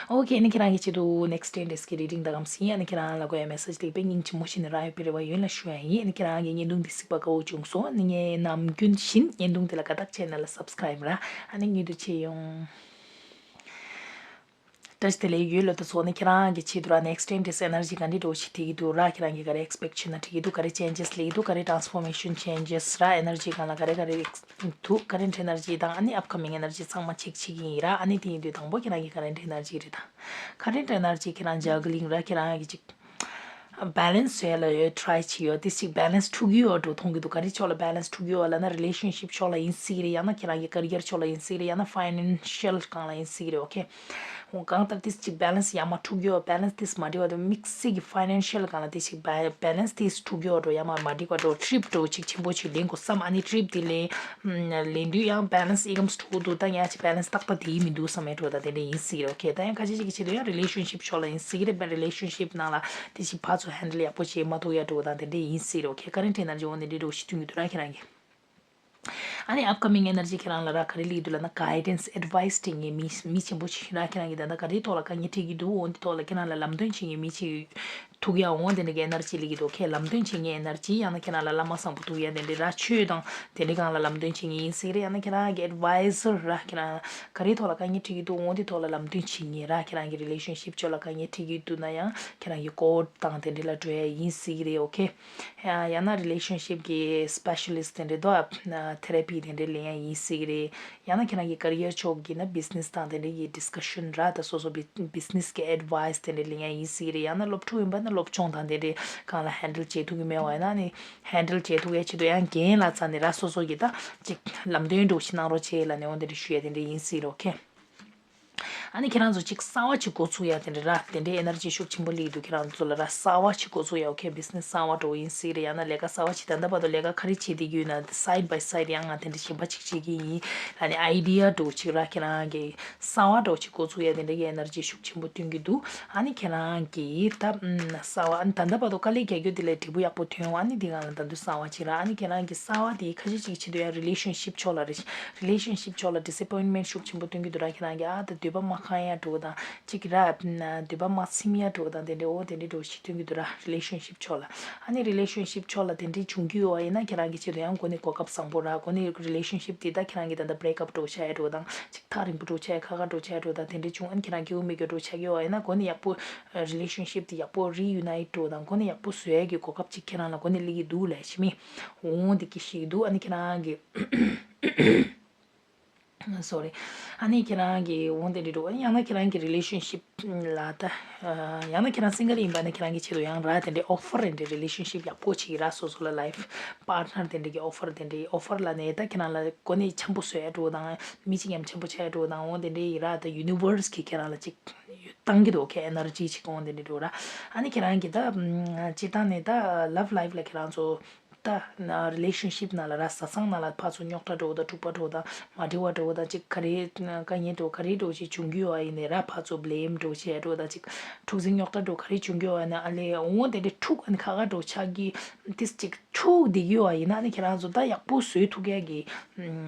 ཨོ་ཁེ། ཨ་ནི་ཁྱེད་རང་གི་ཆེད་དུ་ནེག་སི་ཊེན་ཌེ་སི་གི་རི་ཌིང་ད་གམ་སི་ཡ། ཨ་ནི་ཁྱེད་རང་ལ་དགོས་ཡ་མེ་སེ་ཇི་དེ་དཔེ་སྙིང་རྗེ་མོ་བྱས་ནས་རག་ཡོད་པའི་རེ་བ་ཡོད་ལ་ཞུ་ཡ་ཡིན། ཨ་ནི་ཁྱེད་རང་གི་བརྙན་ཐུང་འདི་གཟིགས་པ་དགའ་བོ་བྱུང་སོང་། ཨ་ནི་ངས་ནམ་རྒྱུན་བཞིན་བརྙན་ཐུང་དེ་ལ་དགའ་རྟགས་བྱས་ན་ལ་སབ་སི་ཀ་རེབ་ར། ཨ་ནི་ངེད་དུ་ཆེ་ཡོང་། བཀྲ་ཤིས་བདེ་ལེགས་ཡོད་ལོ། ད་སོ་ནི་ཁྱེད་རང་གི་ཆེད་དུ་ར་ནེག་སི་ཊེན་ཌེ་སི་ཨེ་ནར་ཇི་ག་འདྲ་འདྲ་བོ་ཞིག་འགྲིག་གི་འདུག་ར། ཁྱེད་རང་གིས་ག་རེ་ཨེག་སི་པེག་ཊི་བྱས་ན་འགྲིག་གི་འདུག་ག་རེ་ཅེན་ཇེ་སི་སླེབས་ཀྱི་འདུག་ག་རེ་ཊེན་སི་ཕོར་མེ་ཤན་ཅེན་ཇེ་སི་ར། ཨེ་ནར་ཇི་སྒང་ལ་ག་རེ་ག་རེ་འདུག་ཀ་རེན་ཊི་ཨེ་ནར་ཇི་དང་ཨ་ནི་ཨབ་ཀ་མིང་ཨེ་ནར་ཇི་ཚང་མ་ཅེག་བྱེད་ཀྱི་ཡིན་ར། ཨ་ནི་དེ་ཡིན་དུས་དང་པོ་ཁྱེད་རང་གིས་ཀ་རེན་ཊི་ཨེ་ནར་ཇི་རེད་ད། ཀ་རེན་ཊི་ཨེ་ནར་ཇི་ཁྱེད་རང་ཇག་གི་ལིང་ར། ཁྱེད་རང་གིས་ཅིག་བེ་ལེན་སི་བཟོ་ཡ་ལ་ཡོད་ཊ་རའི་བྱེད་ཡོད། དེ་ཅིག་བེ་ལེན་སི་འཁྲུག་གི་ཡོད་འགྲོ་མཐོང་གི་འདུག་ག་རེ་ཕྱོགས་ལ་བེ་ལེན་སི་འཁྲུག་གི་ཡོད་ལབ་ན་རི་ལེ་ཤན་ཤིབ་ཕྱོགས་ལ་ཡིན་སྲིད་ཀྱི་རེད། ཡང་ན་ཁྱེད་རང་གི་ཀ་རི་ཡར་ཕྱོགས་ལ་ཡིན་སྲིད་ཀྱི་རེད། ཡང་ན་ཕའི་ནན་ཤལ་སྒང་ལ་ཡིན་སྲིད་ཀྱི་རེད། ཨོ་ཁེ། འོ་གང་ལྟར་དེ་ཅིག་བེ་ལེན་སི་ཡར་མར་འཁྲུག་གི་ཡོད། བེ་ལེན་སི་དེ་མ་འགྲིག་པ་དང་དམིགས་བསལ་གྱི་ཕའི་ནན་ཤལ་སྒང་ལ་དེ་ཅིག་བེ་ལེན་སི་དེ་འཁྲུག་གི་ཡོད་འགྲོ། ཡར་མར་མ་འགྲིག་པ་འགྲོ། ཊི་རིབ་འགྲོ་ཅིག་ཆེན་པོ་ཅིག་ལེན་དགོས་བསམ། ཨ་ནི་ཊི་རིབ་དེ་ལེན་ལེན་དུས་ཡང་བེ་ལེན་སི་ཨི་ཀམ་སི་འཁྲུག་འདུག་ད་ཡང་ཅིག་བེ་ལེན་སི་ཏག་ཏག་དེ་ཡིན་མི་འདུག་བསམ་ཡ་འགྲོ། ད་དེ་འདྲ་ཡིན་སྲིད་ཀྱི་རེད། ཨོ་ཁེ། ད་ཡང་ཁ་ཤས་ཤིག་གི་ཆེད་དུ་ཡང་རི་ལེ་ཤན་ཤིབ་ཕྱོགས་ལ་ཡིན་སྲིད་ཀྱི་རེད། བེ་རི་ལེ་ཤན་ཤིབ་ནང་ལ་དེ་ཅིག་ཕར་ཚུར་ཧེན་ཌལ་ཡག་པོ་བྱེད་མ་ཐུབ་ཡ་འགྲོ་དང་དེ་འདྲ་ཡིན་སྲིད་རེད། ཨོ་ཁེ། ཀ་རེན་ཊི་ཨེ་ནར་ཇི་འོ་འདི་འདྲའི་འགྲོ་ཞིག་ཐོན་གྱི་འདུག་ར་ཁྱེད་རང་གིས། ཨ་ནི་ཨབ་ཀ་མིང་ཨེ་ནར་ཇི་ཁྱེད་རང་ལ་ར་ག་རེ་སླེབས་ཀྱི་འདུག་ལབ་ན་གའི་ཌེན་སི་ཨེཌ་ཝའི་སི་སྤྲད་མཁན་མི་མི་ཆེན་པོ་ཞིག་ར། ཁྱེད་རང་གིས་ད་ལྟ་ག་རེའི་ཐོག་ལ་དཀའ་ངལ་འཕྲད་ཀྱི་འདུག་འོ་འདི་ཐོག་ལ་ཁྱེད་རང་ལ་ལམ་སྟོན་བྱེད་མཁན་མི་ཆེ་ཐུག་ཡ་འོ་དེ་འདྲ་གི་ཨེ་ནར་ཇི་སླེབས་ཀྱི་འདུག་ཁྱེད་ལམ་སྟོན་བྱེད་མཁན་ཨེ་ནར་ཇི། ཡང་ན་ཁྱེད་རང་ལ་བླ་མ་བཟང་པོ་ཐུག་ཡ་དེ་འདྲ་ར། ཆོས་དང་དེ་འདྲའི་སྒང་ལ་ལམ་སྟོན་བྱེད་མཁན་ཡིན་སྲིད་རེད། ཡང་ན་ཁྱེད་རང་གི་ཨེཌ་ཝའི་ཛར་ར། ཁྱེད་རང་ག་རེའི་ཐོག་ལ་དཀའ་ངལ་འཕྲད་ཀྱི་འདུག་འོ་དེ་ཐོག་ལ་ལམ་སྟོན་བྱེད་མཁན་ར། ཁྱེད་རང་གི་རི་ལེ་ཤན་ཤིབ་ཕྱོགས་ལ་དཀའ་ངལ་འཕྲད་ཀྱི་འདུག་ན་ཡང་ཁྱེད་རང་གི་ཀོརཊ་དང་དེ་འདྲ་ལ་འགྲོ་ཡ་ཡིན་སྲིད་རེད། ཨོ་ཁེ། ཡང་ན་རི་ལེ་ཤན་ཤིབ་གི་སི་པེ་ཤ་ལི་སི་ཊི་དེ་འདྲ་དོ་ཐེ་ར་པི་དེ་འདྲ་ལེན་ཡ་ཡིན་སྲིད་རེད། ཡང་ན་ཁྱེད་རང་གི་ཀ་རི་ཡར་ཕྱོགས་ཀྱི་ན་བི་ཛི་ནེ་སི་དང་དེ་འདྲ་གི་ཌིས་ཀ་ཤན་ར། ད་སོ་སོ་བི་བི་ཛི་ནེ་སི་གི་ཨེཌ་ཝའི་སི་དེ་འདྲ་ལེན་ཡ་ཡིན་སྲིད་རེད། ཡང་ན་སློབ་ཕྲུག་ཡིན་པ་ན་སློབ་སྦྱོང་དང་དེ་འདྲ་སྒང་ལ་ཧེན་ཌལ་བྱེད་ཐུབ་ཀྱི་མེད་པ་ཡིན་ན་ནི་ཧེན་ཌལ་བྱེད་ཐུབ་ཡ་ཆེད་དུ་ཡང་རྒན་ལགས་རྩ་ནས་ར་སོ་སོ་གི་ད་ཅིག་ལམ་སྟོན་འདྲ་བོ་ཞིག་གནང་རོགས་བྱེད་ལབ་ནས་འོ་དེ་འདྲ་ཞུ་ཡ་དེ་འདྲ་ཡིན་སྲིད་རོ། ཨོ་ཁེ། ཨ་ནི་ཁྱེད་རང་ཚོ་ཅིག་གསར་པ་ཅིག་འགོ་ཚུགས་ཡ་དེ་འདྲ་ར། དེ་འདྲའི་ཨེ་ནར་ཇི་ཤུགས་ཆེན་པོ་སླེབས་འདུག་ཁྱེད་རང་ཚོ་ལ་ར་གསར་པ་ཅིག་འགོ་ཚུགས་ཡ། ཨོ་ཁེ། བི་ཛི་ནེ་སི་གསར་པ་འདྲ་བོ་ཡིན་སྲིད་རེད། ཡང་ན་ལས་ཀ་གསར་པ་ཅིག་ད་ལྟ་བར་དུ་ལས་ཀ་ག་རེ་བྱེད་བསྡད་ཀྱི་ཡོད་ན་སའིཌ་བའི་སའིཌ་ཡང་ང་དེ་འདྲ་གཞན་པ་ཅིག་བྱེད་ཀྱི་ཡིན་ལབ་ནས་ཨའི་ཌི་ཡ་འདྲ་བོ་ཅིག་ར། ཁྱེད་རང་གི་གསར་པ་འདྲ་བོ་ཅིག་འགོ་ཚུགས་ཡ་དེ་འདྲ་གི་ཨེ་ནར་ཇི་ཤུགས་ཆེན་པོ་སྟོན་གྱི་འདུག་ཨ་ནི་ཁྱེད་རང་གི་ད་གསར་པ་ཨ་ནི་ད་ལྟ་བར་དུ་དཀའ་ལས་རྒྱག་རྒྱུ་དེ་ལས་འབྲས་བུ་ཡག་པོ་ཐོན་འོང་། ཨ་ནི་འདི་གང་ལ་ད་དུང་གསར་པ་ཅིག་ར། ཨ་ནི་ཁྱེད་རང་གི་གསར་པ་དེ་ཁ་ཤས་ཅིག་ཆེད་དུ་ཡང་རི་ལེ་ཤན་ཤིབ་ཕྱོགས་ལ་རེད། རི་ལེ་ཤན་ཤིབ་ཕྱོགས་ལ་ཌི་སི་ཨེ་པོའིན་མེན་ཤུགས་ཆེན་པོ་སྟོན་གྱི་འདུག་ར། ཁྱེད་རང་གི་ཨ་ད་འདོད་པ་མ་ཁེངས་ཡ་འདྲ་བོ་དང་ཅིག་ར། འདོད་པ་མ་ཚིམ་ཡ་འདྲ་བོ་དང་དེ་འདྲ་འོ་དེ་འདྲ་འདྲ་བོ་ཞིག་སྟོན་གྱི་འདུག་ར། རི་ལེ་ཤན་ཤིབ་ཕྱོགས་ལ། ཨ་ནི་རི་ལེ་ཤན་ཤིབ་ཕྱོགས་ལ་དེ་འདྲ་བྱུང་གི་ཡོད་པ་ཡིན་ན་ཁྱེད་རང་གི་ཆེད་དུ་ཡང་འགོ་ནས་གོ་སྐབས་བཟང་པོ་ར། འགོ་ནས་རི་ལེ་ཤན་ཤིབ་དེ་ད་ཁྱེད་རང་གི་ད་ལྟ་བྷི་རེག་ཨབ་འདྲ་བོ་ཆགས་ཡ་འདྲ་བོ་དང་ཅིག་ཐག་རིང་པོ་འདྲ་བོ་ཆགས་ཡ་ཁག་ཁག་འདྲ་བོ་ཆགས་ཡ་འདྲ་བོ་དང་དེ་འདྲ་བྱུང་། ཨ་ནི་ཁྱེད་རང་སྐྱིད་པོ་མེད་རྒྱུ་འདྲ་བོ་ཆགས་ཀྱི་ཡོད་པ་ཡིན་ན་འགོ་ནས་ཡག་པོ་རི་ལེ་ཤན་ཤིབ་དེ་ཡག་པོ་རི་ཡུ་ནའིཊ་འདྲ་བོ་དང་འགོ་ནས་ཡག་པོ་བཟོ་ཡ་གི་གོ་སྐབས་ཅིག་ཁྱེད་རང་ལ་འགོ་ནས་སླེབས་ཀྱི་འདུག་ལབ་ཤི་མི་འོང་འདི་སྐད་ཤེས་ཀྱི་འདུག་ཨ་ནི་ཁྱེད་རང་གི་སོ་རི། ཨ་ནི་ཁྱེད་རང་གི་འོང་དེ་འདྲ་འགྲོ། ཨ་ནི་ཡང་ན་ཁྱེད་རང་གི་རི་ལེ་ཤན་ཤིབ་ལ་ད་ཡང་ན་ཁྱེད་རང་སིང་གལ་ཡིན་པ་ན་ཁྱེད་རང་གི་ཆེད་དུ་ཡང་ར་དེ་འདྲའི་ཨོ་ཕར་དེ་འདྲའི་རི་ལེ་ཤན་ཤིབ་ཡག་པོ་ཅིག་ར་སོ་སོ་ལ་ལའིཕ་པཱར་ཊི་ནར་དེ་འདྲའི་གི་ཨོ་ཕར་དེ་འདྲའི་ཨོ་ཕར་ལབ་ནས་ད་ཁྱེད་རང་ལ་གོ་གནས་འཆམ་པོ་བཟོ་ཡ་འདྲ་བོ་དང་མི་གཅིག་མཉམ་འཆམ་པོ་ཆགས་ཡ་འདྲ་བོ་དང་འོང་དེ་འདྲའི་ཡི་ར་ད་ཡུ་ནི་ཝར་སི་གིས་ཁྱེད་རང་ལ་ཅིག་བཏང་གི་འདུག་ཁྱེད་ཨེ་ནར་ཇི་ཅིག་འོང་དེ་འདྲའི་འདྲ་བོ་ར། ཨ་ནི་ཁྱེད་རང་གི་ད་སྤྱིར་བཏང་ནས་ད་ལབ་ལའིཕ་ལ་ཁྱེད་རང་ཚོ། ད་ན་རི་ལེ་ཤན་ཤིབ་ནང་ལ་ར་བཟའ་ཚང་ནང་ལ་ཕར་ཚུར་རྙོག་དྲ་འདྲ་བོ་དང་འཁྲུག་པ་འདྲ་བོ་དང་མ་འགྲིག་པ་འདྲ་བོ་དང་ཅིག་ག་རེ་དཀའ་ངལ་འདྲ་བོ་ག་རེ་འདྲ་བོ་ཅིག་འབྱུང་གི་ཡོད་པ་ཡིན་ནའི་ར་ཕར་ཚུར་བྷི་ལེམ་འདྲ་བོ་བྱས་འདྲ་བོ་དང་ཅིག་འཁྲུག་འཛིང་རྙོག་དྲ་འདྲ་བོ་ག་རེ་འབྱུང་གི་ཡོད་པ་ཡིན་ན་ཨ་ལས་འོང་དེ་འདྲ་འཁྲུག་ཨ་ནི་ཁག་ཁག་འདྲ་བོ་ཆགས་ཀྱི་ཏིས་ཅིག་འཁྲུག་བསྡད་ཀྱི་ཡོད་པ་ཡིན་ན་ཨ་ནི་ཁྱེད་རང་ཚོ་ད་ཡག་པོ་བཟོས་ཐུབ་མཁན་གྱི་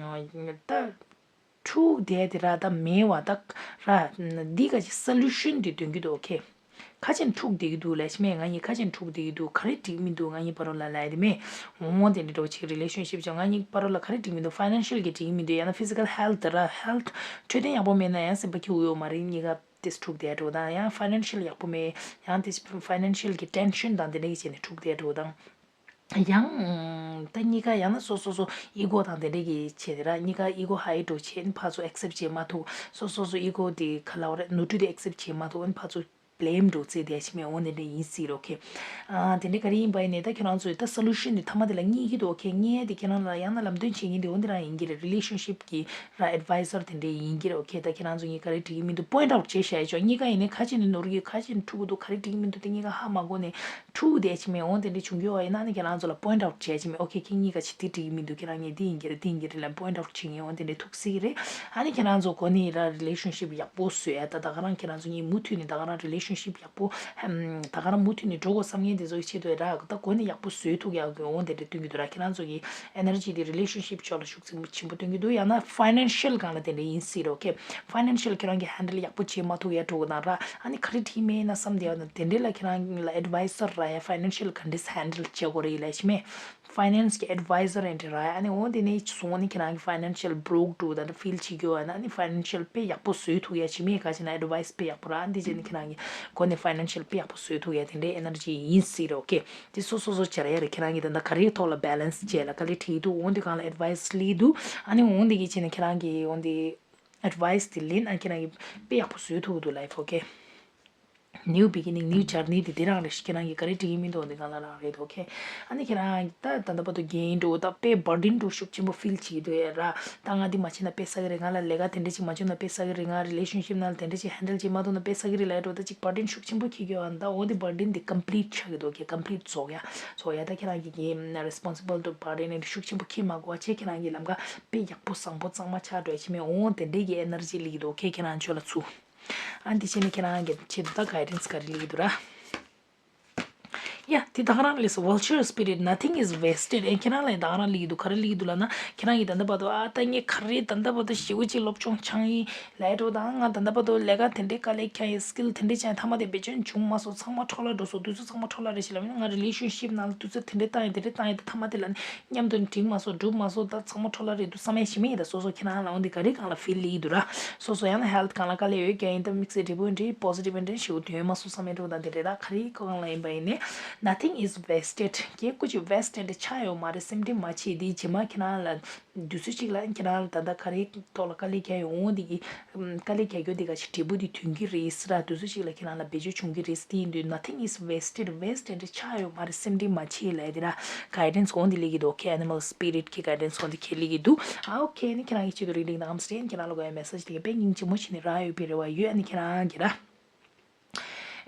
ད། འཁྲུག་བསྡད་དེ་ར་ད་མེད་པ་ད་ར། འདི་ག་ཅིག་སོ་ལུ་ཤན་འདི་འདོན་གྱི་འདུག་ཨོ་ཁེ། ཁ་ཆེན་འཁྲུག་བསྡད་ཀྱི་འདུག་ལབ་ཤི་མེད། ང་གཉིས་ཁ་ཆེན་འཁྲུག་བསྡད་ཀྱི་འདུག་ག་རེ་འགྲིག་མི་འདུག་ང་གཉིས་བར་ལ་ལབ་ཡ་དེ་མེད། འོང་དེ་འདྲ་འདྲ་བོ་ཅིག་རི་ལེ་ཤན་ཤིབ་ཅིག་ང་གཉིས་བར་ལ་ག་རེ་འགྲིག་མི་འདུག་ཕའི་ནན་ཤལ་གྱི་འགྲིག་མི་འདུག་ཡང་ན་ཕི་ཛི་ཀལ་ཧེལ་ཐི་ར་ཧེལ་ཐི་འཕྲོད་བསྟེན་ཡག་པོ་མེད་ན་ཡང་སེམས་པ་སྐྱིད་པོ་ཡོད་མ་རེད། གཉིས་ཀ་དེ་འཁྲུག་བསྡད་འདྲ་བོ་དང་ཡང་ཕའི་ནན་ཤལ་ཡག་པོ་མེད་ཡང་དེ་ཕའི་ནན་ཤལ་གྱི་ཊེན་ཤན་དང་དེ་འདྲ་གི་བྱས་ནས་འཁྲུག་བསྡད་འདྲ་བོ་དང་། ཡང་ད་གཉིས་ཀ་ཡང་ན་སོ་སོ་སོ་ཨི་གོ་དང་དེ་འདྲ་གི་བྱས་ཏེ་ར་གཉིས་ཀ་ཨི་གོ་ཧའི་འདྲ་བོ་བྱས་ནས་ཕར་ཚུར་ཨེག་སེབ་བྱེད་མ་ཐུབ། སོ་སོ་སོ་ཨི་གོ་དེ་ག་ལབ་རེད་ནོར་འཁྲུལ་དེ་ཨེག་སེབ་བྱེད་མ་ཐུབ། ཨ་ནི་ཕར་ཚུར་ blame འགྲོ་རྩིས་དེ་ཆི་མེད་འོ་དེ་འདྲ་ཡིན་སྲིད་རོ། ཨོ་ཁེ། ཨ་དེ་འདྲ་ག་རེ་ཡིན་པ་ཡིན་ནས་ད་ཁྱེད་རང་ཚོས་ད་solution དེ་མཐའ་མ་དེ་ལ་རྙེད་ཀྱི་འདུག་ཨོ་ཁེ། རྙེད་དེ་ཁྱེད་རང་ལ་ཡང་ན་ལམ་སྟོན་བྱེད་མཁན་དེ་འོ་དེ་རང་ཡིན་གྱི་རེད། relationship གི་ར་advisor དེ་འདྲ་ཡིན་གྱི་རེད། ཨོ་ཁེ། ད་ཁྱེད་རང་ཚོ་གཉིས་ཀ་རེ་འགྲིག་གི་མི་འདུག point out བྱས་བཞག་ཡ་ཆོག་གཉིས་ཀ་ཡིན་ནས་ཁ་ཅིག་ནས་ནོར་གྱི་ཁ་ཅིག་ནས་འཁྲུག་གི་འདུག་ག་རེ་འགྲིག་གི་མི་འདུག་དེ་གཉིས་ཀ་ཧ་མ་གོ་ནས་འཁྲུག་བསྡད་ཆི་མེད་འོ་དེ་འདྲ་བྱུང་རྒྱུ་བ་ཡིན་ན་ནི་ཁྱེད་རང་ཚོ་ལ་point out བྱས་ཆི་མེད་ཨོ་ཁེ། ཁྱེད་གཉིས་ཀ་ཆི་དེ་འགྲིག་གི་མི་འདུག་ཁྱེད་རང་གཉིས་དེ་ཡིན་གྱི་རེད་དེ་ཡིན་གྱི་རེད་ལ་point out བྱེད་མཁན་འོ་དེ་འདྲ་ཐུག་སྲིད་ཀྱི་རེད། ཨ་ནི་ཁྱེད་རང་ཚོ་གོ་ནས་ར་relationship ཡག་པོ་བཟོ་ཡ་ད་ད་ག་རང་ཁྱེད་རང་ཚོ་གཉིས་མུ་མཐུད་ནས་ད་ག་རང་relationship ཡག་པོ་ཧམ་ད་ག་རང་མུ་མཐུད་ནས་འགྲོ་དགོས་བསམ་མཁན་དེ་ཚོ་གི་ཆེད་དུ་ར་ད་གོ་ནས་ཡག་པོ་བཟོ་ཐུབ་ཡག་གི་འོ་དེ་འདྲ་སྟོན་གྱི་འདུག་ར། ཁྱེད་རང་ཚོ་གི་energy དེ་relationship ཕྱོགས་ལ་ཤུགས་ཆེན་པོ་ཆེན་པོ་སྟོན་གྱི་འདུག་ཡང་ན་financial སྒང་ལ་དེ་འདྲ་ཡིན་སྲིད་རོ། ཨོ་ཁེ། financial ཁྱེད་རང་གི་handle ཡག་པོ་བྱེད་མ་ཐུབ་ཡ་འགྲོ་གི་དང་ར། ཨ་ནི་ག་རེ་འགྲིག་མེད་ན་བསམ་བསྡད་ཡོད་ན་དེ་འདྲ་ལ་ཁྱེད་རང་ལ་advisor ར་ཡ་financial ག་འདྲས་handle བྱེད་དགོས་རེད་ལ་ཆི་མེད། finance གི་advisor ཨེ་འདྲ་ར་ཡ། ཨ་ནི་འོ་དེ་ནས་སོང་ནི་ཁྱེད་རང་གི་financial broke འགྲོ་ད་ད་feel བྱེད་རྒྱུ་ཡོད་ན་ཨ་ནི་financial དཔེ་ཡག་པོ་བཟོ་ཐུབ་ཡ་ཆི་མེད་ག་ཅི་ན་advice དཔེ་ཡག་པོ་ར། ཨ་ནི་དེ་བྱས་ནི་ཁྱེད་རང་གི་གོ་ནས་financial དཔེ་ཡག་པོ་བཟོ་ཐུབ་ཡ་དེ་འདྲའི་energy ཡིན་སྲིད་རོ། ཨོ་ཁེ། དེ་སོ་སོ་སོ་བྱ་ར་ཡ་རེད། ཁྱེད་རང་གི་ད་ལྟ་ག་རེའི་ཐོག་ལ་balance བྱས་ལ་ག་ལེ་ཁྲིད་འདུག་འོ་འདི་སྒང་ལ་advice སླེབས་འདུག་ཨ་ནི་འོ་འདི་གི་ཆེད་ནས་ཁྱེད་རང་གི་འོ་འདི་advice དེ་ལེན་ཨ་ཁྱེད་རང་གི་དཔེ་ཡག་པོ་བཟོ་ཐུབ་འདུག life ཨོ་ཁེ། new beginning new journey དེ་དེ་རང་རེད་ཤི། ཁྱེད་རང་གི་ག་རེ་འགྲིག་གི་མི་འདུག་འདི་སྒང་ལ་རང་རེད། ཨོ་ཁེ། ཨ་ནི་ཁྱེད་རང་ད་ད་ལྟ་བར་དུ་རྒན་འགྲོ་ད་དཔེ་burden འགྲོ་ཤུགས་ཆེན་པོ་feel བྱེད་འདུག་ཡ་ར། ད་ང་འདི་མ་བྱས་ན་དཔེ་ས་གི་རེད། ང་ལ་ལས་ཀ་དེ་འདྲ་ཅིག་མ་བྱུང་ན་དཔེ་ས་གི་རེད། ང་relationship ནང་ལ་དེ་འདྲ་ཅིག་handle བྱེད་མ་ཐུབ་ན་དཔེ་ས་གི་རེད་ལབ་འགྲོ་ད་ཅིག་burden ཤུགས་ཆེན་པོ་འཁྱེར་གྱི་ཡོད། ཨ་ད་འོ་འདི་burden འདི་complete ཆགས་ཀྱི་འདུག་ཁེ། complete རྫོགས་ཡ་རྫོགས་ཡ་ད་ཁྱེད་རང་གི་གི་responsible to burden འདི་ཤུགས་ཆེན་པོ་འཁྱེར་མ་དགོས་པ་བྱས་ཁྱེད་རང་གི་ལམ་ཀ་དཔེ་ཡག་པོ་བཟང་པོ་གཙང་མ་ཆགས་འགྲོ་ཡ་ཆི་མེད་འོ་དེ་འདྲའི་གི་energy སླེབས་ཀྱི་འདུག་ཁེ། ཁྱེད་རང་ཚོ་ལ་ཚུ། ཨ་འདི་བྱས་ནས་ཁྱེད་རང་གི་ཆེད་དུ་ད་guidance ག་རེ་སླེབས་ཀྱི་འདུག་ར། ཡ་དེ་ད་ག་རང་ལས་སོ། Vulture spirit, nothing is wasted. ཨེ་ཁྱེད་རང་ལ་ད་ག་རང་སླེབས་ཀྱི་འདུག་ག་རེ་སླེབས་ཀྱི་འདུག་ལབ་ན་ཁྱེད་རང་གི་ད་ལྟ་བར་དུ་ཨ་ད་ངས་ག་རེ་ད་ལྟ་བར་དུ་ཞེ་པོ་ཅིག་སློབ་སྦྱོང་སྦྱངས་ཡིན་ལབ་འགྲོ་དང་ང་ད་ལྟ་བར་དུ་ལས་ཀ་དེ་འདྲའི་དཀའ་ལས་ཁྱོན་ཡིན་skill དེ་འདྲའི་ཅན་ཐ་མ་དེ་བེད་སྤྱོད་བྱུང་མ་སོང་། ཚང་མ་འཕྲོ་བརླག་འགྲོ་སོང་། དུས་ཚོད་ཚང་མ་འཕྲོ་བརླག་རེད་ཞེས་ལབ་ཡིན་ན་ང་relationship ནང་ལ་དུས་ཚོད་དེ་འདྲའི་བཏང་ཡིན་དེ་འདྲའི་བཏང་ཡིན་ད་ཐ་མ་དེ་ལ་ནི་མཉམ་དུ་འགྲིག་མ་སོང་འགྲུབ་མ་སོང་ད་ཚང་མ་འཕྲོ་བརླག་རེད་འདུག་བསམ་ཡ་ཞིག་མེད་ཡིན་ད་སོ་སོ་ཁྱེད་རང་ལ་འོན་ཏེ་ག་རེ་སྒང་ལ་feel ལི་འདུག་ར། སོ་སོ་ཡང་ན་health སྒང་ལ་དཀའ་ལས་ཡོད་ཀྱང་ཡིན་ད་དམིགས་བསལ་འབྲས་བུ་འདྲ་positive འདྲ་ཞིག་དོན་མ་སོང་བསམ་ཡ་འགྲོ་ད་དེ་རེད་ད་ག་རེ་སྒང་ལ་ཡིན་པ་ཡིན་ནི་nothing is wasted གལ་ཀུ་ཅི་wasted ཆགས་ཡོད་མ་རེད། སེམས་ཁྲལ་མ་བྱེད་དེ་རྗེས་མ་ཁྱེད་རང་ལ་དུས་ཚོད་ཅིག་ལ་ཁྱེད་རང་ལ་ད་ལྟ་ག་རེ་ཐོག་ལ་དཀའ་ལས་རྒྱག་ཡོང་འོང་དེ་གི་དཀའ་ལས་རྒྱག་རྒྱུ་དེ་ག་ཅིག་འབྲས་བུ་དེ་ཐོན་གྱི་རེད་ཟེར་ར། དུས་ཚོད་ཅིག་ལ་ཁྱེད་རང་ལ་བེད་སྤྱོད་བྱུང་གི་རེད། དེ་ཡིན་དུས་nothing is wasted wasted ཆགས་ཡོད་མ་རེད། སེམས་ཁྲལ་མ་བྱེད་ལབ་དེ་ར་guidance འོང་དེ་ལེགས་ཀྱི་འདུག་ཁེ། animal spirit གི་guidance འོང་དེ་ཁེ་ལེགས་ཀྱི་འདུག་ཨ་ཨོ་ཁེ་ནི་ཁྱེད་རང་གི་ཆེད་དུ་རིག་རིག་དང་ཨམ་སྲན་ཁྱེད་རང་ལ་དགོས་ཡ་message དེ་ག་དཔེ་སྙིང་རྗེ་མོ་བྱས་ནས་རག་ཡོད་པའི་རེ་བ་ཡོད། ཨ་ནི་ཁྱེད་རང་གི་ར།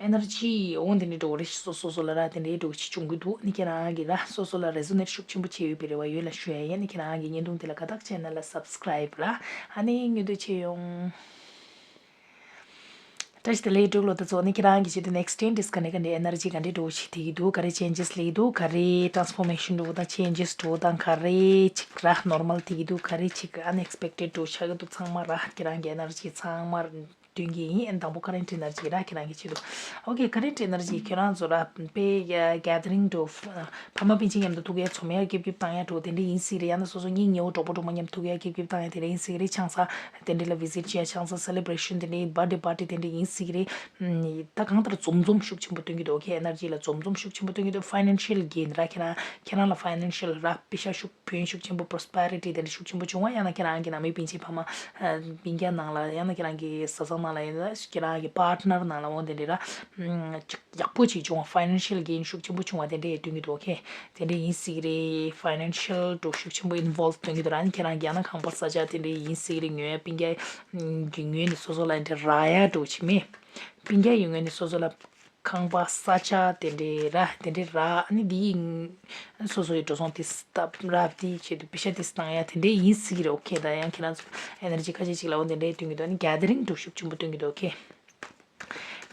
energy འོང་དེ་འདྲའི་འགྲོ་གི་རེད། སོ་སོ་སོ་ལ་ར་དེ་འདྲའི་འགྲོ་གི་ཅིག་བྱུང་གི་འདུག་ནི་ཁྱེད་རང་གི་ར་སོ་སོ་ལ་resonate ཤུགས་ཆེན་པོ་བྱས་ཡོད་པའི་རེ་བ་ཡོད་ལ་ཞུ་ཡ་ཡིན། ནི་ཁྱེད་རང་གི་བརྙན་ཐུང་དེ་ལ་དགའ་རྟགས་བྱས་ན་ལ་subscribe ར། ཨ་ནི་མྱུར་དུ་མཇལ་ཡོང་། བཀྲ་ཤིས་བདེ་ལེགས་འབྲུག་ལོ། ད་ཚོ་ནི་ཁྱེད་རང་གི་ཆེད་དུ་next ten days ག་ནས་ག་འདྲའི་energy ག་འདྲའི་འགྲོ་ཞིག་དེ་གི་འདུག་ག་རེ་changes སླེབས་འདུག་ག་རེ་transformation འགྲོ་དང་changes འགྲོ་དང་ག་རེ་ཅིག་ར་normal དེ་གི་འདུག་ག་རེ་ཅིག་unexpected འགྲོ་ཆགས་ཀྱི་འདུག་ཚང་མ་ར་ཁྱེད་རང་གི་energy ཚང་མ་སྟོན་གྱི་ཡིན། ཨན་དང་པོ་current energy ར་ཁྱེད་རང་གི་ཆེད་དུ། Okay, current energy ཁྱེད་རང་ཚོ་ར་དཔེ་gathering འགྲོ། ཕ་མ་སྤུན་མཆེད་མཉམ་དུ་ཐུག་ཡ་ཚོམ་ཡ་སྐྱིབ་སྐྱིབ་བཏང་ཡ་འགྲོ་དེ་འདྲ་ཡིན་སྲིད་རེད། ཡང་ན་སོ་སོ་གཉེན་ཉེ་བོ་གྲོགས་པོ་གྲོགས་མོ་མཉམ་ཐུག་ཡ་སྐྱིབ་སྐྱིབ་བཏང་ཡ་དེ་འདྲ་ཡིན་སྲིད་རེད། ཆང་ས་དེ་འདྲ་ལ་visit བྱེད་ཡ་ཆང་ས་celebration དེ་འདྲ་birthday party དེ་འདྲ་ཡིན་སྲིད་རེད། ད་གང་ལྟར་འཛོམས་འཛོམས་ཤུགས་ཆེན་པོ་སྟོན་གྱི་འདུག Okay, energy ལ་འཛོམས་འཛོམས་ཤུགས་ཆེན་པོ་སྟོན་གྱི་འདུག Financial gain ར་ཁྱེད་རང་ཁྱེད་རང་ལ་financial ར་པེ་ཤ་ཤུགས་ཕན་ཤུགས་ཆེན་པོ་prosperity དེ་འདྲ་ཤུགས་ཆེན་པོ་བྱུང་བ། ཡང་ན་ཁྱེད་རང་གི་ནང་མི་སྤུན་མཆེད་ཕ་མ་སྤུན་ཀྱག་ནང་ལ་ཡང་ན་ཁྱེད་རང་གི་བཟའ་ཚང་ནང་ལ་ཡང་ན་ཁྱེད་རང་གི་partner ནང་ལ་འོང་དེ་འདྲ་ར་ཅིག་ཡག་པོ་ཅིག་བྱུང་བ། financial gain ཤུགས་ཆེན་པོ་བྱུང་བ་དེ་འདྲ་ཡང་སྟོན་གྱི་འདུག Okay, དེ་འདྲ་ཡིན་སྲིད་ཀྱི་རེད། financial འགྲོ་ཤུགས་ཆེན་པོ་involve སྟོན་གྱི་འདུག་ར། ཁྱེད་རང་གི་ཡང་ན་ཁང་པ་ས་ཆ་དེ་འདྲ་ཡིན་སྲིད་ཀྱི་རེད། ཉོ་ཡ་སྤུན་ཀྱག་གི་ངོས་ནས་སོ་སོ་ལ་འདྲ་རག་ཡ་འགྲོ་ཆེ་མེད། སྤུན་ཀྱག་ཡི་ངོས་ནས་སོ་སོ་ལ་ཁང་པ་ས་ཆ་དེ་འདྲའི་ར་དེ་འདྲའི་ར་ཨ་ནི་འདི་ཡིན། སོ་སོ་ཡི་འགྲོ་སོང་དེ་སྟབས་ར་དེའི་ཆེད་དུ་པེ་ཤ་དེ་བཏང་ཡ་དེ་འདྲའི་ཡིན་སྲིད་ཀྱི་རེད། Okay, ད་ཡང་ཁྱེད་རང་ཚོ་energy ཁ་ཤས་ཅིག་ལ་འོ་དེ་འདྲའི་སྟོན་གྱི་འདུག་ཨ་ནི་gathering འགྲོ་ཤུགས་ཆེན་པོ་སྟོན་གྱི་འདུག Okay,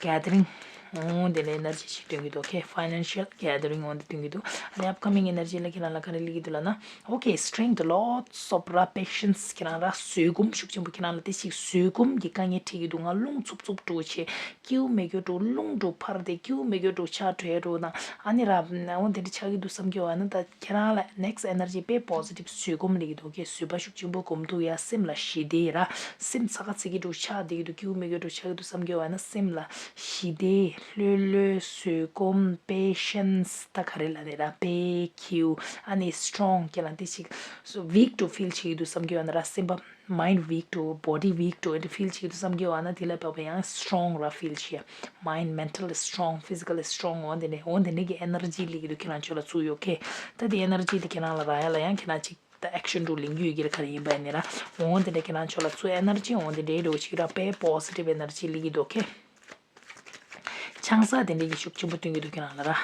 gathering འོ་དེ་འདྲའི་energy ཞིག་སྟོན་གྱི་འདུག Okay, financial gathering འོ་འདི་སྟོན་གྱི་འདུག་ཨ་ནི་upcoming energy ལ་ཁྱེད་རང་ལ་ག་རེ་སླེབས་ཀྱི་འདུག་ལབ་ན། Okay, strength, lots of ར་patience ཁྱེད་རང་ར་བཟོད་སྒོམ་ཤུགས་ཆེན་པོ་ཁྱེད་རང་ལ་དེ་ཞིག་བཟོད་སྒོམ་གྱི་དཀའ་ངལ་འཕྲད་ཀྱི་འདུག་ང་རླུང་འཚུབ་འཚུབ་འགྲོ་བྱེད། སྐྱིད་པོ་མེད་རྒྱུ་འགྲོ། རླུང་འགྲོ་འཕར་ཏེ་སྐྱིད་པོ་མེད་རྒྱུ་འགྲོ་ཆགས་བྲོས་འགྲོ་དང་ཨ་ནི་ར་འོ་དེ་འདྲ་ཆགས་ཀྱི་འདུག་བསམ་གྱི་ཡོད་ན་ད་ཁྱེད་རང་ལ་next energy དཔེ་positive བཟོད་སྒོམ་སླེབས་ཀྱི་འདུག Okay, བཟོད་པ་ཤུགས་ཆེན་པོ་སྒོམ་ཐུབ་ཡ། སེམས་ལ་ཞི་བདེ་ར་སེམས་ཚ་ག་ཚིག་གི་འགྲོ་ཆགས་བསྡད་ཀྱི་འདུག་སྐྱིད་པོ་མེད་རྒྱུ་འགྲོ་ཆགས་ཀྱི་འདུག་བསམ་གྱི་ཡོད་ན་སེམས་ལ་ཞི་བདེ་ ལྷོད་ལྷོད་བཟོད་སྒོམ་patience ད་ག་རེ་ལབ་ནས་ར་དཔེ་ཁྱིའུ་ཨ་ནི་strong ཁྱེད་རང་དེ་ཞིག་weak to feel བྱེད་ཀྱི་འདུག་བསམ་གྱི་ཡོད་ན་ར་སེམས་པ། Mind weak to body weak to feel བྱེད་ཀྱི་འདུག་བསམ་གྱི་ཡོད་ན་དེ་ལ་བབས་པ་ཡང་strong ར་feel བྱེད། Mind mentally strong physically strong འོ་འདི་ནས་འོ་འདི་ནས་ཀྱི་energy སླེབས་ཀྱི་འདུག་ཁྱེད་རང་ཚོ་ལ་ཚུར་ཡོད་ཁེ། ད་དེ་energy དེ་ཁྱེད་རང་ལ་རག་ཡ་ལ་ཡང་ཁྱེད་རང་ཅིག་ད་action to ལེན་རྒྱུ་ཡོད་ཀྱི་རེད། ག་རེ་ཡིན་པ་ཡིན་ནའི་ར་འོ་འདི་འདྲ་ཁྱེད་རང་ཚོ་ལ་ཚུར་energy འོ་འདི་འདྲའི་འགྲོ་ཞིག་ར་དཔེ་positive energy སླེབས་ཀྱི་འདུག་ཁེ། ཆང་ས་དེ་འདྲའི་གི་ཤུགས་ཆེན་པོ་སྟོན་གྱི་འདུག་ཁྱེད་རང་ལ་ར།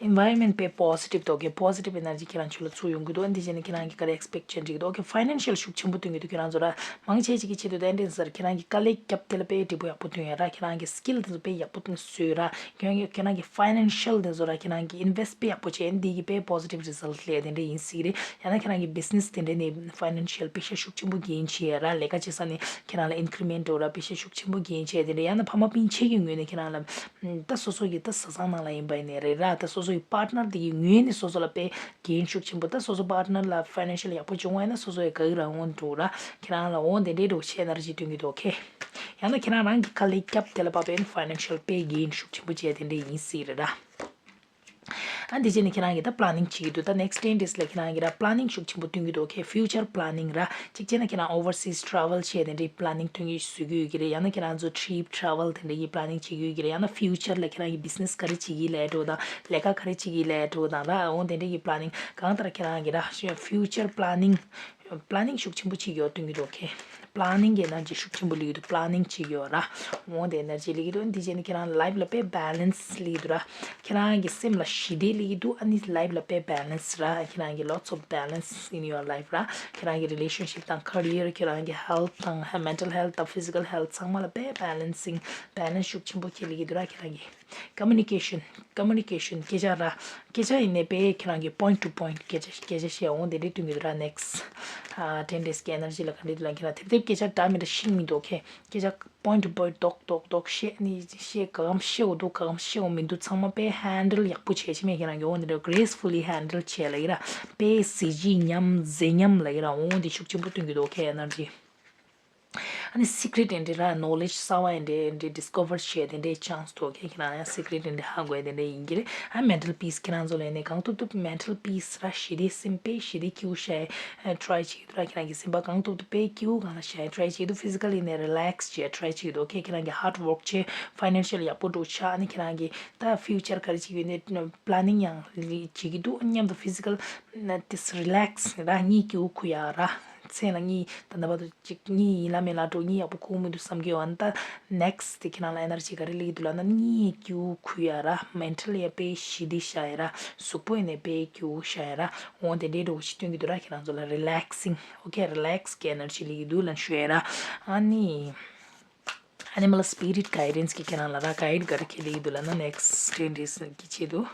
Environment དཔེ་positive འདུག་ཁེ། Positive energy ཁྱེད་རང་ཚོ་ལ་ཚུར་ཡོང་གི་འདུག་འདི་བྱས་ནས་ཁྱེད་རང་གི་ག་རེ་expect བྱེད་འགྲིག་འདུག་ཁེ། Financial ཤུགས་ཆེན་པོ་སྟོན་གྱི་འདུག་ཁྱེད་རང་ཚོ་ར། མང་ཆེ་ཅིག་གིས་བྱེད་འདུག་ཏན་ཏན་ཟེར་ཁྱེད་རང་གི་དཀའ་ལས་བརྒྱབ་དེ་ལ་དཔེ་འབྲས་བུ་ཡག་པོ་ཐོན་ཡོད་ར། ཁྱེད་རང་གི་skill དེ་ཚོ་དཔེ་ཡག་པོ་ཐོན་སོང་ར། ཁྱེད་རང་གི་ཁྱེད་རང་གི་financial དེ་ཚོ་ར་ཁྱེད་རང་གི་invest དཔེ་ཡག་པོ་བྱས་འདི་གི་དཔེ་positive result སླེབས་དེ་འདྲ་ཡིན་སྲིད་རེད། ཡང་ན་ཁྱེད་རང་གི་business དེ་འདྲ་ནས་financial པེ་ཤ་ཤུགས་ཆེན་པོ་gain བྱས་ར། ལས་ཀ་བྱེད་ས་ནས་ཁྱེད་རང་ལ་increment འགྲོ་ར་པེ་ཤ་ཤུགས་ཆེན་པོ་gain བྱས་དེ་འདྲ། ཡང་ན་ཕ་མ་སྤུན་མཆེད་ཀྱི་ངོས་ནས་ཁྱེད་རང་ལ་ད་སོ་སོ་གི་ད་བཟའ་ཚང་ནང་ལ་ཡིན་པ་ཡིན་ནའི་རེད་ར། ད་སོ་སོ་གི་partner དེ་གི་ངོས་ནས་སོ་སོ་ལ་དཔེ་gain ཤུགས་ཆེན་པོ། ད་སོ་སོ་partner ལ་financial ཡག་པོ་བྱུང་བ་ཡིན་ན་སོ་སོ་ཡི་དགའ་གི་རང་ངོ་འགྲོ་ར། ཁྱེད་རང་ལ་འོ་དེ་འདྲའི་འགྲོ་ཆེ་energy སྟོན་གྱི་འདུག་ཁེ། ཡང་ན་ཁྱེད་རང་རང་གི་དཀའ་ལས་བརྒྱབ་དེ་ལ་བབས་པའི་financial དཔེ་gain ཤུགས་ཆེན་པོ་བྱས་དེ་འདྲ་ཡིན་སྲིད་རེད་ར། ཨ་འདི་བྱས་ནས་ཁྱེད་རང་གིས་ད་planning བྱེད་ཀྱི་འདུག་ད་next ten days ལ་ཁྱེད་རང་གིས་ར་planning ཤུགས་ཆེན་པོ་སྟོན་གྱི་འདུག་ཁེ། Future planning ར། གཅིག་བྱས་ན་ཁྱེད་རང་overseas travel བྱས་དེ་འདྲའི་planning སྟོན་གྱི་བཟོ་གི་ཡོད་ཀྱི་རེད། ཡང་ན་ཁྱེད་རང་ཚོ་trip travel དེ་འདྲའི་planning བྱེད་ཀྱི་ཡོད་ཀྱི་རེད། ཡང་ན་future ལ་ཁྱེད་རང་གིས་business ག་རེ་བྱེད་ཀྱི་ལབ་འགྲོ་དང་ལས་ཀ་ག་རེ་བྱེད་ཀྱི་ལབ་འགྲོ་དང་ར། འོ་དེ་འདྲའི་གི་planning གང་ལྟར་ཁྱེད་རང་གིས་ར་future planning planning ཤུགས་ཆེན་པོ་བྱེད་ཀྱི་ཡོད་སྟོན་གྱི་འདུག་ཁེ། planning གི་energy ཤུགས་ཆེན་པོ་སླེབས་ཀྱི་འདུག planning བྱེད་ཀྱི་ཡོད་ར། འོ་དེ་energy སླེབས་ཀྱི་འདུག་འདི་བྱས་ནས་ཁྱེད་རང་life ལ་དཔེ་balance སླེབས་ཀྱི་འདུག་ར། ཁྱེད་རང་གི་སེམས་ལ་ཞི་བདེ་སླེབས་ཀྱི་འདུག་ཨ་ནི་life ལ་དཔེ་balance ར། ཁྱེད་རང་གི་lots of balance in your life ར། ཁྱེད་རང་གི་relationship དང་career ཁྱེད་རང་གི་health དང་mental health དང་physical health ཚང་མ་ལ་དཔེ་balancing balance ཤུགས་ཆེན་པོ་ཁེ་སླེབས་ཀྱི་འདུག་ར། ཁྱེད་རང་གི communication communication སྐད་ཆ་ར། སྐད་ཆ་ཡིན་ནའི་དཔེ་ཁྱེད་རང་གི་point to point སྐད་ཆ་སྐད་ཆ་བཤད་འོང་དེ་འདྲའི་སྟོན་གྱི་འདུག་ར། next ten days གི་energy ལ་ག་འདྲ་འདུག་ལབ་ཁྱེད་རང་དེབ་དེབ་སྐད་ཆ་འདྲ་མི་འདྲ་ཤེས་མི་འདུག་ཁེ། སྐད་ཆ་point to point རྡོག་རྡོག་རྡོག་བཤད་ནི་བཤད་ག་གམ་བཤད་འོ་འདུག་ག་གམ་བཤད་འོ་མི་འདུག་ཚང་མ་དཔེ་handle ཡག་པོ་བྱས་ཆེ་མེད་ཁྱེད་རང་གི་འོ་འདི་འདྲ་gracefully handle བྱས་ལབ་ཀྱི་ར། དཔེ་གཟི་བརྗིད་ཉམས་མཛེས་ཉམས་ལབ་ཀྱི་ར། འོ་འདི་ཤུགས་ཆེན་པོ་སྟོན་གྱི་འདུག་ཁེ་energy ཨ་ནི་secret དེ་འདྲ་ར་knowledge གསར་བ་དེ་འདྲ་དེ་འདྲ་discover བྱས་དེ་འདྲའི་chance ཐོབ་མཁན་ཁྱེད་རང་ཡང་secret དེ་འདྲ་ཧ་གོ་ཡ་དེ་འདྲ་ཡིན་གྱི་རེད། ཨ་mental peace ཁྱེད་རང་ཚོ་ལ་ཡིན་ནའི་གང་ཐུབ་ཐུབ་mental peace ར་ཞི་བདེ་སེམས་དཔེ་ཞི་བདེ་སྐྱིད་པོ་ཤར་ཡ་try བྱེད་ཀྱི་འདུག་ར། ཁྱེད་རང་གི་སེམས་པ་གང་ཐུབ་ཐུབ་དཔེ་སྐྱིད་པོ་སྒང་ལ་ཤར་ཡ་try བྱེད་ཀྱི་འདུག physical ཡིན་ནའི་relax བྱེད་try བྱེད་ཀྱི་འདུག་ཁྱེད་རང་གི་hard work བྱེད་financial ཡག་པོ་འགྲོ་ཆ་ཨ་ནི་ཁྱེད་རང་གི་ད་future ག་རེ་བྱེད་ཀྱི་ཡོད་ནའི་planning ཡང་བྱེད་ཀྱི་འདུག་མཉམ་དུ་physical this relax ར་གཉིད་སྐྱིད་པོ་ཁུག་ཡ་ར། མཚན་ལ་གཉིད་ད་ལྟ་བར་དུ་ཅིག་གཉིད་ཡིན་ལ་མིན་ལ་འགྲོ་གཉིད་ཡག་པོ་ཁུག་མི་འདུག་བསམ་གྱི་ཡོད་ན་ད་next དེ་ཁྱེད་རང་ལ་energy ག་རེ་སླེབས་ཀྱི་འདུག་ལབ་ན་གཉིད་སྐྱིད་པོ་ཁུག་ཡ་ར། mental ཡ་དཔེ་ཞི་བདེ་ཤར་ཡ་ར། གཟུགས་པོ་ཡིན་ནའི་དཔེ་སྐྱིད་པོ་ཤར་ཡ་ར། འོ་དེ་འདྲའི་འགྲོ་ཞིག་སྟོན་གྱི་འདུག་ར། ཁྱེད་རང་ཚོ་ལ་relaxing okay relax གི་energy སླེབས་ཀྱི་འདུག་ལབ་ཞུ་ཡ་ར། ཨ་ནི། Animal spirit guidance གི་ཁྱེད་རང་ལ་ར་guide ག་རེ་ཁྱེད་ལེགས་འདུག་ལབ་ན་next ten days གི་ཆེད་དུ།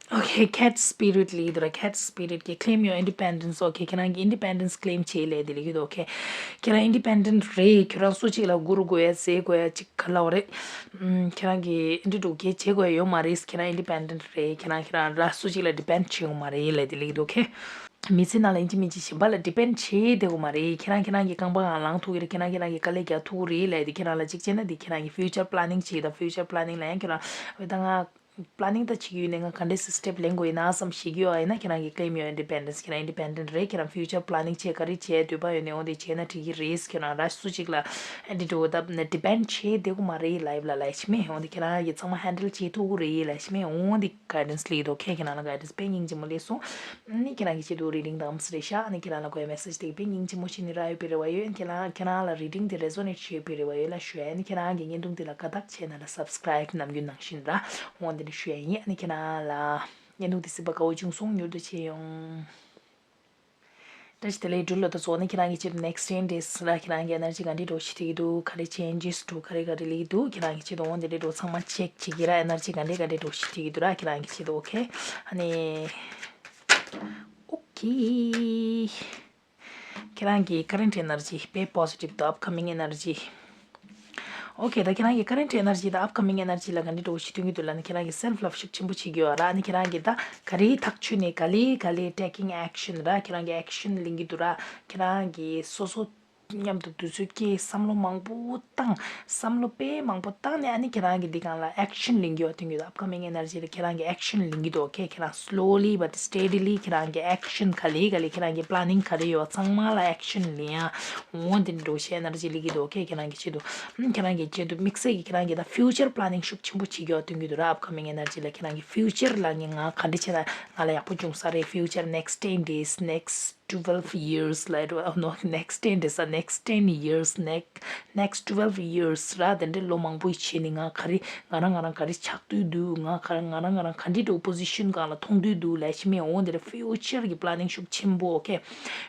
Okay, cat spirit ལེགས་འདུག་ར། cat spirit གི་claim your independence okay ཁྱེད་རང་གི་independence claim བྱེད་ལེ་དེ་ལེགས་འདུག okay ཁྱེད་རང་independent རེད། ཁྱེད་རང་སུ་གཅིག་ལ་སྒུར་དགོས་ཡ་ཟེར་དགོས་ཡ་གཅིག་ག་ལ་བ་རེད། ཁྱེད་རང་གི་འདི་འགྲོ་གི་བྱེད་དགོས་ཡ་ཡོད་མ་རེད། ཁྱེད་རང་independent རེད། ཁྱེད་རང་ཁྱེད་རང་ར་སུ་གཅིག་ལ་depend བྱེད་དགོས་མ་རེད་ལེ་དེ་ལེགས་འདུག okay མི་ཚེ་ནང་ལ་ཡིན་གཅིག་མིན་གཅིག་གཞན་པ་ལ་depend བྱེད་བསྡད་དགོས་མ་རེད། ཁྱེད་རང་ཁྱེད་རང་གི་རྐང་པ་སྒང་ལངས་ཐུབ་ཀྱི་རེད། ཁྱེད་རང་ཁྱེད་རང་གི་དཀའ་ལས་རྒྱག་ཐུབ་ཀྱི་རེད་ལབ་དེ་ཁྱེད་རང་ལ་གཅིག་བྱས་ན་དེ་ཁྱེད་རང་གི་future planning བྱེད་ད་future planning ལ་ཡང་ཁྱེད་རང་ད་ང་planning ད་བྱེད་ཀྱི་ཡོད་ནས་ང་ག་འདྲས་སེ་step ལེན་དགོས་ཡིན་ན་བསམ་ཤེས་ཀྱི་ཡོད་ཡིན་ན་ཁྱེད་རང་གི་claim your independence ཁྱེད་རང་independent རེད། ཁྱེད་རང་future planning བྱེད་ག་རེ་བྱེད་འདོད་པ་ཡོད་ནས་འོ་དེ་བྱས་ན་འགྲིག་གི་རེད། ཁྱེད་རང་ར་སུ་གཅིག་ལ་འདི་འགྲོ་ད་depend བྱེད་བསྡད་དགོས་མ་རེད། life ལ་ལབ་ཤེས་མེད་འོ་དེ་ཁྱེད་རང་གི་ཚང་མ་handle བྱེད་ཐུབ་ཀྱི་རེད་ལབ་ཤེས་མེད་འོ་དེ guidance ལེགས་འདུག okay ཁྱེད་རང་ལ་guidance དཔེ་སྙིང་རྗེ་མོ་ལེགས་སོང་། ཨ་ནི་ཁྱེད་རང་གི་ཆེད་དུ་reading དང་རེད་ཤག་ཨ་ནི་ཁྱེད་རང་ལ་དགོས་ཡ་message དེ་དཔེ་སྙིང་རྗེ་མོ་བྱས་ནས་རག་ཡོད་པའི་རེ་བ་ཡོད། ཁྱེད་རང་ཁྱེད་རང་ལ་reading དེ་resonate བྱས་པའི་རེ་བ་ཡོད་ལ་ཞུ་ཡ། ཨ་ནི་ཁྱེད་རང་གི་བརྙན་ཐུང་དེ་ལ་དགའ་རྟགས་བྱས་ན་ལ་subscribe གནང་རྒྱུ་ནང་བཞིན་ར་འོ་འདི་འདྲ་ཞུ་ཡ་ཡིན། ཨ་ནི་ཁྱེད་རང་ལ་བརྙན་ཐུང་དེ་གཟིགས་པ་དགའ་བོ་བྱུང་སོང་། མྱུར་དུ་མཇལ་ཡོང་། བཀྲ་ཤིས་བདེ་ལེགས་འབྲུག་ལོ། ད་གཙོ་བོ་ནི་ཁྱེད་རང་གི་ཆེད་དུ་next ten days ལ་ཁྱེད་རང་གི་energy ག་འདྲ་འགྲོ་ཞིག་ཐིག་འདུག་ག་རེ་changes འདུག་ག་རེ་ག་རེ་ལེགས་འདུག་ཁྱེད་རང་གི་ཆེད་དུ་འོ་འདི་འདྲ་འགྲོ་ཚང་མ་check བྱེད་ཀྱི་ར། energy ག་འདྲ་ག་འདྲ་འགྲོ་ཞིག་ཐིག་འདུག་ར་ཁྱེད་རང་གི་ཆེད་དུ། okay ཨ་ནི་okay ཁྱེད་རང་གི་current energy དཔེ་positive དང་upcoming energy okay ད་ཁྱེད་རང་གི་current energy དང་upcoming energy ལ་ག་འདྲ་འགྲོ་ཞིག་སྟོན་གྱི་འདུག་ལབ་ན་ཁྱེད་རང་གི་self love ཤུགས་ཆེན་པོ་བྱེད་ཀྱི་ཡོད་ར། ཨ་ནི་ཁྱེད་རང་གི་ད་ག་རེ་ཐག་ཆོད་ནས་ག་ལེ་ག་ལེ་taking action ར། ཁྱེད་རང་གི་action ལེན་གྱི་འདུག་ར། ཁྱེད་རང་གི་སོ་སོ་ མཉམ་དུ་དུས་ཚོད་སྐྱེལ། བསམ་བློ་མང་པོ་བཏང་། བསམ་བློ་དཔེ་མང་པོ་བཏང་ནས་ཨ་ནི་ཁྱེད་རང་གི་འདི་སྒང་ལ་action ལེན་གྱི་ཡོད་དོན་གྱི་འདུག upcoming energy ལ་ཁྱེད་རང་གི་action ལེན་གྱི་འདུག okay ཁྱེད་རང་slowly but steadily ཁྱེད་རང་གི་action ག་ལེ་ག་ལེ་ཁྱེད་རང་གི་planning ག་རེ་ཡོད་ཚང་མ་ལ་action ལེན་ཡ་འོང་དེ་འདྲ་ཞིག་energy སླེབས་ཀྱི་འདུག okay ཁྱེད་རང་གི་ཆེད་དུ་ཁྱེད་རང་གི་ཆེད་དུ་དམིགས་བསལ་གྱི་ཁྱེད་རང་གི་ད་future planning ཤུགས་ཆེན་པོ་བྱེད་ཀྱི་ཡོད་དོན་གྱི་འདུག་ར། upcoming energy ལ་ཁྱེད་རང་གི་future ལ་ངས་ང་ག་འདྲ་བྱས་ན་ང་ལ་ཡག་པོ་འབྱུང་ས་རེད། future next ten days next twelve years ལ་རོ་ཨ་ནོ་next ten days ཨ་next ten years next next twelve years ར། དེ་འདྲའི་ལོ་མང་པོ་ཡི་ཆེད་ནས་ང་ག་རེ་ང་རང་ང་རང་ག་རེ་ཆགས་སྡོད་འདུག་ང་ག་རེ་ང་རང་ང་རང་ག་འདྲའི་འདྲ་position སྒང་ལ་མཐོང་སྡོད་འདུག་ལབ་ཤེས་མེད། འོང་དེ་འདྲ་future གི་planning ཤུགས་ཆེན་པོ okay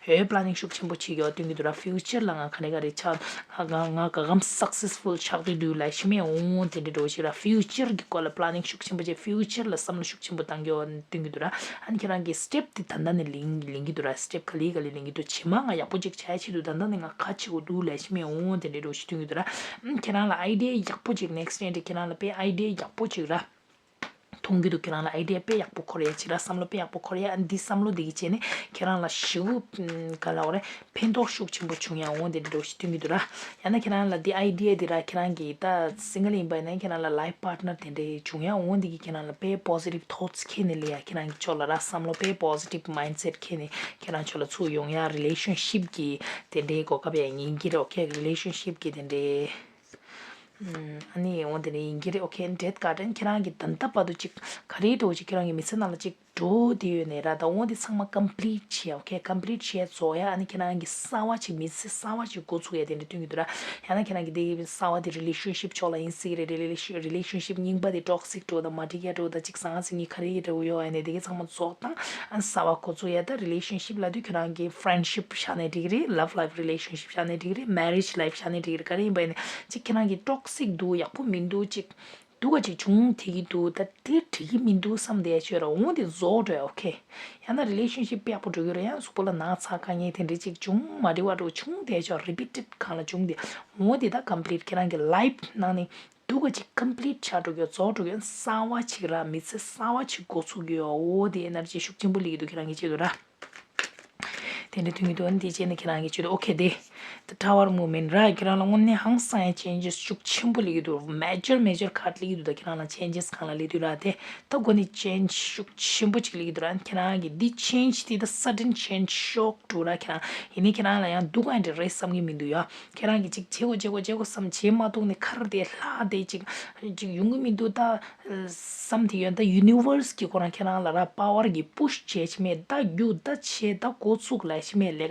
ཨོའི་planning ཤུགས་ཆེན་པོ་བྱེད་ཀྱི་ཡོད་དོན་གྱི་འདུག་ར། future ལ་ང་ག་རེ་ག་རེ་ཆགས་ང་ང་ག་གམ་successful ཆགས་སྡོད་འདུག་ལབ་ཤེས་མེད། འོང་དེ་འདྲའི་འདྲ་ཞིག་ར། future གི་སྐོར་ལ་planning ཤུགས་ཆེན་པོ་བྱེད། future ལ་བསམ་བློ་ཤུགས་ཆེན་པོ་བཏང་གི་ཡོད་དོན་གྱི་འདུག་ར། ཨ་ནི་ཁྱེད་རང་གི་step དེ་ད་ལྟ་ནས་ལེན་ལེན་གྱི་འདུག་ར། step ག་ལེ་ག་ལེ་ལེན་གྱི་འདུག་རྗེས་མ་ང་ཡག་པོ་ཅིག་བྱ་ཡ་ཆེད་དུ་ད་ལྟ་ནས་ང་ག་བྱེད་དགོས་འདུག་ལབ་ཤེས་མེད། འོང་དེ་འདྲའི་འདྲ་ཞིག་སྟོན་གྱི་འདུག་ར། ཨ་ནི་ཁྱེད་རང་ལ་idea ཡག་པོ་ཅིག next day དེ་ཁྱེད་རང་ལ་དཔེ་idea ཡག་པོ་ཅིག་ར་མཐོང་གི་འདུག་ཁྱེད་རང་ལ་idea དཔེ་ཡག་པོ་འཁོར་ཡ་ཅིག་ར། བསམ་བློ་དཔེ་ཡག་པོ་འཁོར་ཡ། ཨ་ནི་འདི་བསམ་བློ་འདི་གི་བྱས་ནས་ཁྱེད་རང་ལ་ཞེ་པོ་ག་ལབ་དགོས་རེད། ཕན་ཐོགས་ཤུགས་ཆེན་པོ་བྱུང་ཡ་འོང་དེ་འདྲ་ཞིག་སྟོན་གྱི་འདུག་ར། ཡང་ན་ཁྱེད་རང་ལ་འདི་idea འདི་ར་ཁྱེད་རང་གི་ད་single ཡིན་པ་ཡིན་ན་ཁྱེད་རང་ལ་life partner དེ་འདྲའི་བྱུང་ཡ་འོང་། འདི་གི་ཁྱེད་རང་ལ་དཔེ་positive thoughts འཁྱེར་ནས་སླེབས་ཡ། ཁྱེད་རང་གི་ཕྱོགས་ལ་ར་བསམ་བློ་དཔེ་positive mindset འཁྱེར་ནས་ཁྱེད་རང་ཕྱོགས་ལ་ཚུར་ཡོང་ཡ། relationship གི་དེ་འདྲའི་གོ་སྐབས་ཡང་ཡིན་གྱི་རེད། okay relationship གི་དེ་འདྲའི་ཨ་ནི་འོང་དེ་འདྲའི་ཡིན་གྱི་རེད། okay འདྲེད་དཀའ་དྲན་ཁྱེད་རང་གི་ད་ལྟ་བར་དུ་ཅིག་ག་རེ་འགྲོ་ཅིག་ཁྱེད་རང་གི་མི་ཚེ་ནང་ལ་ཅིག་འགྲོ་དེ་ཡོད་ནས་ར། ད་འོང་དེ་ཚང་མ་complete བྱས། okay complete བྱས་རྫོགས་ཡ། ཨ་ནི་ཁྱེད་རང་གི་གསར་བ་ཅིག་མི་ཚེ་གསར་བ་ཅིག་འགོ་ཚུགས་ཡ་དེ་འདྲ་སྟོན་གྱི་འདུག་ར། ཡང་ན་ཁྱེད་རང་གི་དེ་གསར་བ་དེ་relationship ཕྱོགས་ལ་ཡིན་སྲིད་རེད། relationship རྙིང་པ་དེ་toxic འགྲོ་དང་མ་འགྲིག་ཡ་འགྲོ་དང་ཅིག་ཟང་ཟིང་ངེ་ག་རེ་ཡི་འདྲ་བོ་ཡོད་ཡ་ནས་དེ་གའི་ཚང་མ་རྫོགས་དང་ཨ་ནི་གསར་བ་འགོ་ཚུགས་ཡ། ད་relationship ལབ་དུས་ཁྱེད་རང་གི་friendship བཞག་ནས་འགྲིག་རེད། love life relationship བཞག་ནས་འགྲིག་རེད། marriage life བཞག་ནས་འགྲིག་རེད། ག་རེ་ཡིན་པ་ཡིན་ནས་ཅིག་ཁྱེད་རང་གི་toxic འདུག་ཡག་པོ་མི་འདུག་ཅིག་སྡུག་ག་ཅིག་བྱུང་དེ་གི་འདུག་ད་དེ་འགྲིག་གི་མི་འདུག་བསམ་བསྡད་ཡ་ཅིག་ཡོད་ར། འོང་དེ་རྫོགས་འགྲོ་ཡ། okay ཡང་ན་relationship དཔེ་ཡག་པོ་འགྲོ་གི་རེད། ཡང་གཟུགས་པོ་ལ་ན་ཚ་དཀའ་ངལ་དེ་འདྲ་ཅིག་བྱུང་མ་འགྲིག་པ་འགྲོ་བྱུང་བསྡད་ཡ་ཅིག་repeated སྒང་ལ་བྱུང་དེ། འོང་དེ་ད་complete ཁྱེད་རང་གི་life ནང་ནས་སྡུག་ག་ཅིག་complete ཆགས་འགྲོ་གི་ཡོད། རྫོགས་འགྲོ་གི་ཡོད། གསར་བ་ཅིག་ར་མི་ཚེ་གསར་བ་ཅིག་འགོ་ཚུགས་ཀྱི་ཡོད། འོ་དེ་energy ཤུགས་ཆེན་པོ་སླེབས་ཀྱི་འདུག་ཁྱེད་རང་གི་ཆེད་དུ་ར། དེ་འདྲ་ཐོན་གྱི་འདུག་ཨ་ནི་དེ་བྱས་ནས་ཁྱེད་རང་གི་ཆེད་དུ་okay དེ་the tower movement ར་ཁྱེད་རང་ལ་དངོས་གནས་ཧང་སང་ཡ་changes ཤུགས་ཆེན་པོ་སླེབས་ཀྱི་འདུག major major ཁག་སླེབས་ཀྱི་འདུག་ད་ཁྱེད་རང་ལ་changes གང་ལ་སླེབས་འདུག་ར། དེ་ད་དགོས་ནི་change ཤུགས་ཆེན་པོ་ཅིག་སླེབས་ཀྱི་འདུག་ར། ཁྱེད་རང་གི་འདི་change དེ་ད་sudden change shock འདུག་ར། ཁྱེད་རང་ཡིན་ནའི་ཁྱེད་རང་ལ་ཡང་སྡུག་ག་འདྲ་རེད་བསམ་གྱི་མི་འདུག་ཡ། ཁྱེད་རང་གི་ཅིག་བྱེད་དགོས་བྱེད་དགོས་བྱེད་དགོས་བསམ་བྱེད་མ་ཐུབ་ནས་ཁར་དེ་ལྷག་དེ་ཅིག་ཅིག་ཡོང་གི་མི་འདུག་ད་བསམ་དེ་ཡོད། ད་universe གི་ཁོ་རང་ཁྱེད་རང་ལ་ར་power གི་push བྱེད་ཤེས་མེད། ད་རྒྱུག་ད་བྱེད་ད་འགོ་ཚུགས་ལབ་ཤེས་མེད། ལས་ཀ་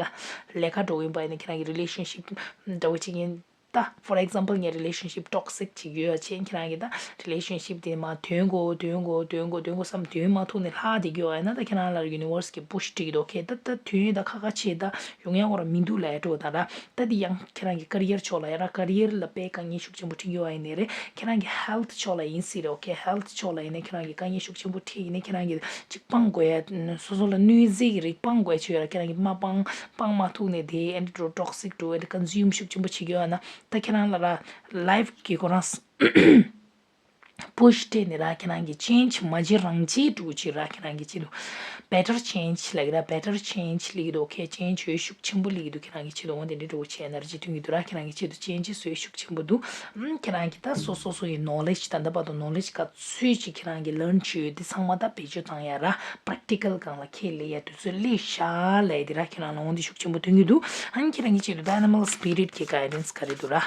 ལས་ཀ་འགྲོ་གི་ཡིན་པ་ཡིན་ན་ཁྱེད་རང་གི་relationship འདྲ་བོ་ཅིག་ཡིན། ད་for example ངའི་relationship toxic ཅིག་ཡོད་ཅེས་ཁྱེད་རང་གི་ད་relationship དེ་མ་དོན་གོ་དོན་གོ་དོན་གོ་དོན་གོ་དོན་གོ་བསམ་དོན་མ་ཐུག་ནས་ལྷག་དེ་གི་ཡོད་ཡིན་ན། ད་ཁྱེད་རང་ལ་universe གི་push འགྲིག་འདུག okay ད་ད་དོན་ད་ཁ་ཁ་བྱེད་ད་ཡོང་ཡ་ཁོ་རང་མི་འདུག་ལབ་འགྲོ་ད་ར། ད་འདི་ཡང་ཁྱེད་རང་གི་career ཕྱོགས་ལ་ཡ་ར་career ལ་དཔེ་དཀའ་ངལ་ཤུགས་ཆེན་པོ་འཕྲད་ཡོད་ཡིན་ནའི་རེད། ཁྱེད་རང་གི་health ཕྱོགས་ལ་ཡིན་སྲིད་རེད། okay health ཕྱོགས་ལ་ཡིན་ན་ཁྱེད་རང་གི་དཀའ་ངལ་ཤུགས་ཆེན་པོ་འཕྲད་ཡིན་ན་ཁྱེད་རང་གི་ཅིག་སྤང་དགོས་ཡ་སོ་སོ་ལ་གནོད་འཚེ་གི་རིགས་སྤང་དགོས་ཡ་ཆོད་ཡ་ར། ཁྱེད་རང་གི་མ་སྤང་སྤང་མ་ཐུག་ནས་དེ་ཨེ་འདྲ་འགྲོ་toxic འགྲོ་ཨེ་འདྲ་consume ཤུགས་ཆེན་པོ་བྱེད་ཀྱི་ཡོད་ན་ད་ཁྱེད་རང་ལ་ར་life གི་ཁོ་རང་push སྤྲད་ནས་ར་ཁྱེད་རང་གི་change མ་བྱེད་རང་བྱེད་འགྲོ་ཅིག་ར་ཁྱེད་རང་གི་ཆེད་དུ་better change ལབ་ཀྱི་ར། better change སླེབས་ཀྱི་འདུག okay change ཡོད་ཤུགས་ཆེན་པོ་སླེབས་ཀྱི་འདུག་ཁྱེད་རང་གི་ཆེད་དུ་འོ་དེ་འདྲའི་འགྲོ་བྱས་energy ཐོན་གྱི་འདུག་ར། ཁྱེད་རང་གི་ཆེད་དུ་changes ཡོད་ཤུགས་ཆེན་པོ་འདུག་ཨམ་ཁྱེད་རང་གི་ད་སོ་སོ་སོ་ཡི་knowledge ད་ལྟ་བར་དུ་knowledge ག་ཚོད་ཅིག་ཁྱེད་རང་གི་learn བྱས་ཡོད་དེ་ཚང་མ་ད་བེད་སྤྱོད་བཏང་ཡ་ར་practical སྒང་ལ་ཁས་ལེན་ཡ་དུས་ཚོད་སླེབས་ཤག་ལབ་ཡ་དེ་ར་ཁྱེད་རང་ལ་འོ་དེ་ཤུགས་ཆེན་པོ་ཐོན་གྱི་འདུག་ཨམ་ཁྱེད་རང་གི་ཆེད་དུ་ད་animal spirit གི་guidance ག་རེ་འདུག་ར།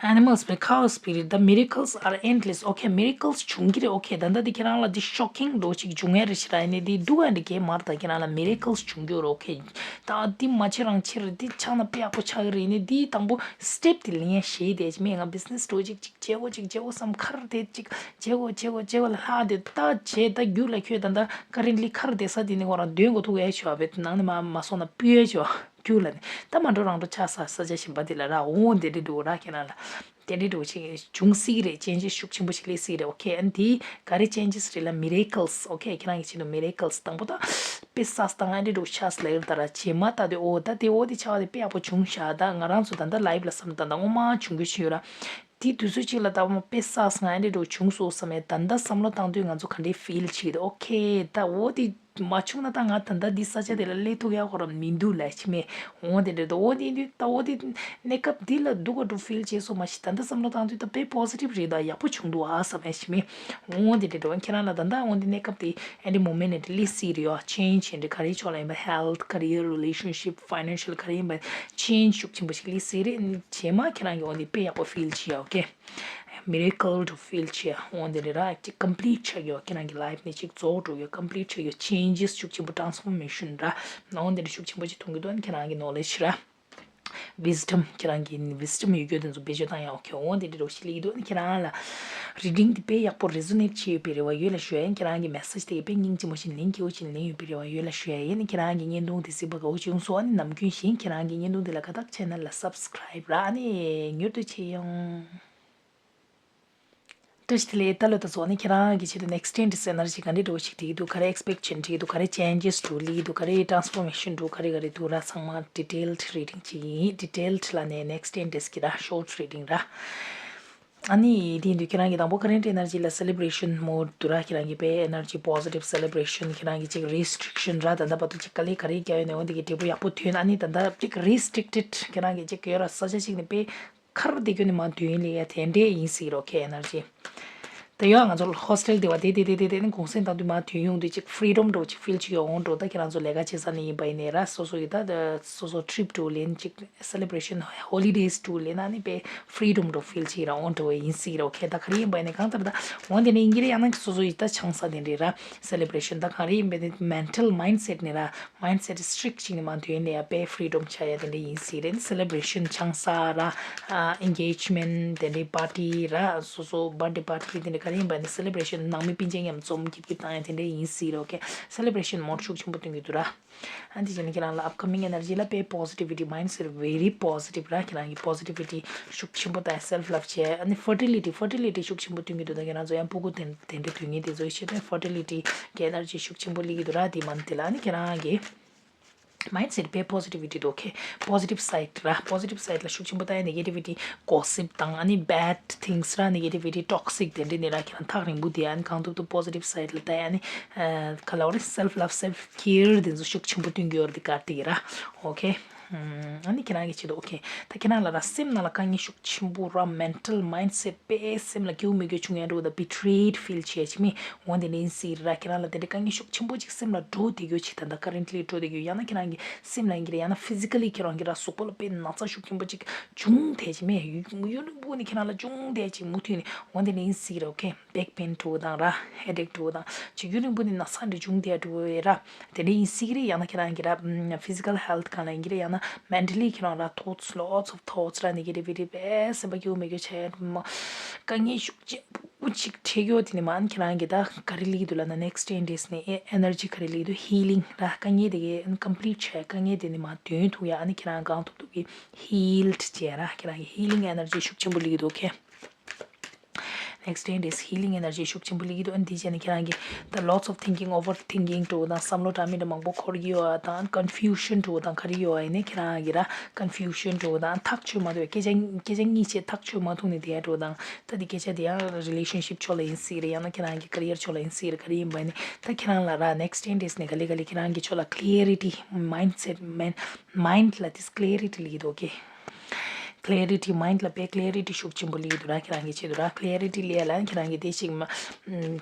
Animals སྤེ་cow spirit the miracles are endless okay miracles བྱུང་གི་རེད། okay ད་ལྟ་འདི་ཁྱེད་རང་ལ་འདི་shocking འདྲ་ཅིག་བྱུང་ཡ་རེད་ཤི་ར། ཡིན་ནའི་འདི་སྡུག་ཡ་འདི་གས་མ་རེད། ད་ཁྱེད་རང་ལ་miracles བྱུང་གི་རེད། okay ད་འདི་མ་བྱེད་རང་བྱེད་རེད། འདི་ཆགས་ན་དཔེ་ཡག་པོ་ཆགས་ཀྱི་རེད། ཡིན་ནའི་འདི་དང་པོ་step དེ་ལེན་ཡ་ཞེད་བསྡད་ཅིག་མེད། ང་business འདྲ་ཅིག་ཅིག་བྱེད་དགོས་ཅིག་བྱེད་དགོས་བསམ་ཁར་བསྡད་ཅིག་བྱེད་དགོས་བྱེད་དགོས་བྱེད་དགོས་ལ་ལྷག་བསྡད་ད་བྱེད་ད་རྒྱུ་ལ་ཁྱོད་ད་ལྟ་currently ཁར་བསྡད་ས་དེ་ནི་ཁོ་རང་འདོན་དགོས་ཐུག་ཡ་ཆོག་བས་ནང་ནས་མ་མ་སོང་ན་སྤུས་ཡ་ཆོག་རྒྱུ་ལ་ནི་ད་མ་འགྲོ་རང་འགྲོ་ཆགས་ས་ས་ཆ་གཞན་པ་དེ་ལ་ར་འོང་དེ་འདྲ་འདུག་ར། ཁྱེད་རང་ལ་དེ་འདྲ་འདུག་ཅིག་འབྱུང་སྲིད་རེད། changes ཤུགས་ཆེན་པོ་ཞིག་སླེབས་སྲིད་རེད། okay ཨ་ནི་དེ་ག་རེ་changes རེད་ལ་miracles okay ཁྱེད་རང་གི་ཆེད་དུ་miracles དང་པོ་ད་དཔེ་ས་སྟངས་ཨ་འདྲ་འདུག་ཆགས་ལ་ཡོད་ད་ར། རྗེས་མ་ད་དེ་འོ་ད་དེ་འོ་དེ་ཆགས་དེ་དཔེ་ཡག་པོ་བྱུང་ཤག་ད་ང་རང་ཚོ་ད་ལྟ་life ལ་བསམ་ད་ད་སྔོན་མ་བྱུང་རྒྱུ་ཞིག་ཡོད་ར། དེ་དུས་ཚོད་གཅིག་ལ་ད་དཔེ་ས་སྟངས་ཨ་འདྲ་འདུག་བྱུང་སོང་བསམ་ཡ་ད་ད་བསམ་བློ་བཏང་དུས་ང་ཚོ་ག་འདྲའི་feel བྱེད་ཀྱི་འདུག okay ད་འོ་དེ། མ་བྱུང་ན་ད་ང་ད་ལྟ་འདི་ས་ཆ་དེ་ལ་སླེབས་ཐུབ་ཡག་ཁོ་རང་མི་འདུག་ལབ་ཤེས་མེད། འོ་དེ་འདྲ་འདུག་འོ་དེ་དུས་ད་འོ་དེ་གནས་སྐབས་འདི་ལ་སྡུག་ག་འགྲོ་ཕིལ་བྱས་སོང་མ་གཞི་ད་ལྟ་བསམ་བློ་བཏང་དུས་ད་དཔེ་པོ་སི་ཊིབ་རེད་ད་ཡག་པོ་བྱུང་འདུག་ཨ་བསམ་ཡག་ཤེས་མེད། འོ་དེ་འདྲ་འདུག་ཁྱེད་རང་ལ་ད་ལྟ་འོ་དེ་གནས་སྐབས་དེ་at the moment ནས་སླེབས་སྲིད་རེད་ཡ། ཆེན་ཇི་ཡིན་འདྲ་ག་རེ་ཕྱོགས་ལ་ཡིན་པ་health, career, relationship, financial ག་རེ་ཡིན་པ་ཆེན་ཇི་ཤུགས་ཆེན་པོ་ཞིག་སླེབས་སྲིད་རེད། རྗེས་མ་ཁྱེད་རང་གི་འོ་དེ་དཔེ་ཡག་པོ་ཕིལ་བྱེད་ཡ། ཨོ་ཀེ། མི་རེ་ཀལ་འདྲ་ཕིལ་བྱེད་ཡ། འོ་དེ་འདྲ་ར་ཅིག་ཀམ་པི་ལིཊ་ཆགས་ཡོད། ཁྱེད་རང་གི་ལའིཕ་ནས་ཅིག་རྫོགས་འགྲོ་ཡོད། ཀམ་པི་ལིཊ་ཆགས་ཡོད། ཆེན་ཇི་ཤུགས་ཆེན་པོ་ཊེ་རན་སི་ཕོར་མེ་ཤན་ར། འོ་དེ་འདྲ་ཤུགས་ཆེན་པོ་ཅིག་མཐོང་གི་འདུག་ཨ་ནི་ཁྱེད་རང་གི་ནོ་ལེཇ་ར། ཝིས་ཌམ་ཁྱེད་རང་གི་ཝིས་ཌམ་ཡོད་རྒྱུ་དེ་ཚོ་བེད་སྤྱོད་བཏང་ཡ། ཨོ་ཀེ། འོ་དེ་འདྲ་འདྲ་ཞིག་སླེབས་ཀྱི་འདུག་ཨ་ནི་ཁྱེད་རང་ལ་རི་ཌིང་དེ་དཔེ་ཡག་པོ་རི་ཛོ་ནེཊ་བྱས་ཡོད་པའི་རེ་བ་ཡོད་ལབ་ཞུ་ཡ་ཡིན། ཁྱེད་རང་གི་མེ་སེཇ་དེ་དཔེ་སྙིང་རྗེ་མོ་ཞིག་ལེན་སྐྱིད་པོ་ཞིག་ལེན་ཡོད་པའི་རེ་བ་ཡོད་ལབ་ཞུ་ཡ་ཡིན། ཁྱེད་རང་གི་བརྙན་ཐུང་དེ་གཟིགས་པ་དགའ་པོ་བྱུང་སོང་། ཨ་ནི་ནམ་རྒྱུན་བཞིན་ཁྱེད་རང་གི་བརྙན་ཐུང་དེ་ལ་དགའ་ཐག་ཆད་ན་ལ་སབ་སི་ཀ་རའིབ་ར། ཨ་ནི་མྱུར་དུ་མཇལ་ཡོང་། བཀྲ་ཤིས་བདེ་ལེགས། ད་ལོ་ད་ཚོ་ཨ་ནི་ཁྱེད་རང་གི་ཆེད་དུ་ནེག་སི་ཊེན་ཌེ་ཡི་ཨེ་ནར་ཇི་ག་འདྲ་འདྲ་བོ་ཞིག་བསྡད་ཀྱི་འདུག་ག་རེ་ཨེག་སི་པེག་བྱེད་འདྲ་འདུག་ག་རེ་ཆེན་ཇེས་འདྲ་སླེབས་འདུག་ག་རེ་ཊེ་རན་སི་ཕོར་མེ་ཤན་འདྲ་ག་རེ་ག་རེ་འདུག་ར། ཚང་མ་ཌི་ཊེལ་ཌི་རི་ཌིང་ཅིག་ཡིན། ཌི་ཊེལ་ཌི་ལ་ནས་ནེག་སི་ཊེན་ཌེ་ཡི་གི་ར་ཤོར་ཊི་རི་ཌིང་ར། ཨ་ནི་དེ་ཡིན་དུས་ཁྱེད་རང་གི་དང་པོ་ཀ་རེན་ཊི་ཨེ་ནར་ཇི་ལ་སེ་ལེ་བྷ་རེ་ཤན་མོཌ་འདུག་ར། ཁྱེད་རང་གི་དཔེ་ཨེ་ནར་ཇི་པོ་སི་ཊིབ་སེ་ལེ་བྷ་རེ་ཤན། ཁྱེད་རང་གི་ཅིག་རེ་སི་ཊི་རིག་ཤན་ར། ད་ལྟ་བར་དུ་ཅིག་དཀའ་ལས་ག་རེ་བརྒྱབ་ཡོད་ན་འོ་དེ་གི་འབྲས་བུ་ཡག་པོ་ཐོན། ཨ་ནི་ད་ལྟ་ཅིག་རེ་སི་ཊི་རིག་ཊེཌ་ཁྱེད་རང་གི་ཅིག་ཡོད་ར། ས་ཆ་ཅིག་ནས་དཔེ་ཁར་བསྡད་རྒྱུ་ནི་མར་ཐོན་ལེ་ཡ་དེ་འདྲས་ཡིན་སྲིད་རོ། ཨོ་ཀེ། ཨེ་ནར་ཇི། ད་ཡོད་ང་ཚོ་ཧོ་སི་ཊེལ་དེ་བ་དེ་དེ་དེ་དེ་དེ་ནི་གུང་སེང་བཏང་དུས་མར་ཐོན་ཡོང་དུས་ཅིག་ཕི་རི་ཌམ་འདྲ་བོ་ཅིག་ཕིལ་བྱེད་ཡོང་འགྲོ། ད་ཁྱེད་རང་ཚོ་ལས་ཀ་བྱེད་ས་ནས་ཡིན་པ་ཡིན་ནའི་ར། སོ་སོ་ཡི་ད་སོ་སོ་ཊི་རིབ་འདྲ་བོ་ལེན་ཅིག་སེ་ལེ་བྷ་རེ་ཤན་ཧོ་ལི་ཌེ་འདྲ་བོ་ལེན་ན་ནི་དཔེ་ཕི་རི་ཌམ་འདྲ་བོ་ཕིལ་བྱེད་ར་འོང་འགྲོ་བ་ཡིན་སྲིད་རོ། ཨོ་ཀེ། ད་ག་རེ་ཡིན་པ་ཡིན་ནའི་གང་ལྟར་ད་འོ་དེ་ནི་ཡིན་གྱི་རེད། ཡང་ན་སོ་སོ་ཡི་ད་ཆང་ས་དེ་འདྲས་ར་སེ་ལེ་བྷ་རེ་ཤན། ད་ག་རེ་ཡིན་པ་ཡིན་ནའི་མེན་ཊལ་མའིན་ཌི་སེ་ཊི་ནས་ར། མའིན་ཌི་སེ་ཊི་སི་ཊིག་ཅིག་ནི་མ་འདོན་ནས་ཡ་དཔེ་ཕི་རི་ཌམ་ཆགས་ཡ་དེ་འདྲ་ཡིན་སྲིད་རེད། སེ་ལེ་བྷ་རེ་ཤན་ཆང་ས་ར། ཨེན་གེ་ཇི་མེན་ཊི་དེ་འདྲའི་པར་ཊི་ར། སོ་སོ་བར་ཐི་ཌེ་པར་ཊི་དེ་འདྲ་ག་རེ་ཡིན་པ་ནི་སེ་ལེ་བྷ་རེ་ཤན་ནང་མི་སྤུན་མཆེད་མཉམ་འཛོམས་ཀྱི་ཀྱི་བཏང་ཡ་དེ་འདྲ་ཡིན་སྲིད་རོ། ཨོ་ཀེ། སེ་ལེ་བྷ་རེ་ཤན་མོཌ་ཤུགས་ཆེན་པོ་སྟོན་གྱི་འདུག་ར། ཨ་འདི་བྱས་ནས་ཁྱེད་རང་ལ་ཨབ་ཀ་མིང་ཨེ་ནར་ཇི་ལ་དཔེ་པོ་སི་ཊི་བི་ཊི། མའིན་ཌི་སེ་ཊི་བེ་རི་པོ་སི་ཊིབ་ར། ཁྱེད་རང་གི་པོ་སི་ཊི་བི་ཊི་ཤུགས་ཆེན་པོ་དང་སེལ་ཕི་ལབ་བྱས། ཨ་ནི་ཕར་ཊི་ལི་ཊི། ཕར་ཊི་ལི་ཊི་ཤུགས་ཆེན་པོ་སྟོན་གྱི་འདུག་ད་ཁྱེད་རང་ཚོ་ཡང་སྤུ་གུ་དེ་འདྲ་དུས་ངན་དེ་ཚོའི་ཆེད་དུ་ཕར་ཊི་ལི་ཊི་གི་ཨེ་ནར་ཇི་ཤུགས་ཆེན་པོ་སླེབས་ཀྱི་འདུག་ར། དེ་མ་ནི་དེ་ལ་ཨ་ནི་ཁྱེད་རང་གི་མའིན་ཌི་སེ་ཊི་དཔེ་པོ་སི་ཊི་བི་ཊི་འདུག་ཨོ་ཀེ། པོ་སི་ཊིབ་སའིཌ་ར། པོ་སི་ཊིབ་སའིཌ་ལ་ཤུགས་ཆེན་པོ་ལྟ་ཡ། ནེ་གེ་ཊི་བི་ཊི་གོ་སིབ་དང་ཨ་ནི་བེཌ་ཐིང་སི་ར། ནེ་གེ་ཊི་བི་ཊི་ཊོག་སིག་དེ་འདྲ་ནི་ར། ཁྱེད་རང་ཐག་རིང་པོ་དེ་ཨ་ནི་གང་ཐུབ་ཐུབ་པོ་སི་ཊིབ་སའིཌ་ལ་ལྟ་ཡ། ཨ་ནི་ག་ལ་བ་རེད། སེལ་ཕི་ལབ་སེལ་ཕི་ཀེར་དེ་ཚོ་ཤུགས་ཆེན་པོ་སྟོན་གྱི་ཡོད་རེད། དེ་གར་དེ་ར། ཨོ་ཀེ། ཨ་ནི་ཁྱེད་རང་གི་ཆེད་དུ་ཨོ་ཀེ། ད་ཁྱེད་རང་ལ་ར་སེམས་ནང་ལ་དཀའ་ངལ་ཤུགས་ཆེན་པོ་ར། མེན་ཊལ་མའིན་ཌི་སེ་ཊི་དཔེ་སེམས་ལ་སྐྱིད་པོ་མེད་རྒྱུ་བྱུང་ཡ་འགྲོ། ད་བི་ཊི་རེ་ཡེཌ་ཕིལ་བྱས་ཅིག་མི་འོ་དེ་ནས་ཡིན་སྲིད་ར། ཁྱེད་རང་ལ་དེ་འདྲའི་དཀའ་ངལ་ཤུགས་ཆེན་པོ་ཅིག་སེམས་ལ་འགྲོ་བསྡད་རྒྱུ་ཅིག་ད་ལྟ་ཀ་རེན་ཊི་ལི་འགྲོ་བསྡད་རྒྱུ། ཡང་ན་ཁྱེད་རང་གི་སེམས་ལ་ཡིན་གྱི་རེད། ཡང་ན་ཕི་ཟི་ཀ་ལི་ཁྱེད་རང་གི་ར་གཟུགས་པོ་ལ་དཔེ་ན་ཚ་ཤུགས་ཆེན་པོ་ཅིག་བྱུང་བསྡད་ཅིག་མི་ཡུན་རིང་པོ་ནས་ཁྱེད་རང་ལ་བྱུང་བསྡད་ཅིག་མུ་མཐུད་ནས་འོ་དེ་ནས་ཡིན་སྲིད་ར། ཨོ་ཀེ། བེག་པེན་འགྲོ་དང་ར། ཧེ་ཌེག་འགྲོ་དང་ཅིག་ཡུན་རིང་པོ་ནས་ན་ཚ་འདྲ་བྱུང་བསྡད་འགྲོ་བས་ར། དེ་འདྲ་ཡིན་སྲིད་ཀྱི་རེད། ཡང་ན་ཁྱེད་རང་གི་ར་ཕི་ཟི་ཀལ་ཧེལ་ཐི་སྒང་ལ་ཡིན་གྱི་རེད། ཡང་ན་མེན་ཊ་ལི་ཁྱེད་རང་ར་ཐོཊ་སི། ལོཊ་སི་ཨོཕ་ཐོཊ་སི་ར། ནེ་གེ་ཊི་བི་ཊི་དཔེ་སེམས་པ་སྐྱིད་པོ་མེད་རྒྱུ་བྱས། དཀའ་ངལ་ཤུགས་ཆེན་པོ་ཅིག་འཕྲད་ཡོད། དེ་ནས་མ་ཨ་ནི་ཁྱེད་རང་གི་ད་ག་རེ་སླེབས་ཀྱི་འདུག་ལབ་ན། ནེག་སི་ཊེན་ཌེ་ཡི་ནས་ཨེ་ཨེ་ནར་ཇི་ག་རེ་སླེབས་ཀྱི་འདུག་ཧི་ལིང་ར། དཀའ་ངལ་དེ་གའི་ཀམ་པི་ལིཊ་བྱས། དཀའ་ངལ་དེ་ནས་མ་འདོན་ཐུབ་ཡ། ཨ་ནི་ཁྱེད་རང་གང་ཐུབ་ཐུབ་ཀྱིས་ཧིལ་བྱས་ར། ཁྱེད་རང་གི་ཧི་ལིང་ཨེ་ནར་ཇི་ཤུགས་ཆེན་པོ་སླེབས་ཀྱི་འདུག་ཨོ་ཀེ། ནེག་སི་ཊེན་ཌེ་ཡི་ཧི་ལིང་ཨེ་ནར་ཇི་ཤུགས་ཆེན་པོ་སླེབས་ཀྱི་འདུག་ཨ་ནི་དེ་བྱས་ནས་ཁྱེད་རང་གི་ད་ལོཊ་སི་ཨོཕ་ཐིང་ཀིང་ཨོ་ཝར་ཐིང་ཀིང་འདྲ་བོ་དང་། བསམ་བློ་འདྲ་མི་འདྲ་མང་པོ་འཁོར་གྱི་ཡོད་པ་དང་། ཀོན་ཕིའུ་ཤན་འདྲ་བོ་དང་ག་རེ་ཡོད་པ་ཡིན་ནའི་ཁྱེད་རང་གི་ར་ཀོན་ཕིའུ་ཤན་འདྲ་བོ་དང་། ཐག་ཆོད་མ་ཐུབ་པའི་སྐད་ཆ་སྐད་ཆ་གཉིས་བྱས་ཐག་ཆོད་མ་ཐུབ་ནས་བསྡད་ཡ་འདྲ་བོ་དང་། ད་དེ་སྐད་ཆ་དེ་ཡང་རི་ལེ་ཤན་ཤིབ་ཕྱོགས་ལ་ཡིན་སྲིད་རེད། ཡང་ན་ཁྱེད་རང་གི་ཀེ་རི་ཡར་ཕྱོགས་ལ་ཡིན་སྲིད་རེད། ག་རེ་ཡིན་པ་ཡིན་ནའི་ད་ཁྱེད་རང་ལ་ར་ནེག་སི་ཊེན་ཌེ་ཡི་ནས་ག་ལེ་ག་ལེ་ཁྱེད་རང་གི་ཕྱོགས་ལ་ཀི་ལེ་རི་ཊི། མའིན་ཌི་སེ་ཊི་མའིན་མའིན་ཌི་ལ་དེ་ཀི་ལེ་རི་ཊི་སླེབས་ཀྱི་འདུག་ཨོ་ཀེ། ཀི་ལེ་རི་ཊི། མའིན་ཌི་ལ་དཔེ་ཀི་ལེ་རི་ཊི་ཤུགས་ཆེན་པོ་སླེབས་ཀྱི་འདུག་ར། ཁྱེད་རང་གི་ཆེད་དུ་ར། ཀི་ལེ་རི་ཊི་སླེབས་ཡ་ལ་ཁྱེད་རང་གི་དེ་ཞིག་མ་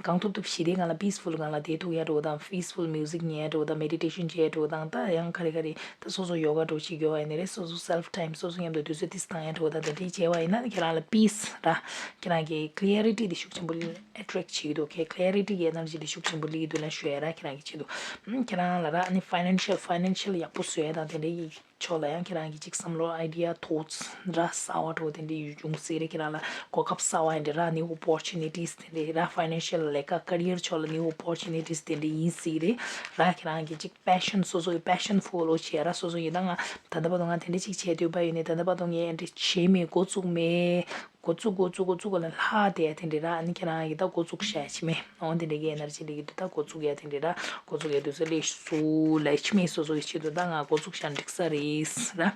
གང་ཐུབ་ཐུབ་ཞི་བདེའི་སྒང་ལ། པིས་ཕུལ་སྒང་ལ་བསྡད་ཐུབ་ཡ་འདྲ་བོ་དང་། པིས་ཕུལ་མིའུ་ཟིག་ཉན་ཡ་འདྲ་བོ་དང་། མེ་ཌི་ཊེ་ཤན་བྱེད་ཡ་འདྲ་བོ་དང་། ད་ཡང་ག་རེ་ག་རེ་ད་སོ་སོ་ཡོ་ག་འདྲ་བོ་ཞིག་ཡོད་པ་ཡིན་ནའི་རེད། སོ་སོ་སེལ་ཕི་ཊའིམ། སོ་སོ་མཉམ་དུ་དུས་ཚོད་ཏིས་བཏང་ཡ་འདྲ་བོ་དང་། དེ་འདྲ་བྱས་པ་ཡིན་ན་ཁྱེད་རང་ལ་པིས་ར། ཁྱེད་རང་གི་ཀི་ལེ་རི་ཊི་དེ་ཤུགས་ཆེན་པོ་ཨེ་ཊེག་བྱེད་ཀྱི་འདུག་ཨོ་ཀེ། ཀི་ལེ་རི་ཊི་གི་ཨེ་ནར་ཇི་དེ་ཤུགས་ཆེན་པོ་སླེབས་ཀྱི་འདུག་ལབ་ཞུ་ཡ་ར། ཁྱེད་རང་གི་ཆེད་དུ། ཨམ། ཁྱེད་རང་ལ་ར་ཨ་ནི་ཕའི་ནན་ཤལ་ཕའི་ནན་ཤལ་ཡག་པོ་བཟོ་ཡ་དང་དེ་འདྲའི་ཕྱོགས་ལ་ཡང་ཁྱེད་རང་གི་ཅིག་བསམ་བློ་ཨའི་ཌི་ཡ་ཐོཊ་སི་ར་གསར་བ་འདྲ་བོ་དེ་འདྲ་ཡོང་སྲིད་རེད། ཁྱེད་རང་ལ་གོ་སྐབས་གསར་བ་དེ་འདྲ་ར། ནིའུ་ཨོ་པོར་ཅུ་ནི་ཊིས་དེ་འདྲ་ར། ཕའི་ནན་ཤལ་ལས་ཀ་ཀེ་རི་ཡར་ཕྱོགས་ལ་ནིའུ་ཨོ་པོར་ཅུ་ནི་ཊིས་དེ་འདྲ་ཡིན་སྲིད་རེད་ར། ཁྱེད་རང་གི་ཅིག་པེ་ཤན། སོ་སོ་གི་པེ་ཤན་ཕོ་ལོ་བྱེད་ཡ་ར། སོ་སོ་ཡིན་ད་ང་ད་ལྟ་བར་དུ་ང་དེ་འདྲ་ཅིག་བྱས་སྡོད་པ་ཡིན་ནའི། ད་ལྟ་བར་དུ་ངས་དེ་འདྲ་བྱས་མེད། འགོ་བཙུགས་མེད། འགོ་བཙུགས་འགོ་བཙུགས་འགོ་བཙུགས་ག་ལ་ལྷག་བསྡད་ཡ་དེ་འདྲ་ར། ཨ་ནི་ཁྱེད་རང་གིས་ད་འགོ་བཙུགས་བཞག་ཡ་ཅིག་མེད། འོ་དེ་འདྲ་གི་ཨེ་ནར་ཇི་སླེབས་ཀྱི་འདུག་ད་འགོ་བཙུགས་ཡ་དེ་འདྲ་ར། འགོ་བཙུགས་ཡ་དུས་ཚོད་སླེབས་སོང་ལབ་ཡ་ཅིག་མེད། སོ་སོ་ཡི་ཆེད་དུ་ད་ང་འགོ་བཙུགས་བཞག་འགྲིག་ས་རེད་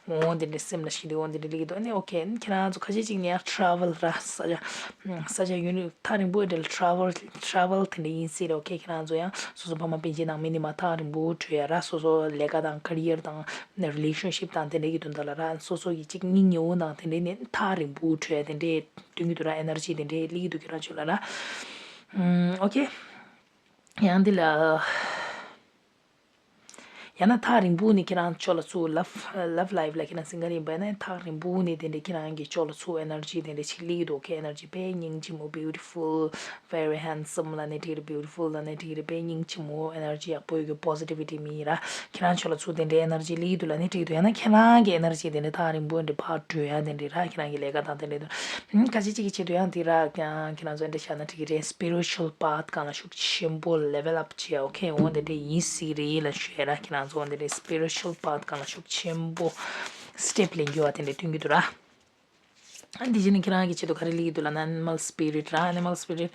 ར། འོ་དེ་འདྲ་སེམས་ལ་ཞིག་འདུག་འོ་དེ་འདྲ་སླེབས་ཀྱི་འདུག་ཨ་ནི་ཨོ་ཁེ། ཨ་ནི་ཁྱེད་རང་ཚོ་ཁ་ཤས་ཅིག་ནས་ཡང་ཊ་རེ་ཝལ་ར། ས་ཆ་ས་ཆ་ཡུན་རིང་ཐག་རིང་པོ་འདྲ་ལ་ཊ་རེ་ཝལ་ཊ་རེ་ཝལ་དེ་འདྲ་ཡིན་སྲིད་རེད། ཨོ་ཁེ། ཁྱེད་རང་ཚོ་ཡང་སོ་སོ་ཕ་མ་སྤུན་མཆེད་ནང་མི་ནི་མ་ཐག་རིང་པོ་བྲོས་ཡ་ར། སོ་སོ་ལས་ཀ་དང་ཁེ་རི་ཡར་དང་རི་ལེ་ཤན་ཤིབ་དང་དེ་འདྲ་གི་དོན་དག་ལ་ར། སོ་སོ་གི་ཅིག་སྙིང་ཉེ་བོ་ནང་དེ་འདྲ་ནས་ཐག་རིང་པོ་བྲོས་ཡ་དེ་འདྲ་སྟོན་གྱི་འདུག་ར། ཨེ་ནར་ཇི་དེ་འདྲ་སླེབས་ཀྱི་འདུག་ཁྱེད་རང་ཚོ་ལ་ར། ཨོ་ཁེ། ཡང་འདི་ལ། ཡང་ན་ཐག་རིང་པོ་ནས་ཁྱེད་རང་ཕྱོགས་ལ་ཚུར་ལབ་ལབ་ལའིབ་ལ་ཁྱེད་རང་སིང་ག་རིམ་པ་ཡིན་ན་ཐག་རིང་པོ་ནས་དེ་འདྲ་ཁྱེད་རང་གི་ཕྱོགས་ལ་ཚུར་ཨེ་ནར་ཇི་དེ་འདྲ་ཞིག་སླེབས་ཀྱི་འདུག་ཁེ། ཨེ་ནར་ཇི་དཔེ་སྙིང་རྗེ་མོ། beautiful, very handsome ལབ་ནས་འགྲིག་རེད། beautiful ལབ་ནས་འགྲིག་རེད། དཔེ་སྙིང་རྗེ་མོ། ཨེ་ནར་ཇི་ཡག་པོ་ཡོད་གི། པོ་སི་ཊི་བི་ཊི་མི་ཡིན་ར། ཁྱེད་རང་ཕྱོགས་ལ་ཚུར་དེ་འདྲའི་ཨེ་ནར་ཇི་སླེབས་ཀྱི་འདུག་ལབ་ནས་འགྲིག་འདུག་ཡང་ན་ཁྱེད་རང་གི་ཨེ་ནར་ཇི་དེ་འདྲ་ཐག་རིང་པོ་འདྲ་ཕར་བྲོས་ཡ་དེ་འདྲ་ར། ཁྱེད་རང་གི་ལས་ཀ་དང་དེ་འདྲ་དང་། ཁ་ཅིག་ཅིག་གི་ཆེད་དུ་ཡང་དེ་ར། ཁྱེད་རང་ཚོ་འདི་བཞག་ན་འགྲིག་གི་རེད། spiritual path སྒང་ལ་ཤུགས་ཆེན་པོ་level up བྱེད་ཡ། ཨོ་ཁེ། འོ་འདི་འདྲ་ཡིན་སྲིད་རེད་ལབ་ཞུ་ཡ་ར། ཁྱེད་རང་ཚོ་འོ་འདི་འདྲའི་spiritual path སྒང་ལ་ཤུགས་ཆེན་པོ་སི་ཊེབ་ལེན་རྒྱུ་བ་དེ་འདྲ་སྟོན་གྱི་འདུག་ར། ཨ་འདི་བྱས་ནས་ཁྱེད་རང་གི་ཆེད་དུ་ག་རེ་སླེབས་ཀྱི་འདུག་ལབ་ན། animal spirit ར། animal spirit,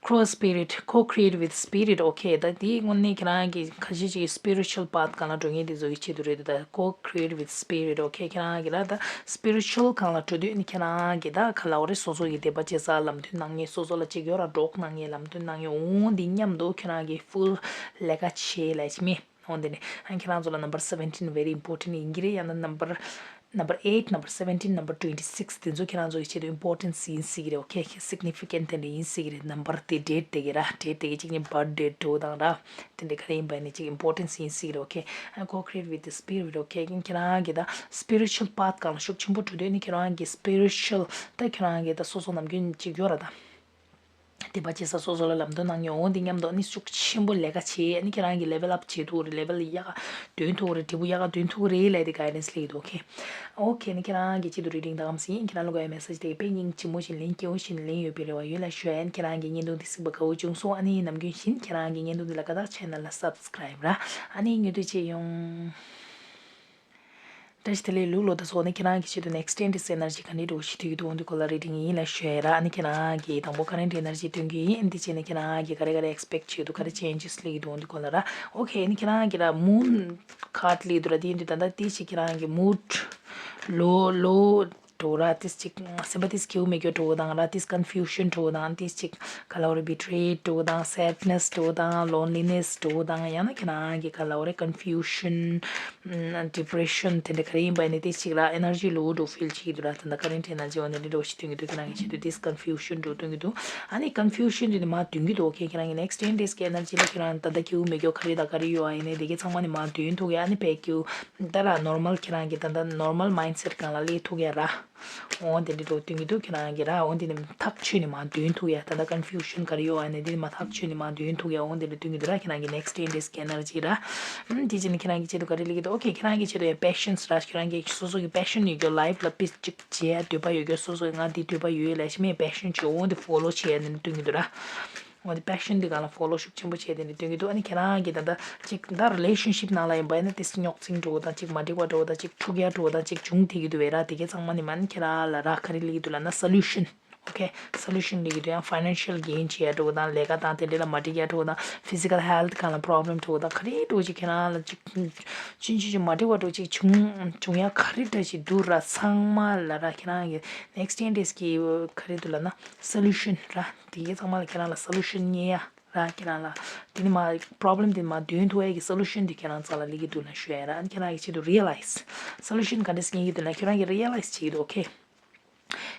crow spirit, co-create with spirit. ཨོ་ཁེ། ད་དེའི་དངོས་གནས་ཁྱེད་རང་གི་ཁ་ཤས་ཅིག་spiritual path སྒང་ལ་འགྲོ་མཁན་དེ་ཚོ་གི་ཆེད་དུ་རེད་འདུག་ད་co-create with spirit. ཨོ་ཁེ། ཁྱེད་རང་གི་ར་ད་spiritual སྒང་ལ་འགྲོ་དུས་ནི་ཁྱེད་རང་གི་ད་ག་ལབ་དགོས་རེད། སོ་སོ་ཡི་དད་པ་བྱེད་ས་ལམ་སྟོན་གནང་མཁན། སོ་སོ་ལ་ཅིག་ཡོད་ར་གྲོགས་གནང་མཁན། ལམ་སྟོན་གནང་མཁན། འོ་འདི་མཉམ་དུ་ཁྱེད་རང་གི་full ལས་ཀ་བྱེད་ལབ་ཀྱི་མེད། འོ་འདི་ནས་ཨ་ཁྱེད་རང་ཚོ་ལ་number seventeen very important ཡིན་གྱི་རེད། ཡང་ན་number number eight, number seventeen, number twenty six དེ་ཚོ་ཁྱེད་རང་ཚོ་གི་ཆེད་དུ་importance ཡིན་སྲིད་ཀྱི་རེད། ཨོ་ཁེ། significant དེ་འདྲ་ཡིན་སྲིད་ཀྱི་རེད། number དེ་date དེ་གི་ར། date དེ་གི་གཅིག་ནི་birth date འདྲ་བོ་དང་ར། དེ་འདྲ་ག་རེ་ཡིན་པ་ནི་གཅིག་importance ཡིན་སྲིད་ཀྱི་རེད། ཨོ་ཁེ། ཨ་co-create with the spirit. ཨོ་ཁེ། ཁྱེད་རང་གི་ད་spiritual path སྒང་ལ་ཤུགས་ཆེན་པོ་འགྲོ་དུས་ནི་ཁྱེད་རང་གི་spiritual ད་ཁྱེད་རང་གི་ད་སོ་སོ་ནམ་རྒྱུན་གཅིག་ཡོད་ར་ད། དད་པ་བྱེད་ས་སོ་སོ་ལ་ལམ་སྟོན་གནང་མཁན། འོ་འདི་མཉམ་དུ་ནི་ཤུགས་ཆེན་པོ་ལས་ཀ་བྱེད། ནི་ཁྱེད་རང་གི་level up བྱེད་ཐུབ་རེད། level ཡག་ག་འདོན་ཐུབ་རེད། འབྲས་བུ་ཡག་ག་འདོན་ཐུབ་རེད་ལབ་དེ་guidance སླེབས་འདུག་ཨོ་ཁེ། ཨོ་ཁེ། ནི་ཁྱེད་རང་གི་ཆེད་དུ་reading ད་གམ་སི་ཡིན། ཁྱེད་རང་ལ་དགོས་ཡ་message དེ་དཔེ་སྙིང་རྗེ་མོ་བཞིན་ལན་སྐྱིད་པོ་བཞིན་ལན་ཡོད་པའི་རེ་བ་ཡོད་ལབ་ཞུ་ཡ་ཡིན། ཁྱེད་རང་གི་བརྙན་ཐུང་དེ་གཟིགས་པ་དགའ་བོ་བྱུང་སོང་། ཨ་ནི་ནམ་རྒྱུན་བཞིན་ཁྱེད་རང་གི་བརྙན་ཐུང་དེ་ལ་དགའ་ཐག་channel ལ་subscribe ར། ཨ་ནི་ཉེ་དུས་མཇལ་ཡོང་། བཀྲ་ཤིས་བདེ་ལེགས། ལུག་ལོ་ད་སོགས་ནི་ཁྱེད་རང་གི་ཆེད་དུ་next ten days energy ག་འདྲ་འགྲོ་ཞིག་ཐུག་གི་འདུག་འོ་འདི་སྐོར་ལ་reading ཡིན་ལ་ཞུ་ཡ་ར། ཨ་ནི་ཁྱེད་རང་གི་དང་པོ་current energy སྟོན་གྱི་ཡིན། འདི་བྱས་ནས་ཁྱེད་རང་གི་ག་རེ་ག་རེ་expect བྱེད་འདུག་ག་རེ་changes སླེབས་ཀྱི་འདུག་འོ་འདི་སྐོར་ལ་ར། ཨོ་ཁེ། ཨ་ནི་ཁྱེད་རང་གི་ར་moon card སླེབས་འདུག་ར། དེ་ཡིན་དུས་ད་ལྟ་དེ་ཞིག་ཁྱེད་རང་གི་mood low low འགྲོ་ར། ཏིས་ཅིག་སེམས་པ་ཏིས་སྐྱིད་པོ་མེད་རྒྱུ་འགྲོ་དང་ར། ཏིས་confusion འགྲོ་དང་། ཏིས་ཅིག་ག་ལབ་རེད། betrayed འགྲོ་དང་། sadness འགྲོ་དང་། loneliness འགྲོ་དང་། ཡང་ན་ཁྱེད་རང་གི་ག་ལབ་རེད། confusion depression དེ་འདྲ་ག་རེ་ཡིན་པ་ཡིན་ནའི་ཏིས་ཅིག་ར་energy low འགྲོ་feel བྱེད་ཀྱི་འདུག་ར། ད་ལྟ་current energy འོ་འདི་འདྲ་འགྲོ་ཞིག་སྟོན་གྱི་འདུག་ཁྱེད་རང་གི་ཆེད་དུ་ཏིས་confusion འགྲོ་སྟོན་གྱི་འདུག་ཨ་ནི་confusion དེ་ནི་མར་འདོན་གྱི་འདུག་ཨོ་ཁེ། ཁྱེད་རང་གི་next ten days གི་energy ལ་ཁྱེད་རང་ད་ལྟ་སྐྱིད་པོ་མེད་རྒྱུ་ག་རེ་དང་ག་རེ་ཡོད་ཨ་ཡིན་ནའི་དེ་གའི་ཚང་མ་ནི་མར་འདོན་ཐུབ་ཡ། ཨ་ནི་དཔེ་སྐྱིད་པོ་ད་ར་normal ཁྱེད་རང་གི་ད་ལྟ་normal mindset སྒང་ལ་སླེབས་ཐུབ་ཡ་ར། འོ་དེ་འདྲ་འགྲོ་སྟོན་གྱི་འདུག་ཁྱེད་རང་གིས་ར། འོ་འདི་ནི་ཐག་ཆོད་ནས་མར་འདོན་ཐུབ་ཡ། ད་ལྟ་confusion ག་རེ་ཡོད་ཨ་ནི་འདི་ནི་མར་ཐག་ཆོད་ནས་མར་འདོན་ཐུབ་ཡ། འོ་འདི་འདྲ་སྟོན་གྱི་འདུག་ར། ཁྱེད་རང་གི་next ten days གི་energy ར། ཨམ་དེ་བྱས་ནས་ཁྱེད་རང་གི་ཆེད་དུ་ག་རེ་སླེབས་ཀྱི་འདུག་ཨོ་ཁེ། ཁྱེད་རང་གི་ཆེད་དུ་ཡ་passions ར། ཁྱེད་རང་གི་སོ་སོ་གི་passion ཡོད་རྒྱུ། life ལ་དཔེ་ཅིག་བྱེད་ཡ་འདོད་པ་ཡོད་རྒྱུ། སོ་སོ་གི་ང་འདི་འདོད་པ་ཡོད་ལབ་ཤེས་མེད། passion བྱེད། འོ་འདི་follow བྱེད་ཡ་འདི་འདྲ་སྟོན་གྱི་འདུག་ར། འོ་དེ་passion འདི་སྒང་ལ་follow ཤུགས་ཆེན་པོ་བྱས་དེ་འདྲ་སྟོན་གྱི་འདུག་ཨ་ནི་ཁྱེད་རང་གིས་ད་ལྟ་ཅིག་ད་relationship ནང་ལ་ཡིན་པ་ཡིན་ན་ཏིས་རྙོག་འཛིང་འགྲོ་དང་ཅིག་མ་འགྲིག་པ་འགྲོ་དང་ཅིག་འཁྲུག་ཡ་འགྲོ་དང་ཅིག་བྱུང་བསྡད་ཀྱི་འདུག་བས་ར། དེ་གའི་ཚང་མ་ནི་མ་ནི་ཁྱེད་རང་ལ་ར་ག་རེ་སླེབས་ཀྱི་འདུག་ལབ་ན་solution. ཨོ་ཁེ། solution སླེབས་ཀྱི་འདུག་ཡང་financial gain བྱེད་ཡ་འགྲོ་དང་ལས་ཀ་དང་དེ་འདྲ་ལ་མ་འགྲིག་ཡ་འགྲོ་དང་physical health སྒང་ལ་problem འགྲོ་དང་ག་རེ་འགྲོ་ཅིག་ཁྱེད་རང་ལ་ཅིག་ཅིག་ཅིག་ཅིག་མ་འགྲིག་པ་འགྲོ་ཅིག་བྱུང་བྱུང་ཡ་ག་རེ་འདྲ་ཞིག་འདུག་ར། ཚང་མ་ལ་ར་ཁྱེད་རང་གི་next ten days གི་ག་རེ་འདུག་ལབ་ན་solution ར། དེ་གའི་ཚང་མ་ལ་ཁྱེད་རང་ལ་solution རྙེད་ཡ། ར་ཁྱེད་རང་ལ། དེ་ནི་མ་problem དེ་མ་འདོན་ཐུབ་ཡ་གི་solution དེ་ཁྱེད་རང་རྩ་ལ་སླེབས་ཀྱི་འདུག་ན་ཞུ་ཡ་ར། ཨ་ནི་ཁྱེད་རང་གི་ཆེད་དུ་realize solution ག་འདྲས་རྙེད་ཀྱི་འདུག་ན་ཁྱེད་རང་གི་realize བྱེད་ཀྱི་འདུག་ཨོ་ཁེ།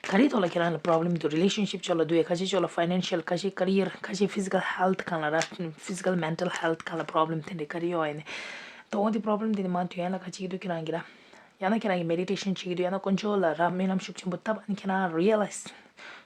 ག་རེ་ཐོག་ལ་ཁྱེད་རང་ལ་problem འདུག relationship ཕྱོགས་ལ་འདུག་ཡ། ཁ་ཤས་ཕྱོགས་ལ་financial ཁ་ཤས་career ཁ་ཤས་physical health སྒང་ལ་ར། physical mental health སྒང་ལ་problem དེ་འདྲས་ག་རེ་ཡོད་ཡ་ནི། ད་འོ་དེ་problem དེ་ནི་མ་འདོན་ཡ་ལ་ག་བྱེད་ཀྱི་འདུག་ཁྱེད་རང་གི་ར། ཡང་ན་ཁྱེད་རང་གི་meditation བྱེད་ཀྱི་འདུག་ཡང་ན་དཀོན་མཆོག་ལ་ར་སྨོན་ལམ་ཤུགས་ཆེན་པོ་བཏབ། ཨ་ནི་ཁྱེད་རང་realize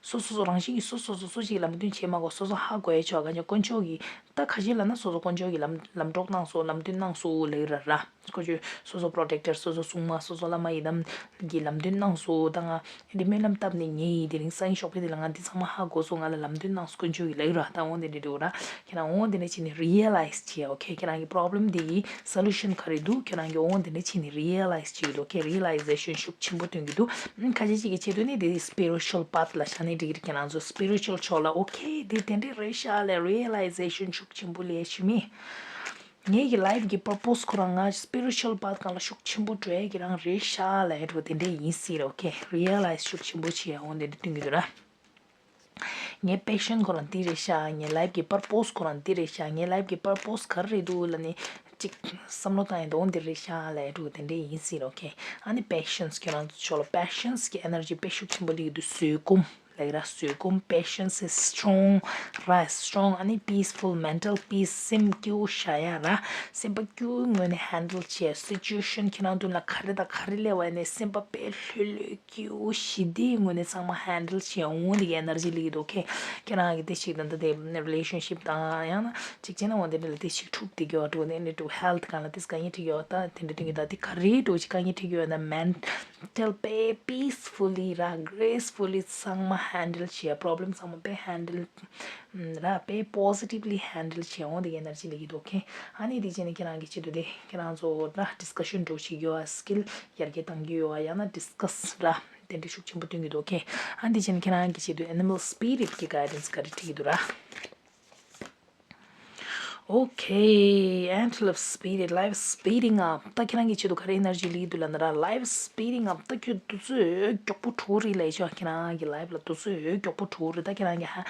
སོ་སོ་སོ་རང་བཞིན་གྱིས་སོ་སོ་སོ་སོ་གཅིག་ལམ་སྟོན་བྱེད་མ་དགོས། སོ་སོ་ཧ་གོ་ཡ་ཆོག་ག་ཅིག་དཀོན་མཆོག་གིས་ད་ཁ་ཤས་ལབ་ན་སོ་སོ་དཀོན་མཆོག་གིས་ལམ་ལམ་གྲོགས་གནང་སོང་། ལམ་སྟོན་གནང་སོང་ལབ་ཀྱི་ར་ར། ཁོ་ཚོས་སོ་སོ་པྲོ་ཊེག་ཊར། སོ་སོ་སྲུང་མ། སོ་སོ་བླ་མ་ཡི་དམ་གྱིས་ལམ་སྟོན་གནང་སོང་། ད་ང་འདི་སྨོན་ལམ་བཏབ་ནས་ངེད་ཡི་དེ་རིང་སང་ཉིན་ཞོགས་པ་དེ་ལ་ང་འདི་ཚང་མ་ཧ་གོ་སོང་། ང་ལ་ལམ་སྟོན་གནང་སོང་དཀོན་མཆོག་གིས་ལབ་ཀྱི་ར། ད་འོ་འདི་འདྲ་འདྲ་བོ་ར། ཁྱེད་རང་འོ་འདི་འདྲ་བྱས་ནས་རི་ཡ་ལའི་ཛི་བྱེད། ཨོ་ཁེ། ཁྱེད་རང་གི་པྲོབ་ལེམ་འདི་ཡི་སོ་ལུ་ཤན་ག་རེ་འདུག་ཁྱེད་རང་གིས་འོ་འདི་འདྲ་བྱས་ནས་རི་ཡ་ལའི་ཛི་བྱེད་ཀྱི་འདུག་ཁེ། རི་ཡ་ལའི་ཛེ་ཤན་ཤུགས་ཆེན་པོ་སྟོན་གྱི་འདུག་ཁ་ཤས་ཅིག་གི་ཆེད་དུ་ནི་འདི་སི་པི་རི་ཅུ་ཨལ་པཱཐ་ལ་བཞག་ནས་འགྲིག་གི་རེད། ཁྱེད་རང་ཚོ་སི་པི་རི་ཅུ་ཨལ་ཕྱོགས་ལ། ཨོ་ཁེ། འདི་དེ་འདྲ་རེད་ཤག་ལབ་རི་ཡ་ལའི་ཛེ་ཤན་ཤུགས་ཆེན་པོ་སླེབས་ཤི་མི། ངེད་ཀྱི་ལའིབ་ཀྱི་པར་པོས་ཁོ་རང་ང་སི་པི་རི་ཅུ་ཨལ་པཱཐ་སྒང་ལ་ཤུགས་ཆེན་པོ་འགྲོ་ཡ་གི་རང་རེད་ཤག་ལབ་ཡ་འདྲ་བོ་དེ་འདྲ་ཡིན་སྲིད་རེད། ཨོ་ཁེ། རི་ཡ་ལའི་ཛི་ཤུགས་ཆེན་པོ་བྱེད་ཡ་འོ་འདི་འདྲ་སྟོན་གྱི་འདུག་ར། ངའི་པེ་ཤན་ཁོ་རང་འདི་རེད་ཤག་ངའི་ལའིབ་ཀྱི་པར་པོས་ཁོ་རང་འདི་རེད་ཤག་ངའི་ལའིབ་ཀྱི་པར་པོས་ག་རེ་རེད་འདུག་ལབ་ནས་ཅིག་བསམ་བློ་བཏང་ཡ་འདི་འོ་འདི་རེད་ཤག་ལབ་ཡ་འདྲ་བོ་དེ་འདྲ་ཡིན་སྲིད་རེད། ཨོ་ཁེ། ཨ་ནི་པེ་ཤན་སི་ཁྱེད་རང་ཚོ་ཕྱོགས་ལ་པེ་ཤན་སི་གི་ཨེ་ནར་ཇི་དཔེ་ཤུགས་ཆེན་པོ་སླེབས་ཀྱི་འདུག་བཟོད་སྒོམ། ལབ་ཀྱི་ར། བཟོད་སྒོམ། པེ་ཤན་སི་སི་ཊོང་ར། སི་ཊོང་། ཨ་ནི་པི་སི་ཕུལ། མེན་ཊལ་པི་སི། སེམས་སྐྱིད་པོ་བཞག་ཡ་ར། སེམས་པ་སྐྱིད་པོའི་ངོས་ནས་ཧན་ཌལ་བྱས། སི་ཅུ་ཨེ་ཤན་ཁྱེད་རང་མདུན་ལ་ག་རེ་དང་ག་རེ་སླེབས་པ་ཡིན་ནའི་སེམས་པ་དཔེ་ལྷོད་ལྷོད་སྐྱིད་པོ་ཞི་བདེའི་ངོས་ནས་ཚང་མ་ཧན་ཌལ་བྱས་འོང་། འདི་གའི་ཨེ་ནར་ཇི་སླེབས་ཀྱི་འདུག་ཁེ། ཁྱེད་རང་གི་དེ་ཞིག་དང་ད་དེ་རི་ལེ་ཤན་ཤིབ་དང་ཡང་ན་གཅིག་བྱས་ན་འོ་དེ་འདྲ་ལ་དེ་ཞིག་འཁྲུག་བསྡད་ཀྱི་ཡོད་འགྲོ། དེ་འདྲ་འགྲོ། ཧེལ་ཐི་སྒང་ལ་དེ་དཀའ་ངལ་འཕྲད་ཀྱི་ཡོད། ད་དེ་འདྲ་སྟོན་གྱི། ད་དེ་ག་རེ་འགྲོ་ཅིག་དཀའ་ངལ་འཕྲད་ཀྱི་ཡོད་ན་མེན་ཊལ་དཔེ་པི་སི་ཕུལ་ལི་ར། གེ་རེ་སི་ཕུལ་ལི་ཚང་མ་ཧན་ཌལ་བྱས། པྲོབ་ལེམ་ཚང་མ་དཔེ་ཧན་ཌལ་ར། དཔེ་པོ་ཟི་ཊིབ་ལི་ཧན་ཌལ་བྱས་འོང་། དེ་གའི་ཨེ་ནར་ཇི་སླེབས་ཀྱི་འདུག་ཁེ། ཨ་ནི་དེ་བྱས་ནས་ཁྱེད་རང་གི་ཆེད་དུ་དེ་ཁྱེད་རང་ཚོ་ད་ཌི་སི་ཀ་ཤན་འགྲོ་བྱེད་ཀྱི་ཡོད། སི་ཀིལ་ཡར་རྒྱས་གཏང་གི་ཡོད། ཡང་ན་ཌི་སི་ཀ་སི་ར། དེ་འདྲ་ཤུགས་ཆེན་པོ་སྟོན་གྱི་འདུག་ཁེ། ཨ་ནི་དེ་བྱས་ནས་ཁྱེད་རང་གི་ཆེད་དུ་ཨེ་ནི་མལ་སི་པི་རིཊ་གི་གའི་ཌན་སི་ག་རེ་སྤྲད་ཀྱི་འདུག་ར། Okay, and life speeding, life speeding up. ད་ཁྱེད་རང་གི་ཆེད་དུ་ག་རེ་ཨེ་ནར་ཇི་སླེབས་ཀྱི་འདུག་ལབ་ན་ར། Life speeding up. ད་ཁྱོད་དུས་ཚོད་མགྱོགས་པོ་འགྲོ་གི་རེད་ལབ་ཤག་ཁྱེད་རང་གི་ལའིབ་ལ་དུས་ཚོད་མགྱོགས་པོ་འགྲོ་གི་རེད། ད་ཁྱེད་རང་གི་ཧ་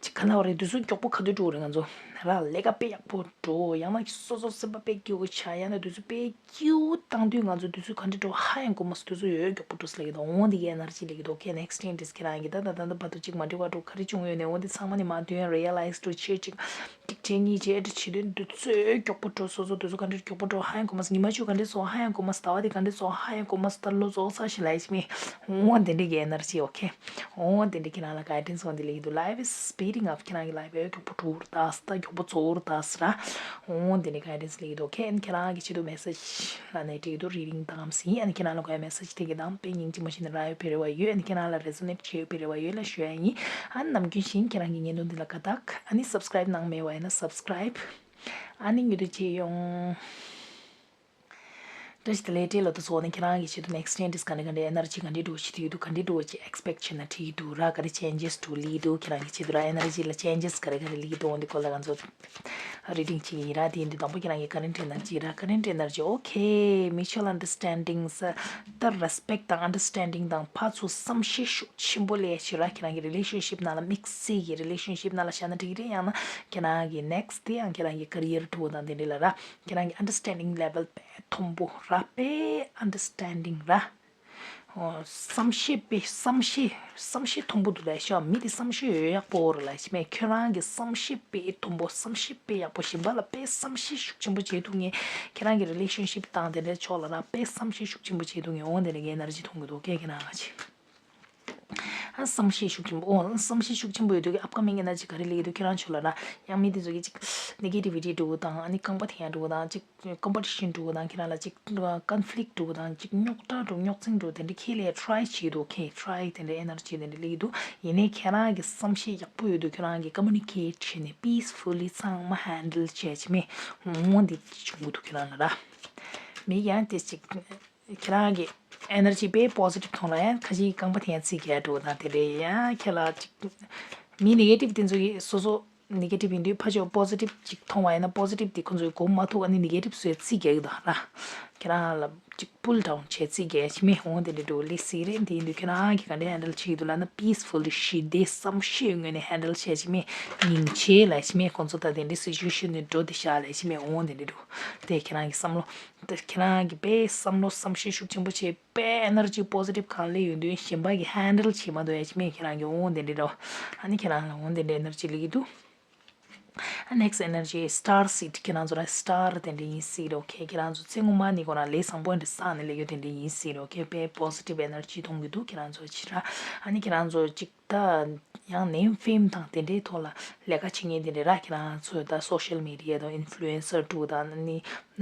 ཅིག་ག་ལབ་རེད། དུས་ཚོད་མགྱོགས་པོ་ག་དུས་འགྲོ་གི་རེད། ང་ཚོ་ར་ལས་ཀ་དཔེ་ཡག་པོ་འགྲོ། ཡང་ན་སོ་སོ་སེམས་པ་དཔེ་སྐྱིད་པོ་ཆགས། ཡང་ན་དུས་ཚོད་དཔེ་སྐྱིད་པོ་བཏང་དུས་ང་ཚོ་དུས་ཚོད་ག་འདྲ་འགྲོ་ཧ་ཡང་གོ་མ་སོང་། དུས་ཚོད་ཡོད་མགྱོགས་པོ་འགྲོ་སླེབས་ཀྱི་འདུག་འོང་འདི་གའི་ཨེ་ནར་ཇི་སླེབས་ཀྱི་འདུག་ཁེ། ནེག་སི་ཊེན་ཌི་སི་ཁྱེད་རང་གི་ད་ད་ད་ད་བར་དུ་ཅིག་མ་འགྲིག་པ་འགྲོ་ག་རེ་བྱུང་ཡོད་ནས་འོང་འདི་ཚང་མ་ནི་མ་དོན་རི་ཡ་ལའིཛ་འགྲོ་བྱེད། ཅིག་ཅིག་བྱས་གཉིས་བྱས་ཨེ་འདྲ་བྱེད་དུས་དུས་ཚོད་མགྱོགས་པོ་འགྲོ། སོ་སོ་དུས་ཚོད་ག་འདྲ་མགྱོགས་པོ་འགྲོ་ཧ་ཡང་གོ་མ་སོང་། ཉི་མ་བཅུ་ག་འདྲ་སོང་ཧ་ཡང་གོ་མ་སོང་། ཟླ་བ་དེ་ག་འདྲ་སོང་ཧ་ཡང་གོ་མ་སོང་། ད་ལོ་རྫོགས་ཚར་ཞིག་ལབ་ཡ་ཅིག་མེད། འོང་འདི་འདྲ་གའི་ཨེ་ནར་ཇི། ཨོ་ཁེ། འོ་དེ་འདྲ་ཁྱེད་རང་ལ་གའི་ཌན་སི་འོ་འདི་སླེབས་ཀྱི་འདུག Life is speeding up. ཁྱེད་རང་གི་ལའིབ་ཡོད་མགྱོགས་པོ་འགྲོ་རུ་ད་ད་མགྱོགས་པོ་རྫོགས་རུ་ད་ཟེར། འོ་དེ་འདྲ་གའི་ཌན་སི་སླེབས་ཀྱི་འདུག་ཁེ། ཨན་ཁྱེད་རང་གི་ཆེད་དུ་མེ་སེ་ཇི་ལབ་ནས་སྤྲད་ཀྱི་འདུག་རི་ཌིང་བཏང་ངམ་ཟེར། ཨན་ཁྱེད་རང་ལ་གོ་ཡ་མེ་སེ་ཇི་དེ་གི་དང་དཔེ་སྙིང་རྗེ་མོ་ཞིག་ནས་རག་ཡོད་པའི་རེ་བ་ཡོད། ཨན་ཁྱེད་རང་ལ་རེ་ཛོ་ནེཊ་བྱས་ཡོད་པའི་རེ་བ་ཡོད་ལབ་ཞུ་ཡ་ཡིན། ཨན་ནམ་རྒྱུན་བཞིན་ཁྱེད་རང་གི་བརྙན་ཐུང་འདི་ལ་དགའ་རྟགས། ཨ་ནི་སབ་སི་ཀ་རའིབ་གནང་མེད་པ་ཡིན་ན་སབ་སི་ཀ་རའིབ། ཨ་ནི་མྱུར་དུ་བྱེད་ཡོང་། བཀྲ་ཤིས་བདེ་ལེགས། སྤྲེལ་ལོ་དུས་སོགས་ནས་ཁྱེད་རང་གི་ཆེད་དུ་ནེག་སི་ཊེན་ཌི་སི་ག་འདྲ་ག་འདྲ་ཨེ་ནར་ཇི་ག་འདྲ་འགྲོ་བྱེད་ཀྱི་འདུག་ག་འདྲ་འགྲོ་བྱེད་ཨེག་སི་པེག་བྱེད་ན་འགྲིག་གི་འདུག་ར། ག་རེ་ཅེན་ཇེ་སི་འགྲོ་སླེབས་འདུག་ཁྱེད་རང་གི་ཆེད་དུ་ར། ཨེ་ནར་ཇི་ལ་ཅེན་ཇེ་སི་ག་རེ་ག་རེ་སླེབས་ཀྱི་འདུག་འོ་འདི་སྐོར་ལ་ང་ཚོ་རི་ཌིང་བྱེད་ཀྱི་ཡིན་ར། དེ་ཡིན་དུས་དང་པོ་ཁྱེད་རང་གི་ཀ་རེན་ཊི་ཨེ་ནར་ཇི་ར། ཀ་རེན་ཊི་ཨེ་ནར་ཇི། ཨོ་ཁེ། Mutual understanding ཟེར། ད་རེ་སི་པེག་དང་ཨན་ཌར་སི་ཊེན་ཌིང་དང་ཕར་ཚུར་བསམ་ཤེས་ཤུགས་ཆེན་པོ་སླེབས་ཡ་ཅིག་ར། ཁྱེད་རང་གི་རི་ལེ་ཤན་ཤིབ་ནང་ལ་དམིགས་བསལ་གྱི་རི་ལེ་ཤན་ཤིབ་ནང་ལ་བཞག་ན་འགྲིག་གི་རེད། ཡང་ན་ཁྱེད་རང་གི་ནེག་སི་ཊི་དེ་ཡང་ཁྱེད་རང་གི་ཀེ་རི་ཡར་འདྲ་བོ་དང་དེ་འདྲ་ལ་ར། ཁྱེད་རང་གི་ཨན་ཌར་སི་ཊེན་ཌིང་ལེ་ཝལ་དཔེ་མཐོན་པོ་ར། དཔེ་ཨན་ཌར་སི་ཊེན་ཌིང་ར། ཨོ། བསམ་ཤེས་དཔེ་བསམ་ཤེས་བསམ་ཤེས་མཐོན་པོ་འདུག་ལབ་ཤག་མི་དེ་བསམ་ཤེས་ཡོད་ཡག་པོ་རེད་ལབ་ཤག་མེད། ཁྱོད་རང་གི་བསམ་ཤེས་དཔེ་མཐོན་པོ་བསམ་ཤེས་དཔེ་ཡག་པོ་གཞན་པ་ལ་དཔེ་བསམ་ཤེས་ཤུགས་ཆེན་པོ་བྱེད་ཐུབ་མཁན། ཁྱེད་རང་གི་རི་ལེ་ཤན་ཤིབ་དང་དེ་འདྲའི་ཕྱོགས་ལ་ར་དཔེ་བསམ་ཤེས་ཤུགས་ཆེན་པོ་བྱེད་ཐུབ་མཁན། འོ་དེ་འདྲ་གའི་ཨེ་ནར་ཇི་མཐོང་གི་འདུག་ཁྱེད་རང་ལ་ཅིག་ཨ་བསམ་ཤེས་ཤུགས་ཆེན་པོ། ཨོ། བསམ་ཤེས་ཤུགས་ཆེན་པོ་ཡོད་དུས་ཀྱི་ཨབ་ཀ་མིང་ཨེ་ནར་ཇི་ག་རེ་སླེབས་ཀྱི་འདུག་ཁྱེད་རང་ཕྱོགས་ལ་ར། ཡང་མི་དེ་ཚོ་གི་ཅིག་ནེ་གེ་ཊི་བི་ཊི་འདྲ་བོ་དང་ཨ་ནི་རྐང་པ་འཐེན་ཡ་འདྲ་བོ་དང་ཅིག་ཀོམ་པི་ཊི་ཤན་འདྲ་བོ་དང་ཁྱེད་རང་ལ་ཅིག་ཀོན་ཕི་ལིག་འདྲ་བོ་དང་ཅིག་རྙོག་དྲ་འདྲ་བོ་རྙོག་འཛིང་འདྲ་བོ་དེ་འདྲ་ཁྱེར་ལས་ཊ་རའི་བྱེད་ཀྱི་འདུག་ཁྱེད་ཊ་རའི་དེ་འདྲ་ཨེ་ནར་ཇི་དེ་འདྲ་སླེབས་ཀྱི་འདུག་ཡིན་ནའི་ཁྱེད་རང་གི་བསམ་ཤེས་ཡག་པོ་ཡོད་དུས་ཁྱེད་རང་གི་ཀོ་མུ་ནི་ཀེཊ་བྱས་ནས་པི་སི་ཕུ་ལི་ཚང་མ་ཧན་ཌལ་བྱས་བྱས་མེད། འོ་འདི་བྱུང་གི་འདུག་ཁྱེད་རང་ལ་ར། མི་ཡང་དེ་ཅིག་ཁྱེད་རང་གི་ཨེ་ནར་ཇི་དཔེ་པོ་ཟི་ཊིབ་མཐོང་ལ་ཡང་ཁ་ཅིག་རྐང་པ་འཐེན་ཡ་རྩིས་རྒྱག་འགྲོ་དང་དེ་འདྲ་ཡང་ཁྱེད་ལ་ཅིག་མི་ནེ་གེ་ཊིབ་དེ་ཚོ་གིས་སོ་སོ་ནེ་གེ་ཊིབ་ཡིན་དུས་ཕར་ཕྱོགས་པོ་ཟི་ཊིབ་ཅིག་མཐོང་བ་ཡིན་ན་པོ་ཟི་ཊིབ་དེ་ཁོ་ཚོས་གོ་མ་ཐུབ། ཨ་ནི་ནེ་གེ་ཊིབ་བཟོས་རྩིས་རྒྱག་གི་འདུག་ར། ཁྱེད་རང་ལ་ཅིག་པུལ་ཌའུན་བྱས་རྩིས་རྒྱག་ཡ་ཅིག་མེད། འོ་དེ་འདྲ་འགྲོ་ལི་སི་རེད། དེ་ཡིན་དུས་ཁྱེད་རང་གིས་ག་འདྲ་ཧན་ཌལ་བྱེད་ཀྱི་འདུག་ལབ་ན་པི་སི་ཕུ་ལི་ཞི་བདེ་བསམ་ཤེས་ངོས་ནས་ཧན་ཌལ་བྱས་ཅིག་མེད། སྙིང་རྗེ་ལབ་ཅིག་མེད། ཁོ་ཚོ་ད་དེ་འདྲའི་སི་ཅུ་ཨེ་ཤན་ནས་འགྲོ་དེ་ཤག་ལབ་ཅིག་མེད། འོ་དེ་འདྲ་འགྲོ་དེ་ཁྱེད་རང་གི་བསམ་བློ། ད་ཁྱེད་རང་གི་དཔེ་བསམ་བློ་བསམ་ཤེས་ཤུགས་ཆེན་པོ་བྱས་དཔེ་ཨེ་ནར་ཇི་པོ་ཟི་ཊིབ་གང་སླེབས་ཡོང་དུས་གཞན་པ་གིས་ཧན་ཌལ་བྱེད་མ་ཐུབ་ཡ་ཅིག་མེད། ཁྱེད་རང་གི་འོང་དེ་འདྲ་རོ། ཨ་ནི་ཁྱེད་རང་ལ་འོང་དེ་འདྲའི་ཨེ་ནར་ཇི་སླེབས་ཀྱི་འདུག་ཨ་ནེག་སི་ཊི་ཨེ་ནར་ཇི་སི་ཊར་སིཌ། ཁྱེད་རང་ཚོ་ར་སི་ཊར་དེ་འདྲ་ཡིན་སྲིད་རོ། ཁྱེད་ཁྱེད་རང་ཚོ་ཚེ་སྔོན་མ་ནས་ཁོ་རང་ལས་བཟང་པོ་འདྲ་བསགས་ནས་སླེབས་ཡོད་དེ་འདྲ་ཡིན་སྲིད་རོ། ཁྱེད་དཔེ་པོ་ཟི་ཊིབ་ཨེ་ནར་ཇི་མཐོང་གི་འདུག་ཁྱེད་རང་ཚོ་ཕྱིར་ར། ཨ་ནི་ཁྱེད་རང་ཚོ་ཅིག་ད་ཡང་name fame དང་དེ་འདྲའི་ཐོག་ལ་ལས་ཀ་བྱེད་མཁན་དེ་འདྲའི་ར་ཁྱེད་རང་ཚོས་ད་social media དང་influencer འདྲ་དང་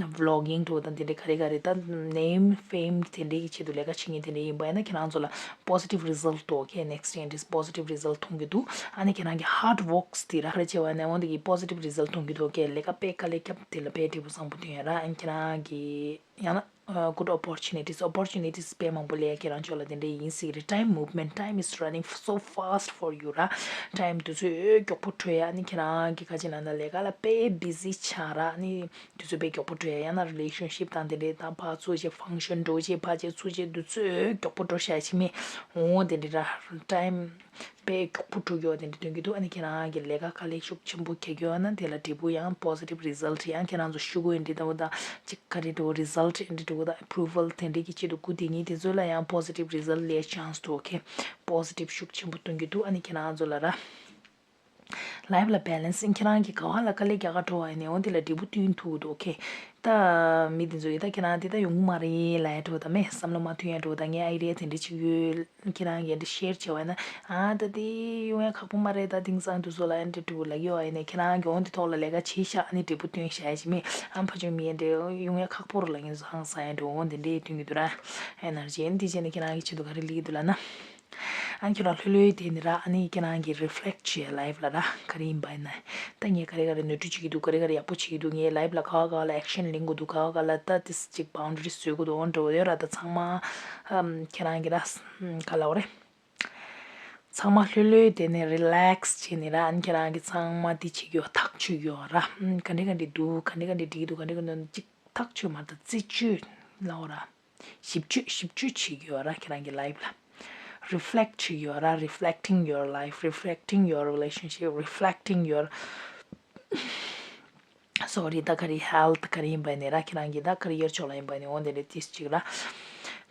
ནི་vlogging འདྲ་དང་དེ་འདྲའི་ག་རེ་ག་རེ་ད་name fame དེ་འདྲའི་གི་ཆེད་དུ་ལས་ཀ་བྱེད་མཁན་དེ་འདྲའི་ཡིན་པ་ཡིན་ན་ཁྱེད་རང་ཚོ་ལ་positive result འདུག okay next year is positive result མཐོང་གི་འདུག་ཨ་ནི་ཁྱེད་རང་གི་hard works དེ་ར་ག་རེ་བྱས་པ་ཡིན་ན་འོན་ཏེ་གི་positive result མཐོང་གི་འདུག okay ལས་ཀ་དཔེ་དཀའ་ལས་བརྒྱབ་དེ་ལ་དཔེ་འབྲས་བུ་བཟང་པོ་ཐོན་ཡ་ར་ཨ་ནི་ཁྱེད་རང་གི་ཡང་ན། ཨ། good opportunities opportunities དཔེ་མང་པོ་ལས་ཁྱེད་རང་ཚོ་ལ་དེ་འདྲའི་ཡིན་སྲིད་རེད། time movement time is running so fast for you ར། time དུས་ཚོད་མགྱོགས་པོ་འགྲོ་ཡ་ནི་ཁྱེད་རང་གི་ཁ་ཅིག་ན་ན་ལས་ཀ་ལ་དཔེ་busy ཆགས་ར་ནི་དུས་ཚོད་དཔེ་མགྱོགས་པོ་འགྲོ་ཡ་ཡང་ན་relationship དང་དེ་འདྲའི་དང་ཕར་ཚུར་བྱས་function འགྲོ་བྱས་ཕར་བྱས་ཚུར་བྱས་དུས་ཚོད་མགྱོགས་པོ་འགྲོ་ཤ་ཆི་མེད་འོང་དེ་འདྲའི་ར་time དཔེ་མགྱོགས་པོ་འགྲོ་གི་ཡོད་དེ་འདྲ་སྟོན་གྱི་འདུག་ཨ་ནི་ཁྱེད་རང་གི་ལས་ཀ་དཀའ་ལས་ཤུགས་ཆེན་པོ་རྒྱག་གི་ཡོད་ན་དེ་ལ་འབྲས་བུ་ཡང་positive result ཡང་ཁྱེད་རང་ཚོ་ཤུ་གུ་ཨེ་འདྲ་འདྲ་བོ་དང་ཅིག་ག་རེ་འདྲ་བོ་result ཨེ་འདྲ་འདྲ་བོ་དང་approval དེ་འདྲ་གི་ཆེད་དུ་སྒུག་དེ་ཉིད་དེ་ཚོ་ལ་ཡང་positive result ལས་chance འདུག okay positive ཤུགས་ཆེན་པོ་སྟོན་གྱི་འདུག་ཨ་ནི་ཁྱེད་རང་ཚོ་ལ་ར། life ལ་balance ཨིན། ཁྱེད་རང་གིས་ག་བ་ལ་དཀའ་ལས་རྒྱག་ག་འགྲོ་བ་ཡིན་ནའང་དེ་ལ་འབྲས་བུ་བསྟུན་ཐུབ་འདུག okay ད་མི་དེ་ཚོ་ཡིས་ད་ཁྱེད་རང་དེ་ད་ཡོང་གི་མ་རེད་ལབ་ཡ་འདྲ་བོ་དང་མེད་བསམ་བློ་མ་མཐུན་ཡ་འདྲ་བོ་དང་ངའི་idea དེ་འདྲ་ཅིག་ཡོད་ཁྱེད་རང་གིས་འདི་share བྱས་པ་ཡིན་ན་ཨ་ད་དེ་ཡོང་ཡ་ཁག་པོ་མ་རེད་ད་དེང་སང་དུས་ཚོད་ལ་ཨེ་འདྲ་འདྲ་བོ་ལབ་ཀྱི་ཡོད་པ་ཡིན་ནའི་ཁྱེད་རང་གིས་འོང་དེ་ཐོག་ལ་ལས་ཀ་བྱེད་ཤག་ཨ་ནི་འབྲས་བུ་བསྟུན་ཤག་ཡ་ཅིག་མེད་ཨ་ཕ་ཆུང་མི་ཨེ་འདྲ་ཡོང་ཡ་ཁག་པོ་རེད་ལབ་ཡིན་ཧང་སང་ཡ་འདྲ་བོ་འོང་དེ་འདྲ་སྟོན་གྱི་འདུག་ར། energy འདི་བྱས་ནས་ཁྱེད་རང་གི་ཆེད་དུ་ག་རེ་ལབ་ཀྱི་འདུག་ལབ་ན། ཨ་ནི་ཁྱོད་རང་ལྷོད་ལྷོད་དེ་ནི་ར་ཨ་ནི་ཁྱེད་རང་གིས་reflect བྱེད་life ལ་ར་ག་རེ་ཡིན་པ་ཡིན་ན། ད་ངས་ག་རེ་ག་རེ་ནོར་འཁྲུལ་བྱེད་ཀྱི་འདུག་ག་རེ་ག་རེ་ཡག་པོ་བྱེད་ཀྱི་འདུག་ངའི་life ལ་ག་བ་ག་བ་ལ་action ལེན་དགོས་འདུག་ག་བ་ག་བ་ལ་ད་དེ་ཅིག་boundary བཟོས་དགོས་འདུག་འོ་འདྲ་བོ་ཡོད་ར་ད་ཚང་མ་ཨམ་ཁྱེད་རང་གིས་ར་ག་ལབ་དགོས་རེད། ཚང་མ་ལྷོད་ལྷོད་དེ་ནི་relax བྱས་ནི་ར་ཨ་ནི་ཁྱེད་རང་གིས་ཚང་མ་འདི་བྱེད་ཀྱི་ཡོད་ཐག་ཆོད་ཀྱི་ཡོད་ར་ཨམ་ག་འདྲ་ག་འདྲ་འདུག་ག་འདྲ་ག་འདྲ་འགྲིག་གི་འདུག་ག་འདྲ་ག་འདྲ་ཅིག་ཐག་ཆོད་མ་ད་རྩད་གཅོད་ལབ་དགོས་ར། ཞིབ་དཔྱོད་ཞིབ་དཔྱོད་བྱེད་ཀྱི་ཡོད་ར་ཁྱེད་རང་གི་life ལ། reflect བྱེད་ཀྱི་ཡོད་ར་reflecting your life, reflecting your relationship, reflecting your sorry ད་ག་རེ་health ག་རེ་ཡིན་པ་ནི་ར་ཁྱེད་རང་གི་ད་career ཕྱོགས་ལ་ཡིན་པ་ནི་འོ་དེ་འདྲ་ཏིས་ཅིག་ར།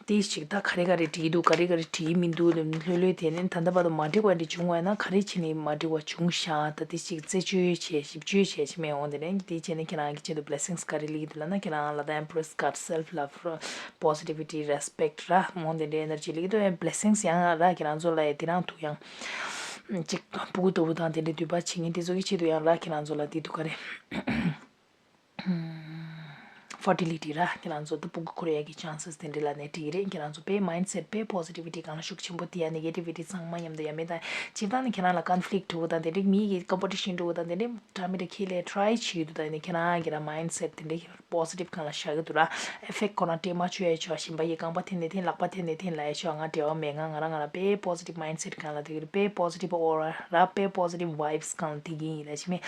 ཏིས་ཅིག་ད་ག་རེ་ག་རེ་འགྲིག་འདུག་ག་རེ་ག་རེ་འགྲིག་མི་འདུག་ལྷོད་ལྷོད་དེ་ནི་ད་ལྟ་བར་དུ་མ་འགྲིག་པ་འདྲ་བྱུང་བ་ཡིན་ན་ག་རེ་བྱས་ནི་མ་འགྲིག་པ་བྱུང་ཤག་ད་ཏིས་ཅིག་རྩད་གཅོད་བྱས་ཞིབ་དཔྱོད་བྱས་ཅི་མེད་འོ་དེ་འདྲ་དེ་བྱས་ནི་ཁྱེད་རང་གི་ཆེད་དུ་blessings ག་རེ་ལེགས་འདུག་ལབ་ན་ཁྱེད་རང་ལ་ད་empress card self love positivity respect ར་མོ་འདི་འདྲའི་energy ལེགས་འདུག blessings ཡང་ར་ཁྱེད་རང་ཚོ་ལ་ཡ་དེ་རང་ཐུག་ཡང་ཅིག་ཕྲུ་གུ་ལྟ་བུ་དང་དེ་འདྲའི་འདུས་པ་བྱེད་མཁན་དེ་ཚོ་གི་ཆེད་དུ་ཡང་ར་ཁྱེད་རང་ཚོ་ལ་དེ་འདུག་ག་རེ། fertility ར་ཁྱེད་རང་ཚོ་ད་ཕྲུ་གུ་འཁོར་ཡ་གི་chances དེ་འདྲ་ལ་ནས་འགྲིག་རེད། ཁྱེད་རང་ཚོ་དཔེ་mindset དཔེ་positivity གང་ལ་ཤུགས་ཆེན་པོ་དེ་ཡ་negativity ཚང་མ་མཉམ་དུ་ཡ་མེད་དང་སྤྱིར་བཏང་ནི་ཁྱེད་རང་ལ་conflict འགྲོ་དང་དེ་འདྲ་མི་གི་competition འགྲོ་དང་དེ་འདྲ་འདྲ་མི་འདྲ་ཁྱེད་ལས་try བྱེད་ཡོད་དང་ནི་ཁྱེད་རང་གི་ར་mindset དེ་འདྲ་positive གང་ལ་བཞག་གི་འདུག་ར། effect ཁོ་ན་སྤྲད་མ་བཅུག་ཡ་ཆོག་གཞན་པ་ཡི་རྐང་པ་འཐེན་ནས་འཐེན་ལག་པ་འཐེན་ནས་འཐེན་ལ་ཡ་ཆོག་ང་འབྲེལ་བ་མེད་ང་ང་རང་ང་རང་དཔེ་positive mindset གང་ལ་དེ་གི་དཔེ་positive aura ར་དཔེ་positive vibes གང་ལ་དེ་གི་ཡིན་ལ་ཆི་མེད།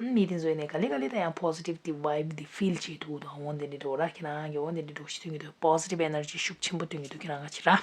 མི་དེ་ཚོ་ནས་ག་ལེ་ག་ལེ་ད་ཡང་positive དེ་vibe དེ་feel བྱེད་ཐུབ་དང་འོ་འདི་འདྲ་འགྲོ་ར་ཁྱེད་རང་གི་འོ་འདི་འདྲ་འགྲོ་ཤི་ཐུབ་ཀྱི་འདུག positive energy ཤུགས་ཆེན་པོ་སྟོན་གྱི་འདུག་ཁྱེད་རང་ག་ཆི་ར།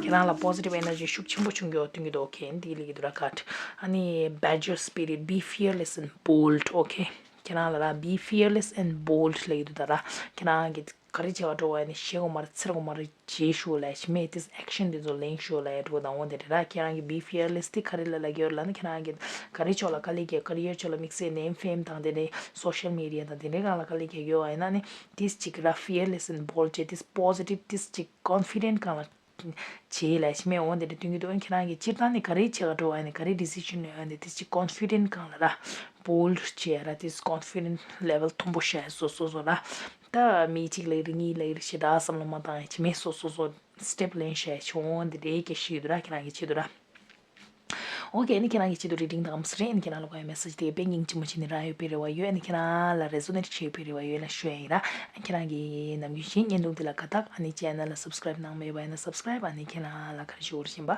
ཁྱེད་རང་ལ་positive energy ཤུགས་ཆེན་པོ་བྱུང་གི་འོ་སྟོན་གྱི་འདུག okay འདི་ལེགས་ཀྱི་འདུག་ར་ཁ་ཨ་ནི་badger spirit be fearless and bold okay ཁྱེད་རང་ལ་ར་be fearless and bold ལབ་ཀྱི་འདུག་ད་ར་ཁྱེད་རང་གི་ག་རེ་བྱེད་པ་འགྲོ་བ་ནི་ཤེས་དགོས་མ་རེད་འཚེར་དགོས་མ་རེད་བྱེད་ཤོག་ལ་ཞི་མེད་དེ་action དེ་ཚོ་ལེན་ཤོག་ལ་ཡ་འགྲོ་དང་འོ་དེ་རེད་ར་ཁྱེད་རང་གི་be fearless དེ་ག་རེ་ལ་ལ་གི་ཡོད་ལ་ནི་ཁྱེད་རང་གི་ག་རེ་ཕྱོགས་ལ་དཀའ་ལས་རྒྱག career ཕྱོགས་ལ་དམིགས་བསལ་name fame དང་དེ་འདྲའི་social media དང་དེ་འདྲའི་སྒང་ལ་དཀའ་ལས་རྒྱག་ཡོད་བ་ཡིན་ན་ནི་དེ་གཅིག་ར་fearless and bold བྱེད་དེ་positive དེ་གཅིག་confident སྒང་ལ་བྱེད་ལ་ཞི་མེད་འོ་དེ་འདྲ་སྟོན་གྱི་འདུག་ཁྱེད་རང་གི་སྤྱིར་བཏང་ནི་ག་རེ་བྱེད་ག་འགྲོ་བ་ཡིན་ནི་ག་རེ་decision ནས་ཡོད་ནི་དེ་གཅིག་confident སྒང་ལ་ར་bold བྱེད་ར་དེ་confident level མཐོན་པོ་བྱས་སོ་སོ་སོ་ར། ད་མི་གཅིག་ལ་རེ་གཉིས་ལ་རེ་ཞེ་དྲག་བསམ་བློ་མ་བཏང་ཡ་ཅི་མེད་སོ་སོ་སོ་step ལེན་བྱས་བྱུང་འོང་འདི་རེད་སྐད་ཤེས་ཡོད་ར་ཁྱེད་རང་གི་ཆེད་དུ་ར། ཨོ་ཁེ་ཨ་ནི་ཁྱེད་རང་གི་ཆེད་དུ་རེ་ཌིང་དང་མ་སི་རེད་ཨ་ནི་ཁྱེད་རང་ལ་གོ་ཡ་message དེ་དཔེ་སྙིང་རྗེ་མོ་བྱས་ནས་རག་ཡོད་པའི་རེ་བ་ཡོད་ཨ་ནི་ཁྱེད་རང་ལ་resonate བྱས་ཡོད་པའི་རེ་བ་ཡོད་ལ་ཞུ་ཡ་ཡིན་ར་ཨ་ཁྱེད་རང་གི་ནམ་རྒྱུན་བཞིན་བརྙན་ཐུང་འདི་ལ་དགའ་རྟགས་ཨ་ནི་channel ལ་subscribe གནང་མེད་པ་ཡིན་ན་subscribe ཨ་ནི་ཁྱེད་རང་ལ་ག་རེ་ཞུ་དགོས་རེད་བཞིན་པ།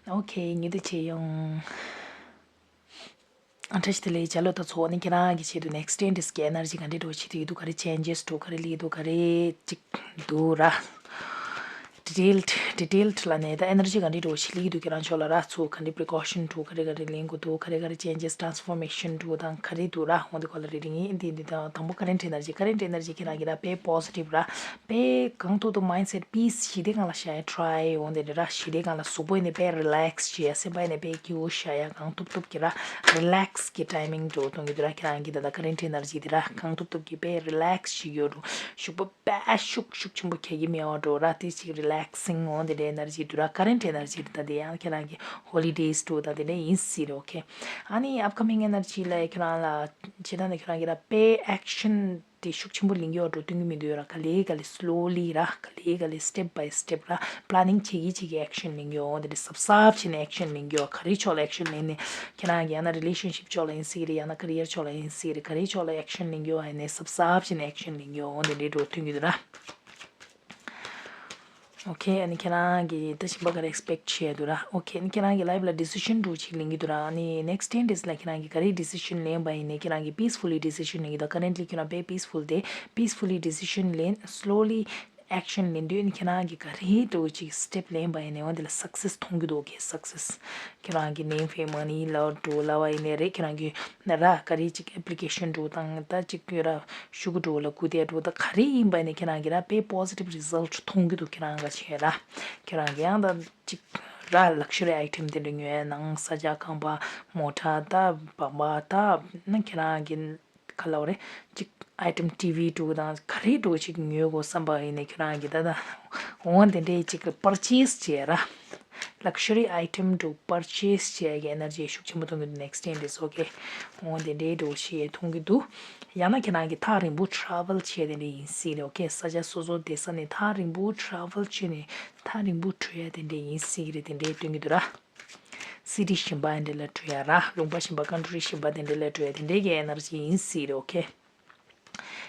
ཨོ་ཁེ་ཉི་དུ་ཆེ་ཡོང་། བཀྲ་ཤིས་བདེ་ལེགས་ཇ་ལོ་ད་ཚོ་ནི་ཁྱེད་རང་གི་ཆེད་དུ་next ten days གི་energy ག་འདྲས་འགྲོ་བྱེད་དུ་ཡི་འདུག་ག་རེ་changes འགྲོ་ག་རེ་ལི་འདུག་ག་རེ་ཅིག་འདུག་ར། detailed detailed ལ་ནས་ད་energy ག་འདྲས་འགྲོ་བྱེད་ལི་འདུག་ཁྱེད་རང་ཕྱོགས་ལ་ར་ཚུ་ག་འདྲས་precaution འགྲོ་ག་རེ་ག་རེ་ལེན་དགོས་འདུག་ག་རེ་ག་རེ་changes transformation འགྲོ་དང་ག་རེ་འདུག་ར་འོང་དེ་གོ་ལ་རེ་རེ་ངེས་འདི་འདི་དང་དང་པོ་current energy current energy ཁྱེད་རང་གི་ར་དཔེ་positive ར་དཔེ་གང་ཐུབ་ཐུབ་mindset peace ཞི་བདེ་སྒང་ལ་བཞག་ཡ་try འོང་དེ་འདྲ་ར་ཞི་བདེ་སྒང་ལ་གཟུགས་པོ་ནས་དཔེ་relax བྱེད་ཡ་སེམས་པ་ནས་དཔེ་སྐྱིད་པོ་བཞག་ཡ་གང་ཐུབ་ཐུབ་ཀྱི་ར་relax གི་timing འགྲོ་གཏོང་གི་འདུག་ར་ཁྱེད་རང་གི་ད་ལྟ་current energy འདི་ར་གང་ཐུབ་ཐུབ་ཀྱི་དཔེ་relax བྱེད་ཡོད་རུ་ཤུགས་པོ་དཔེ་ཤུགས་ཤུགས་ཆེན་པོ་ཁྱེད་ཀྱི་མེད་པ་འགྲོ་ར་དེ་ཅིག་relax relaxing འོ་དེ་འདྲའི་ཨེ་ནར་ཇི་འདུག་ར། current energy ད་དེ་ཡང་ཁྱེད་རང་གི་holidays འདུག་ད་དེ་འདྲ་ཡིན་སྲིད་རེད། ཨོ་ཁེ། ཨ་ནི་upcoming energy ལ་ཁྱེད་རང་ལ་བྱེད་སྟངས་ནི་ཁྱེད་རང་གི་ར་དཔེ་action དེ་ཤུགས་ཆེན་པོ་ལེན་རྒྱུ་འགྲོ་སྟོན་གྱི་མི་འདུག་ར། ག་ལེ་ག་ལེ་slowly ར། ག་ལེ་ག་ལེ་step by step ར། planning བྱེད་ཀྱི་བྱེད་ཀྱི་action ལེན་རྒྱུ་འོ་དེ་འདྲ་གཟབ་གཟབ་བྱས་ནས་action ལེན་རྒྱུ། ག་རེ་ཕྱོགས་ལ་action ལེན་ནས་ཁྱེད་རང་གི་ཡང་ན་relationship ཕྱོགས་ལ་ཡིན་སྲིད་རེད། ཡང་ན་career ཕྱོགས་ལ་ཡིན་སྲིད་རེད། ག་རེ་ཕྱོགས་ལ་action ལེན་རྒྱུ་ཨ་ནི་གཟབ་གཟབ་བྱས་ནས་action ལེན་རྒྱུ་འོ་དེ་འདྲའི་འགྲོ་སྟོན་གྱི་འདུག་ར། ཨོ་ཁེ། ཨ་ནི་ཁྱེད་རང་གིས་ད་གཞན་པ་ག་རེ་expect བྱས་འདུག་ར། ཨོ་ཁེ། ཨ་ནི་ཁྱེད་རང་གི་life ལ་decision འགྲོ་ཅིག་ལེན་གྱི་འདུག་ར། ཨ་ནི་next ten days ལ་ཁྱེད་རང་གིས་ག་རེ་decision ལེན་པ་ཡིན་ནའི་ཁྱེད་རང་གིས་peacefully decision ལེན་གྱི་འདུག currently ཁྱེད་རང་དཔེ་peaceful དེ་peacefully decision ལེན། slowly action ལེན་དུས་ཨ་ནི་ཁྱེད་རང་གིས་ག་རེ་འགྲོ་ཅིག་step ལེན་པ་ཡིན་ནའི་འོ་དེ་ལ་success མཐོང་གི་འདུག་ཨོ་ཁེ། success ཁྱེད་རང་གི་name fame money ལ་འགྲོ་ལ་བ་ཡིན་ནའི་རེད། ཁྱེད་རང་གི་ན་ར་ག་རེ་ཅིག་application འགྲོ་དང་ད་ཅིག་ཡོད་ར། ཤུ་གུ་འགྲོ་ལ་གུ་དེ་འགྲོ་ད་ག་རེ་ཡིན་པ་ནི་ཁྱེད་རང་གི་ར་དཔེ་positive result མཐོང་གི་འདུག་ཁྱེད་རང་ག་བྱས་ར། ཁྱེད་རང་གི་ཡང་ད་ཅིག་ར་luxury item དེ་འདྲ་ཉོ་ཡ་ནང་ས་ཆ་ཁང་པ་མོ་ཊ་ད་བང་པ་ད་ན་ཁྱེད་རང་གི་ག་ལ་བ་རེད། ཅིག་item TV འགྲོ་དང་ག་རེ་འགྲོ་ཅིག་ཉོ་དགོས་བསམ་པ་ཡིན་ནི་ཁྱེད་རང་གི་ད་ད་འོ་དེ་འདྲའི་ཅིག་purchase བྱས་ར། luxury item འགྲོ་purchase བྱས་ཀྱི་energy ཤུགས་ཆེན་པོ་མཐོང་གི་འདུག next ten days ཨོ་ཁེ། འོ་དེ་འདྲའི་འགྲོ་ཞེས་མཐོང་གི་འདུག་ཡང་ན་ཁྱེད་རང་གིས་ཐག་རིང་པོ་travel བྱས་དེ་འདྲ་ཡིན་སྲིད་རེད། ཨོ་ཁེ། ས་ཆ་སོ་སོ་བསྡད་ས་ནས་ཐག་རིང་པོ་travel བྱས་ནས་ཐག་རིང་པོ་འགྲོ་ཡ་དེ་འདྲ་ཡིན་སྲིད་རེད། དེ་འདྲའི་སྟོན་གྱི་འདུག་ར། city གཞན་པ་དེ་འདྲ་ལ་འགྲོ་ཡ་ར། ལུང་པ་གཞན་པ་country གཞན་པ་དེ་འདྲ་ལ་འགྲོ་ཡ་དེ་འདྲའི་གི་energy ཡིན་སྲིད་རེད། ཨོ་ཁེ།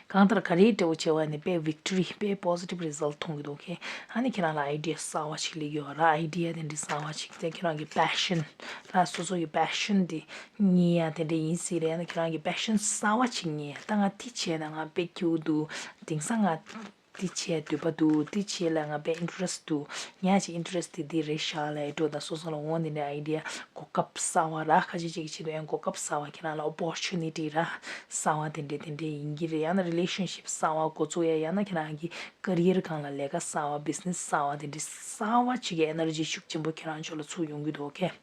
གང་ལྟར་ག་རེའི་འབྲས་བུ་བྱས་པ་ནི་དཔེ་victory དཔེ་positive result མཐོང་གི་འདུག་ཁེ། ཨ་ནི་ཁྱེད་རང་ལ་idea གསར་བ་ཞིག་སླེབས་ཡོད་ར། idea དེ་འདྲ་གསར་བ་ཞིག་དེ་ཁྱེད་རང་གི་passion ར། སོ་སོ་ཡི་passion དེ་རྙེད་ཡ་དེ་འདྲ་ཡིན་སྲིད་རེད། ཨ་ནི་ཁྱེད་རང་གི་passion གསར་བ་ཞིག་རྙེད་ཡ། ད་ང་དེ་བྱས་ན་ང་དཔེ་སྐྱིད་པོ་འདུག་དེང་སང་ང་དེ་བྱས་འདོད་པ་འདུག་དེ་བྱས་ལ་ང་དཔེ་interest འདུག་ཉག་ཅིག་interest དེ་དེ་རེད་ཤག་ལ་ཡ་འགྲོ་ད་སོ་སོ་ལ་འོང་དེ་འདྲ་idea གོ་སྐབས་གསར་བ་ར། ཁ་ཅིག་ཅིག་གི་ཆེད་དུ་ཡང་གོ་སྐབས་གསར་བ་ཁྱེད་རང་ལ་opportunity ར་གསར་བ་དེ་འདྲས་དེ་འདྲས་ཡིན་གྱི་རེད། ཡང་ན་relationship གསར་བ་འགོ་ཚུགས་ཡ། ཡང་ན་ཁྱེད་རང་གི་career སྒང་ལ་ལས་ཀ་གསར་བ་business གསར་བ་དེ་འདྲས་གསར་བ་ཅིག་གི་energy ཤུགས་ཆེན་པོ་ཁྱེད་རང་ཕྱོགས་ལ་ཚུར་ཡོང་གི་འདུག་ཨོ་ཁེ།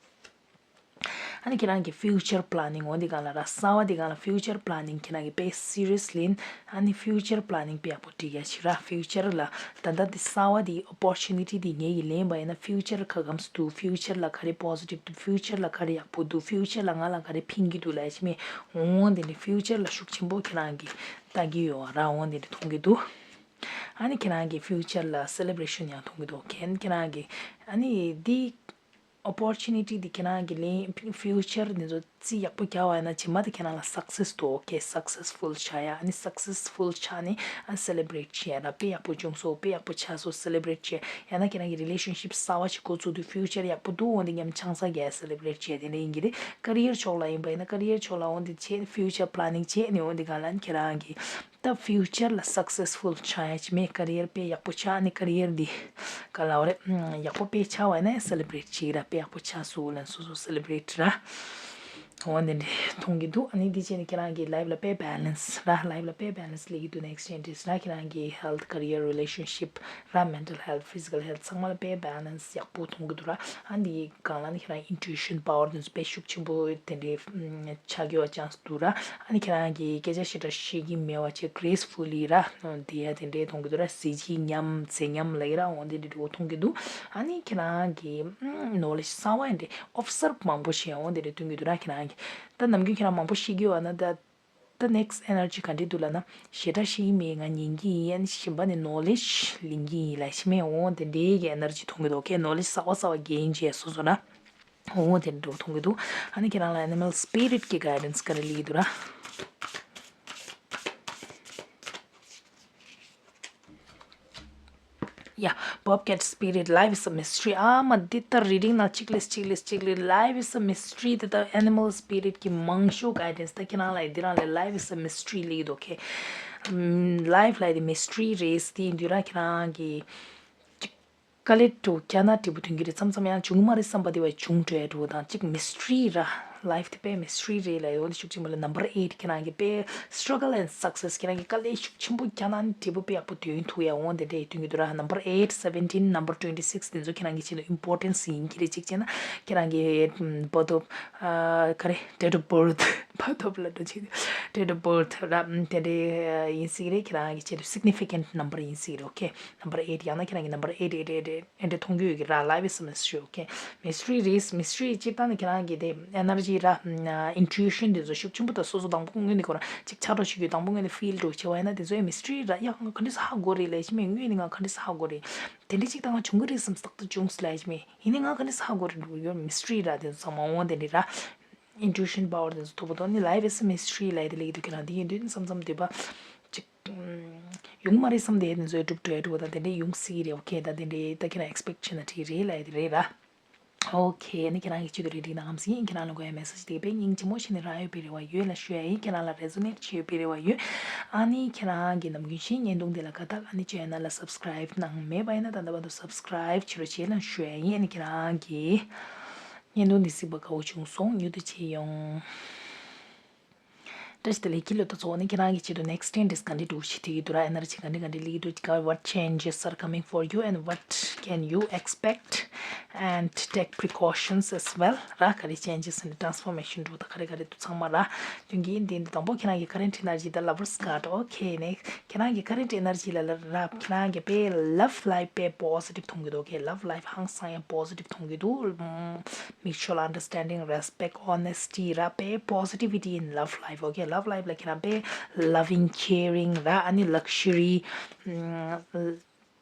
ཨ་ནི་ཁྱེད་རང་གི་future planning འོ་འདི་སྒང་ལ་ར་གསར་བ་འདི་སྒང་ལ་future planning ཁྱེད་རང་གི་དཔེ་serious ལེན། ཨ་ནི་future planning དཔེ་ཡག་པོ་སྒྲིག་ཡ་ཞིག་ར། future ལ་ད་ལྟ་འདི་གསར་བ་འདི་opportunity འདི་ངེད་ཀྱིས་ལེན་པ་ཡིན་ན་future ག་གམ་འདུག future ལ་ག་རེ་positive འདུག future ལ་ག་རེ་ཡག་པོ་འདུག future ལ་ང་ལ་ག་རེ་ཕན་གྱི་འདུག་ལབ་ཡ་ཞིག་མེད། འོང་འདི་ནི་future ལ་ཤུགས་ཆེན་པོ་ཁྱེད་རང་གིས་ལྟ་གི་ཡོད་ར། འོང་འདི་ནི་མཐོང་གི་འདུག་ཨ་ནི་ཁྱེད་རང་གིས་future ལ་celebration ཡང་མཐོང་གི་འདུག་ཁྱེད་ཁྱེད་རང་གིས་ཨ་ནི་འདི opportunity འདི་ཁྱེད་རང་གིས་ལེན། future འདི་ཚོ་རྩིས་ཡག་པོ་རྒྱག་པ་ཡིན་ན་རྗེས་མ་དེ་ཁྱེད་རང་ལ་success འདུག་ཨོ་ཁེ། successful ཆགས་ཡ། ཨ་ནི་successful ཆགས་ནས་ཨ་celebrate བྱས་ཡ་ར། དཔེ་ཡག་པོ་བྱུང་སོང་། དཔེ་ཡག་པོ་ཆགས་སོང་། celebrate བྱས་ཡང་ན་ཁྱེད་རང་གི་relationship གསར་བ་ཞིག་འགོ་ཚུགས་དུས་future ཡག་པོ་འདུག་འོ་འདི་མཉམ་ཆང་ས་རྒྱག་celebrate བྱས་དེ་འདྲ་ཡིན་གྱི་རེད། career ཕྱོགས་ལ་ཡིན་པ་ཡིན་ན་career ཕྱོགས་ལ་འོ་འདི་བྱས་future planning བྱས་ནས་འོ་འདི་ག་ལ་ཁྱེད་རང་གི་ད་future ལ་successful ཆགས་ཡ་ཅི་མེད། career དཔེ་ཡག་པོ་ཆགས་ནི་career འདི་ག་ལ་བ་རེད། ཡག་པོ་དཔེ་ཆགས་པ་ན་celebrate བྱེད་ར། དཔེ་ཡག་པོ་ཆགས་སོང་ལ་སོ་སོ་celebrate ར། འོ་འདི་འདྲ་མཐོང་གི་འདུག་ཨ་ནི་འདི་བྱས་ནས་ཁྱེད་རང་གི་life ལ་དཔེ་balance ར། life ལ་དཔེ་balance སླེབས་ཀྱི་འདུག next ten days ར། ཁྱེད་རང་གི་health career relationship ར། mental health physical health ཚང་མ་ལ་དཔེ་balance ཡག་པོ་མཐོང་གི་འདུག་ར། ཨ་འདི་གང་ལ་ནི་ཁྱེད་རང་intuition power དེ་ཚོ་དཔེ་ཤུགས་ཆེན་པོ་དེ་འདྲའི་ཆགས་ཀྱི་ཡོད་chance འདུག་ར། ཨ་ནི་ཁྱེད་རང་གིས་སྐད་ཆ་ཞེ་དྲག་བཤད་ཀྱི་མེད་པ་བྱས་gracefully ར། དེ་ཡ་དེ་འདྲའི་མཐོང་གི་འདུག་ར། གཟི་བརྗིད་ཉམས་མཛེས་ཉམས་ལ་ཡི་ར། འོ་དེ་འདྲའི་འདྲ་བོ་མཐོང་གི་འདུག་ཨ་ནི་ཁྱེད་རང་གིས་knowledge གསར་བ་ཡིན་ཏེ་observe མང་པོ་བྱས་འོ་དེ་འདྲའི་སྟོན་གྱི་འདུག་ར། ཁྱེད་རང་གིས་ད་ནམ་རྒྱུན་ཁྱེད་རང་མང་པོ་ཤེས་ཀྱི་ཡོད་ན་ད། ད་next energy ག་འདྲས་འདུག་ལབ་ན་ཞེ་དྲག་ཤེས་ཀྱི་མེད། ང་ཉན་གྱི་ཡིན། ཨ་ནི་གཞན་པ་ནས་knowledge ལེན་གྱི་ཡིན་ལབ་ཤེས་མེད། འོ་དེ་འདྲའི་གི་energy མཐོང་གི་འདུག་ཨོ་ཁེ། knowledge གསར་བ་གསར་བ་gain བྱས་སོ་སོ་ན། འོ་དེ་འདྲ་མཐོང་གི་འདུག་ཨ་ནི་ཁྱེད་རང་ལ་animal spirit གི་guidance ག་རེ་སླེབས་ཀྱི་འདུག་ར། Yeah, Bobcat spirit, life is a mystery. ཨ་མ་འདི་ལྟར་reading ནང་གཅིག་ལས་གཅིག་ལས་གཅིག་ལས། life is a mystery. འདི་ལྟར་animal spirit གི་མང་ཤོས་guidance ད་ཁྱེད་རང་ལ་འདི་རང་ལས་life is a mystery ལབ་ཀྱི་འདུག་ཁེ། ཨམ། life ལ་འདི་mystery རེད། དེ་ཡིན་དུས་ར་ཁྱེད་རང་གི་དཀའ་ལས་འགྲོ་རྒྱ་ན་འབྲས་བུ་ཐོན་གྱི་རེད། མཚམས་མཚམས་ཡང་འབྱུང་མ་རེད་བསམ་པ་དེ་བས་འབྱུང་འགྲོ་ཡ་འགྲོ་དང་གཅིག་mystery ར། life དེ་དཔེ་mystery རེད་ལ་ཡོད་འདི་ཤུགས་ཆེན་པོ་ལ། number eight ཁྱེད་རང་གི་དཔེ་struggle and success ཁྱེད་རང་གི་དཀའ་ལས་ཤུགས་ཆེན་པོ་རྒྱ་ན་འབྲས་བུ་དཔེ་ཡག་པོ་ཐོན་ཐུབ་ཡ་འོང་དེ་འདྲ་ཡི་ཐོན་གྱི་འདུག་ར། number eight seventeen number twenty six དེ་ཚོ་ཁྱེད་རང་གི་ཆེད་དུ་importance ཡིན་གྱི་རེད། གཅིག་བྱས་ན་ཁྱེད་རང་གི་birth of ག་རེ་date of birth བ་ཐོབ་ལ་འགྲོ་ཆེད་date of birth ར་དེ་འདྲའི་ཡིན་སྲིད་རེད། ཁྱེད་རང་གི་ཆེད་དུ་significant number ཡིན་སྲིད་རེད། okay number eight ཡང་ན་ཁྱེད་རང་གི་number eight eight eight eight འདྲ་མཐོང་རྒྱུ་ཡོད་ཀྱི་ར། life is a mystery okay mystery རེད། mystery སྤྱིར་བཏང་ནི་ཁྱེད་རང་གི་དེ་energy ར་intuition དེ་ཚོ་ཤུགས་ཆེན་པོ་དང་སོ་སོ་དང་པོ་ངོས་ནས་ཁོ་རང་ཅིག་ཆགས་སྒྲོག་བྱེད་རྒྱུ་དང་པོ་ངོས་ནས་feel འགྲོ་བྱེད་བ་ཡིན་ན་དེ་ཚོ་ཡང་mystery ར། ཡ་ང་ག་འདྲས་ཧ་གོ་རེད་ལས་ཀྱི་མེད། ངོས་ནས་ང་ག་འདྲས་ཧ་གོ་རེད། དེ་འདྲས་ཅིག་ད་ང་བྱུང་གི་རེད་བསམ་སྟག་ཏུ་བྱུང་སོང་ལས་ཀྱི་མེད། ཡིན་ནའི་ང་ག་འདྲས་ཧ་གོ་རེད་འགྲོ་གི་ཡོད། mystery ར་དེ་ཚོ་ཚང་མ་འོང་དེ་འདྲས་ར། intuition power དེ་ཚོ་ཐོབ་པ་དང་ནི་life is a mystery ལབ་ཡ་དེ་ལེགས་འདུག་ཁྱེད་རང་དེ་ཡིན་དུས་ནི་བསམ་བསམ་འདོད་པ་ཅིག་ཡོང་མ་རེད་བསམ་དེ་དེ་ཚོའི་སྒྲུབ་འགྲོ་ཡ་འགྲོ་བ་དང་དེ་འདྲས་ཡོང་སྲིད་རེད། okay ད་དེ་འདྲས་ད་ཁྱེད་རང་expect བྱེད་ན་འགྲིག་རེད་ལབ་ཡ་དེ་རེད་ར། okay ནི་ཁྱེད་རང་གི་ཆེད་དུ་རེ་འདྲིས་གནང་གམ་སྲིད་ཡིན། ཁྱེད་རང་ལ་དགོས་ཡ་message དེ་དཔེ་སྙིང་རྗེ་མོ་བྱས་ནས་རག་ཡོད་པའི་རེ་བ་ཡོད་ལ་ཞུ་ཡ་ཡིན། ཁྱེད་རང་ལ་resonate བྱེད་ཡོད་པའི་རེ་བ་ཡོད། ཨ་ནི་ཁྱེད་རང་གི་ནམ་རྒྱུན་བཞིན་བརྙན་ཐུང་འདི་ལ་དགའ་ཐག་ཨ་ནི་channel ལ་subscribe གནང་མེད་པ་ཡིན་ན་ད་ལྟ་བར་དུ་subscribe བྱེད་རོགས་བྱེད་ལ་ཞུ་ཡ་ཡིན། ཨ་ནི་ཁྱེད་རང་གི་བརྙན་ཐུང་འདི་གཟིགས་པ་དགའ་བོ་བྱུང་སོང་། མྱུར་དུ་མཇལ་ཡོང་། བཀྲ་ཤིས་བདེ་ལེགས། ཁྱེད་ལོ་ད་ཚོ་ནི་ཁྱེད་རང་གི་ཆེད་དུ་next ten days ག་འདྲ་འགྲོ་ཞིག་དེ་གི་དུ་ར། energy ག་འདྲ་ག་འདྲ་ལི་གི་དུ་ག what changes are coming for you and what can you expect and take precautions as well ར། ག་རེ་changes and transformation འགྲོ་ད་ག་རེ་ག་རེ་དུ་ཚང་མ་ར། དོན་གྱི་འདི་འདི་དང་པོ་ཁྱེད་རང་གི་current energy ད་lovers card okay ནི་ཁྱེད་རང་གི་current energy ལ་ལ་ར་ཁྱེད་རང་གི་དཔེ་love life དཔེ་positive མཐོང་གི་འདུག okay love life ཧང་སང་ཡང་positive མཐོང་གི་འདུག mutual understanding respect honesty ར་དཔེ་positivity in love life okay love life ལ་ཁྱེད་རང་དཔེ་loving caring ར་ཨ་ནི་luxury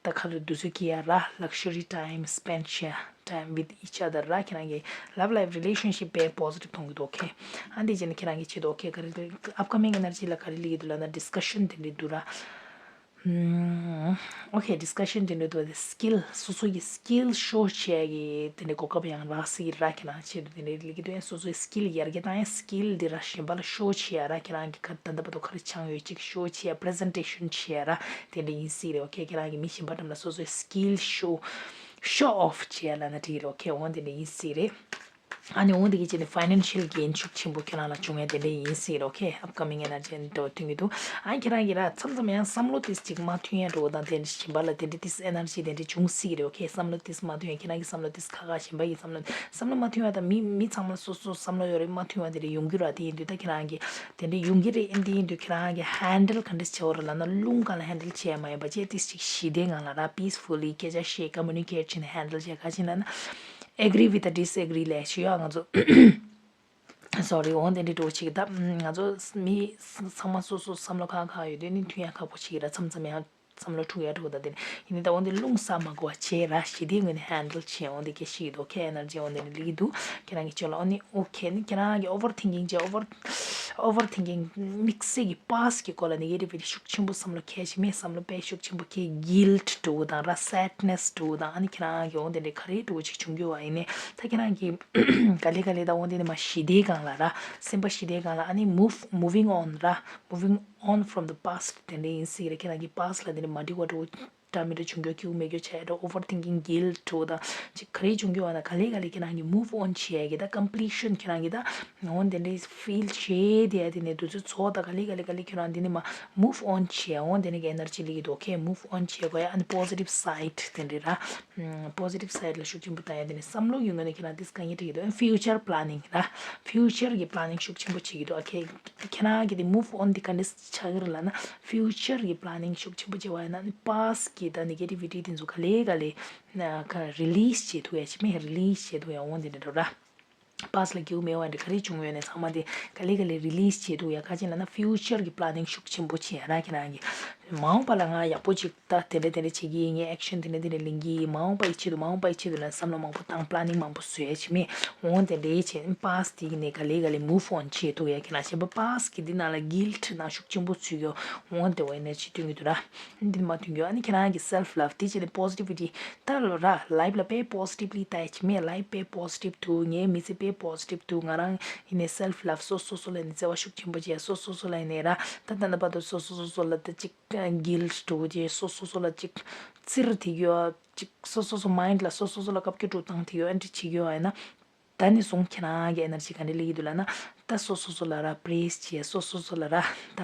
ད་ཁ་ལོ་དུས་ཚོད་ཀྱི་ཡ་ར་luxury time spend བྱས་time with each other ར། ཁྱེད་རང་གི་love life relationship དཔེ་positive མཐོང་གི་འདུག okay ཨ་འདི་བྱས་ནས་ཁྱེད་རང་གི་ཆེད་དུ་okay ག་རེ་upcoming energy ལ་ག་རེ་ལི་གི་འདུག་ལབ་ན་discussion དེ་འདྲ་འདུག་ར། okay discussion དེ་འདྲ་དུ་skill སོ་སོ་གི་skill show བྱེད་ཀྱི་དེ་འདྲ་གོ་སྐབས་ཡང་རག་སྲིད་ར། ཁྱེད་རང་ཆེད་དུ་དེ་འདྲ་ལི་གི་དུ་ཡང་སོ་སོའི་skill ཡར་རྒྱས་བཏང་ཡང་skill འདི་ར་གཞན་པ་ལ་show བྱེད་ཡ་ར། ཁྱེད་རང་གི་ཁ་ད་ལྟ་བར་དུ་ག་རེ་སྦྱངས་ཡོད་ཅིག་show བྱེད་ཡ་presentation བྱེད་ཡ་ར་དེ་འདྲ་ཡིན་སྲིད་རེད། okay ཁྱེད་རང་གི་མི་གཞན་པ་འགྲམ་ལ་སོ་སོའི་skill show show off བྱེད་ཡ་ལ་ན་འགྲིག་རེད། okay འོ་དེ་འདྲ་ཡིན་སྲིད་རེད། ཨ་ནི་འོ་འདི་གི་ཆེད་དུ་financial gain ཤུགས་ཆེན་པོ་ཁྱེད་རང་ལ་བྱུང་ཡ་དེ་འདྲ་ཡིན་སྲིད་རོ། okay upcoming energy འདྲ་བོ་ཐོན་གྱི་འདུག་ཨ་ཁྱེད་རང་གིས་ར་མཚམས་མཚམས་ཡང་བསམ་བློ་ཏིས་ཅིག་མ་མཐུན་ཡ་འདྲ་བོ་དང་དེ་འདྲ་གཞན་པ་ལ་དེ་འདྲ་ཏིས་energy དེ་འདྲ་བྱུང་སྲིད་རེད། okay བསམ་བློ་ཏིས་མ་མཐུན་ཡ་ཁྱེད་རང་གི་བསམ་བློ་ཏིས་ཁ་ཁ་གཞན་པ་གི་བསམ་བློ་བསམ་བློ་མ་མཐུན་ཡ་དང་མི་མི་ཚང་མ་སོ་སོ་བསམ་བློ་ཡོད་རེད། མ་མཐུན་ཡ་དེ་འདྲ་ཡོང་གི་ར། དེ་ཡིན་དུས་ད་ཁྱེད་རང་གི་དེ་འདྲ་ཡོང་གི་རེད། ཨེ་འདི་ཡིན་དུས་ཁྱེད་རང་གི་handle ག་འདྲ་བྱེད་འོ་ར་ལབ་ན་རླུང་སྒང་ལ་handle བྱས་མ་ཡིན་པ་བྱས་ཏིས་ཅིག་ཞི་བདེ་ངང་ལ་ར་peacefully སྐད་ཆ་བཤད་communicate བྱས་ནས་handle བྱས་ག་ཅིག་ལབ་ན། agree with the disagree ལས་ཞུ་ཡ་ང་ཚོ་sorry འོང་དེ་འདྲི་འགྲོ་ཆིག་ད་ང་ཚོ་མི་ཚང་མ་སོ་སོ་བསམ་བློ་ཁག་ཁག་ཡོད་དུས་ནི་མཐུན་ཡ་ཁག་པོ་ཆིག་ར། མཚམས་མཚམས་ཡང་བསམ་བློ་འཁྲུག་ཡ་འགྲོ་ད་དེ་ཡིན་ནི་ད་འོང་དེ་རླུང་ས་མ་གོ་བ་བྱས་ར་ཞི་བདེ་ངོས་ནས་handle བྱས་འོང་དེ་སྐད་ཤིག་འདུག okay energy འོང་དེ་ནི་ལིག་འདུག་ཁྱེད་རང་གི་ཆོ་ལ་ཨོ་ནི་okay ནི་ཁྱེད་རང་གི་overthinking བྱས་over overthinking དམིགས་བསལ་གྱི་past གི་སྐོར་ལ་negativity ཤུགས་ཆེན་པོ་བསམ་བློ་ཁྱེད་ཞིག་མེད་བསམ་བློ་དཔེ་ཤུགས་ཆེན་པོ་ཁྱེད་guilt འགྲོ་དང་ར་sadness འགྲོ་དང་ཨ་ནི་ཁྱེད་རང་གི་འོང་དེ་འདྲའི་ག་རེ་འགྲོ་ཅིག་བྱུང་རྒྱུ་བ་ཡིན་ནི་ད་ཁྱེད་རང་གི་ག་ལེ་ག་ལེ་ད་འོང་དེ་ནི་མ་ཞི་བདེ་སྒང་ལ་ར་སེམས་པ་ཞི་བདེ་སྒང་ལ་ཨ་ནི་move moving on ར་moving on from the past དེ་འདྲ་ཡིན་སྲིད་ར། ཁྱེད་རང་གི་past ལ་དེ་འདྲ་མ་འགྲིག་པ་འགྲོ་འདྲ་མི་འདྲ་བྱུང་རྒྱུ་སྐྱིད་པོ་མེད་རྒྱུ་བྱས་འགྲོ་overthinking guilt འགྲོ་དང་ཅིག་ག་རེ་བྱུང་རྒྱུ་བ་ན་ག་ལེ་ག་ལེ་ཁྱེད་རང་གི་move on བྱེད་ཡ་གི་ད་completion ཁྱེད་རང་གི་ད་འོང་དེ་འདྲའི་feel བྱེད་དེ་ཡ་དེ་ནས་དུས་ཚོད་ཚོགས་ད་ག་ལེ་ག་ལེ་ག་ལེ་ཁྱེད་རང་འདི་ནས་མ་move on བྱེད་འོང་དེ་ནས་གི་energy ལི་གི་འདུག okay move on བྱེད་དགོས་ཡ། ཨ་ནི་positive side དེ་འདྲའི་ར་positive side ལ་ཤུགས་ཆེན་པོ་བཏང་ཡ་དེ་ནས་བསམ་བློ་ཡོད་ངོས་ནས་ཁྱེད་རང་དེ་ག་ངེས་འགྲིག་གི་འདུག future planning ར་future གི་planning ཤུགས་ཆེན་པོ་བྱེད་ཀྱི་འདུག okay ཁྱེད་རང་གི་དེ་move on དེ་ག་འདྲ་ཆགས་ཀྱི་རེད་ལབ་ན་future གི་planning ཤུགས་ཆེན་པོ་བྱེད་པ་ཡིན་ན་ནི་past གི་ད་negativity དེ་ཚོ་ག་ལེ་ག་ལེ་ན་ག་release བྱེད་ཐུབ་ཡ་ཆི་མེད་release བྱེད་ཐུབ་ཡ་འོང་དེ་འདྲ་འགྲོ་ར། past ལ་སྐྱིད་པོ་མེད་པ་འདྲ་ག་རེ་བྱུང་ཡོད་ནས་ཚང་མ་དེ་ག་ལེ་ག་ལེ་release བྱེད་ཐུབ་ཡ་ག་ཅི་ལབ་ན་future གི་planning ཤུགས་ཆེན་པོ་བྱེད་ཡ་ར་ཁྱེད་རང་གི་མ་འོངས་པ་ལ་ང་ཡག་པོ་ཅིག་ད་དེ་འདྲ་དེ་འདྲ་བྱེད་ཀྱི་ཡིན། ངས་action དེ་འདྲ་དེ་འདྲ་ལེན་གྱི་ཡིན། མ་འོངས་པ་ཡི་ཆེད་དུ་མ་འོངས་པ་ཡི་ཆེད་དུ་ལ་བསམ་བློ་མང་པོ་བཏང་planning མང་པོ་བཟོས་ཡ་ཆི་མེད་འོང་དེ་འདྲའི་བྱེད། past དེ་ནས་ག་ལེ་ག་ལེ་move on བྱེད་ཐུབ་ཡ་ཁྱེད་རང་གཞན་པ་past གི་འདི་ནང་ལ་guilt ནང་ཤུགས་ཆེན་པོ་ཚུད་ཡོད་འོང་དེ་བ་ཡིན་ན་ཅི་སྟོན་གྱི་འདུག་ར། འདི་མ་སྟོན་གྱི་ཡོད། ཨ་ནི་ཁྱེད་རང་གི་self love དེ་བྱས་ནས་positivity ད་ལོ་ར་life ལ་དཔེ་positively ལྟ་ཡ་ཆི་མེད། life དཔེ་positive འདུག་ངའི་མི་ཚེ་དཔེ་positive འདུག་ང་རང་ཡིན་ནས་self love སོ་སོ་སོ་ལ་ནི་བརྩེ་བ་ཤུགས་ཆེན་པོ་བྱས་སོ་སོ་སོ་ལ་ཡིན་ནས་ར་ད་ད་ལྟ་བར་དུ་སོ་སོ་སོ་སོ་ལ་ད་ཅིག guilt འགྲོ་རྗེས་སོ་སོ་སོ་ལ་ཅིག་བཙིར་དེ་ཡོད་ཅིག་སོ་སོ་སོ་mind ལ་སོ་སོ་སོ་ལ་བཀའ་བཀྱོན་འགྲོ་བཏང་དེ་ཡོད་ཨ་འདྲ་བྱེད་ཀྱི་ཡོད་ཨ་ན། ད་ནི་སོང་ཁྱེད་རང་གི་energy ག་འདྲ་སླེབས་ཀྱི་འདུག་ལབ་ན་ད་སོ་སོ་སོ་ལ་ར་praise བྱས་སོ་སོ་སོ་ལ་ར་ད་